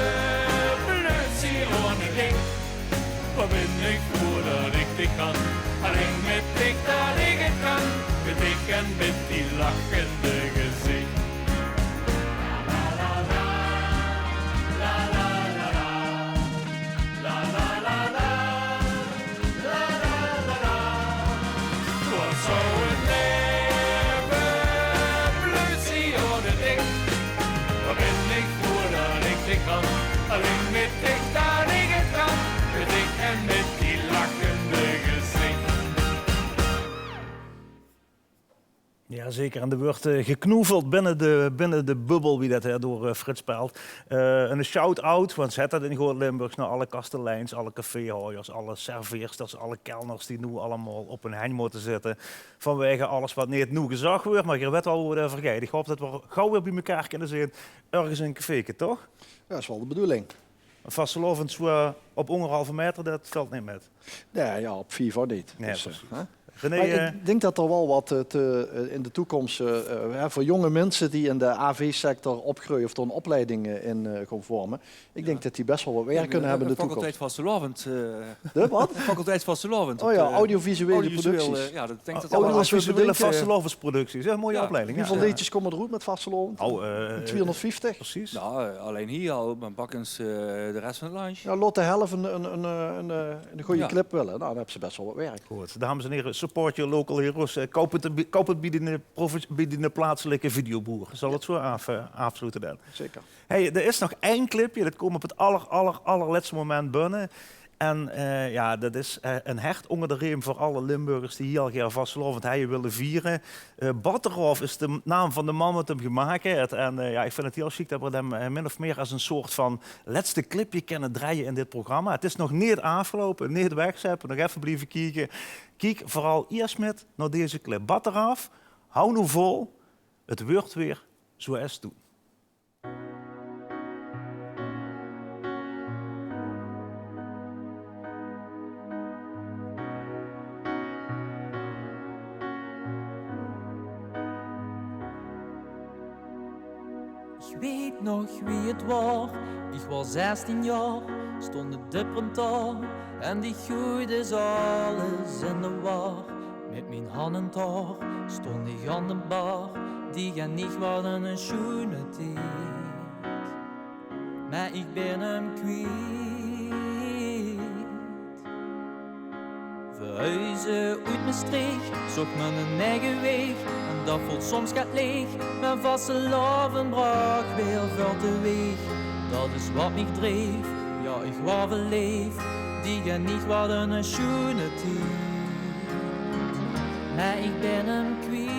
bleud zieë ohne dich. Wat bin ich vroe det ich dich han. Alling mit dich det ich 't kan. Mit dich en mit die lachende gezich. Wat zou 't leve bleud zieë ohne dich. Wat bin ich vroe det ich dich han. Alling mit dich det ich 't kan. Mit dich en mit die lachende gezich. Jazeker, en d'r wuuert, eh, geknoeveld binne de, binne de bubbel, wie det, hè, door, eh, Frits Pelt. Eh, en 'ne shout-out, want ze hèt det in good Limburgs, nao alle kasteleins, alle caféhaojers, alle serveersters, alle kelners die noe allemaol op hun henj mótte zitte vanwege alles wat neet noe gezag wuuert, maar geer wèt waal wo 't euver geit. Ich haop det v'r gauw weer bie mekaar kinne zeen, örges in 'n cafeeke, toch? Ja, det is waal de bedoeling. Vastelaovend zoeë op óngerhalve maeter, det tèlt neet mit. Nae, ja, op vief ouch neet. Nae, dus, eh, precies. Hè? René, maar eh, ik denk dat er wel wat eh, te, eh, in de toekomst eh, eh, hè, voor jonge mensen die in de A V-sector opgroeien of dan opleidingen in eh, gaan vormen. Ik denk dat die best wel wat werk kunnen hebben in de toekomst. Faculteit vastelaovend. Eh, de wat? Faculteit vastelaovend. Oh ja, eh, audiovisuele producties. Ja, dat denk ik dat audiovisuele vastelaovendproducties. Ja, mooie opleiding. Hoeveel leedjes komen er goed met vastelaovend? Oh, eh, tweehonderdvijftig? Precies. Nou, eh, alleen hier al, maar pak eens eh, de rest van het landje. Ja, laat de helft een, een, een, een, eh, een goede clip willen. Nou, dan hebben ze best wel wat werk. Goed, dames en heren, support your local heroes. Eh, koop het, koop het bij de, profi- bij de plaatselijke videoboer. Zal het zo af, eh, afsluiten dan? Zeker. Hey, d'r is nog ein clipje, det kump op 't aller, aller, allerlètste moment binne. En, eh, jao, det is, eh, ein hert ónger de reem veur alle Limburgers die hieël gaer vastelaovend hei wille viere. Eh, Batteraof is de naam van de man waat 'm gemaak haet. En, eh, jao, ich vinj 't hieël sjiek det v'r 'm, eh, min of mier es ein soort van lètste clipje kinne drejje in dit programma. 't Is nog neet aafgeloupe, neet wegzeppe, nog effe blieve kieke. Kiek veural iers mit nao deze clip. Batteraof, hou noe vol, 't wuuert weer zoeë es toen. Ich weit nog wie 't waor, ich waor zestien jaor, stóng de dipper dao en die goeide alles in de war. Mit mien hand in 't haor stóng ich aan de bar, die en ich waore eine sjoeëne tied. Mer ich bin 'm kwiet. Verhuize oet Mestreech, zoch miene eige waeg, en det veult soms get leeg. Mer vastelaovend brach weer väöl teweeg, det is waat mich dreef. Jao, ich waor verleef, die en ich waore eine sjoeëne tied. Mer ich bin 'm kwiet.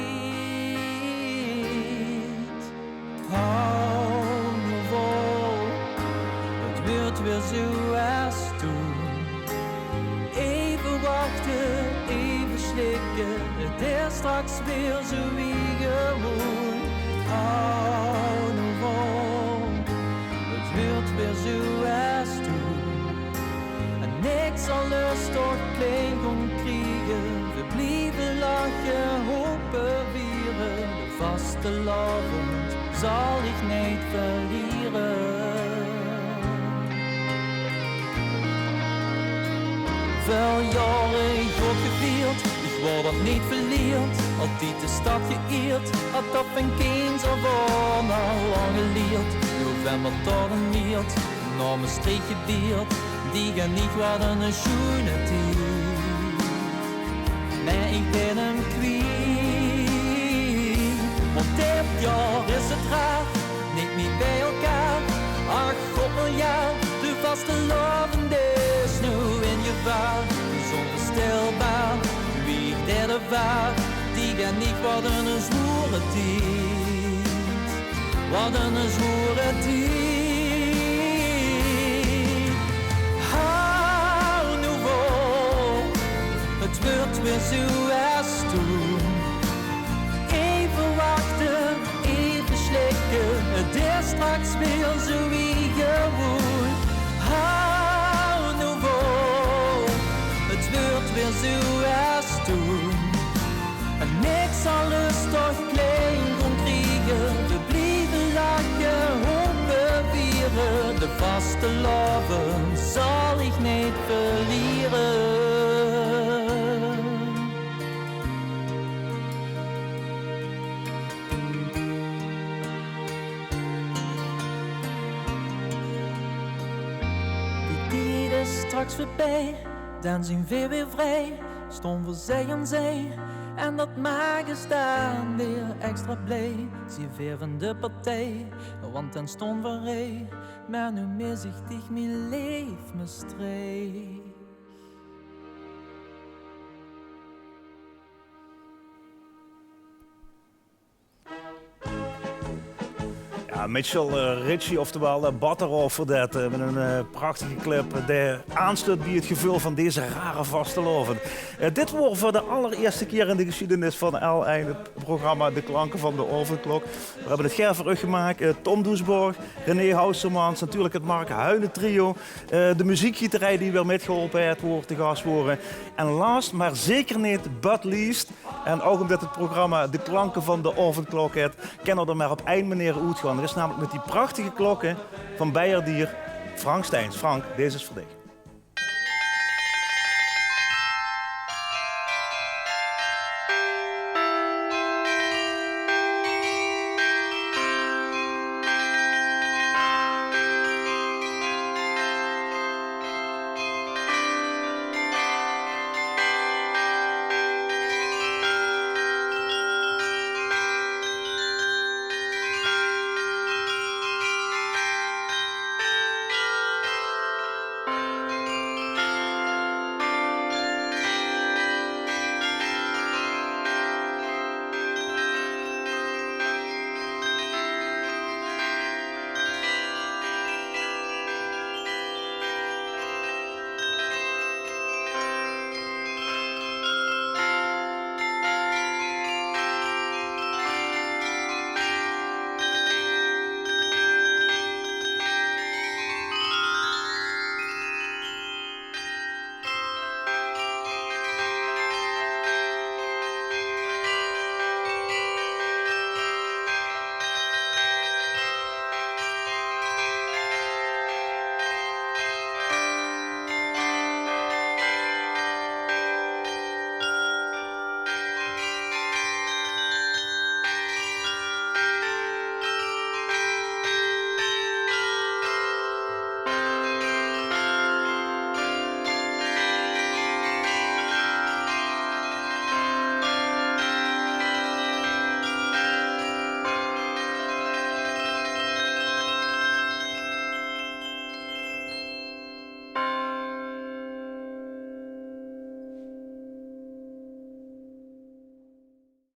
Hou noe vol, 't wuuert weer zoeë es toen. Effe wachte, effe slikke, 't is straks weer zoeë wie gewoeën. Hou noe vol, 't wuuert weer zoeë es toen. En ich zal lust toch klein gaon kriege. Veer blieve lache, hope, viere. De vastelaovend zal ich neet verliere. Väöl jaore ich waor gevierd, ich waor det neet verlierd. Altied de stad geïerd, had det van kinds aaf aan al lang gelierd. November tot en miert, nao Mestreech gedeerd, die en ich waore eine sjoeëne tied. Mer ich bin 'm kwiet, want dit jaor is 't raar, neet mie bie-ein. Ach god, miljard, de vastelaovend is noe in gevaar. Is ónveurstelbaar wie ich dit ervaar, die en ich waore eine zwoeëre tied. Waat eine zwoeëre tied. Hou noe vol, 't wuuert weer zoeë es toen. Effe wachte, effe slikke, 't is straks weer zoeë wie gewoeën. Hou noe vol, 't wuuert weer zoeë es toen. En ich zal lust toch klein gaon kriege. Veer blieve lache, hope, viere. De vastelaovend zal ich neet verliere. Die tied is straks veurbie, dan zeen veer weer vrie. Staon veur zich en zij. En det maak ós dan weer extra blie. Zeen veer van de partij, want dan staon veer rij. Mer noe mis ich dich, mie leef Mestreech. Jao, Mitchell, eh, Ritchie, oftewel, eh, Batteraof veur det, eh, mit ein, eh, prachtige clip, eh, dae aansluut bie 't geveul van deze rare vastelaovend. Eh, dit waor veur de allerierste kier in de gesjiedenis van L1 't programma De Klanken van de Aovendklok. Veer höbbe 't gaer veur uch gemaak. Eh, Tom Doesborg, René Houstermans, natuurlik 't Mark Huinen Trio. Eh, de meziekgieterij die weer mitgeholpe haet, waor te gas waore. En last, mer zeker neet but least, en ouch ómdet 't programma De Klanken van de Aovendklok haet, kinne v'r d'r mer op ein meneer oetgaon. Det is namelik mit die prachtige klokke van Beierdier, Frank Steins. Frank, deze is veur dich.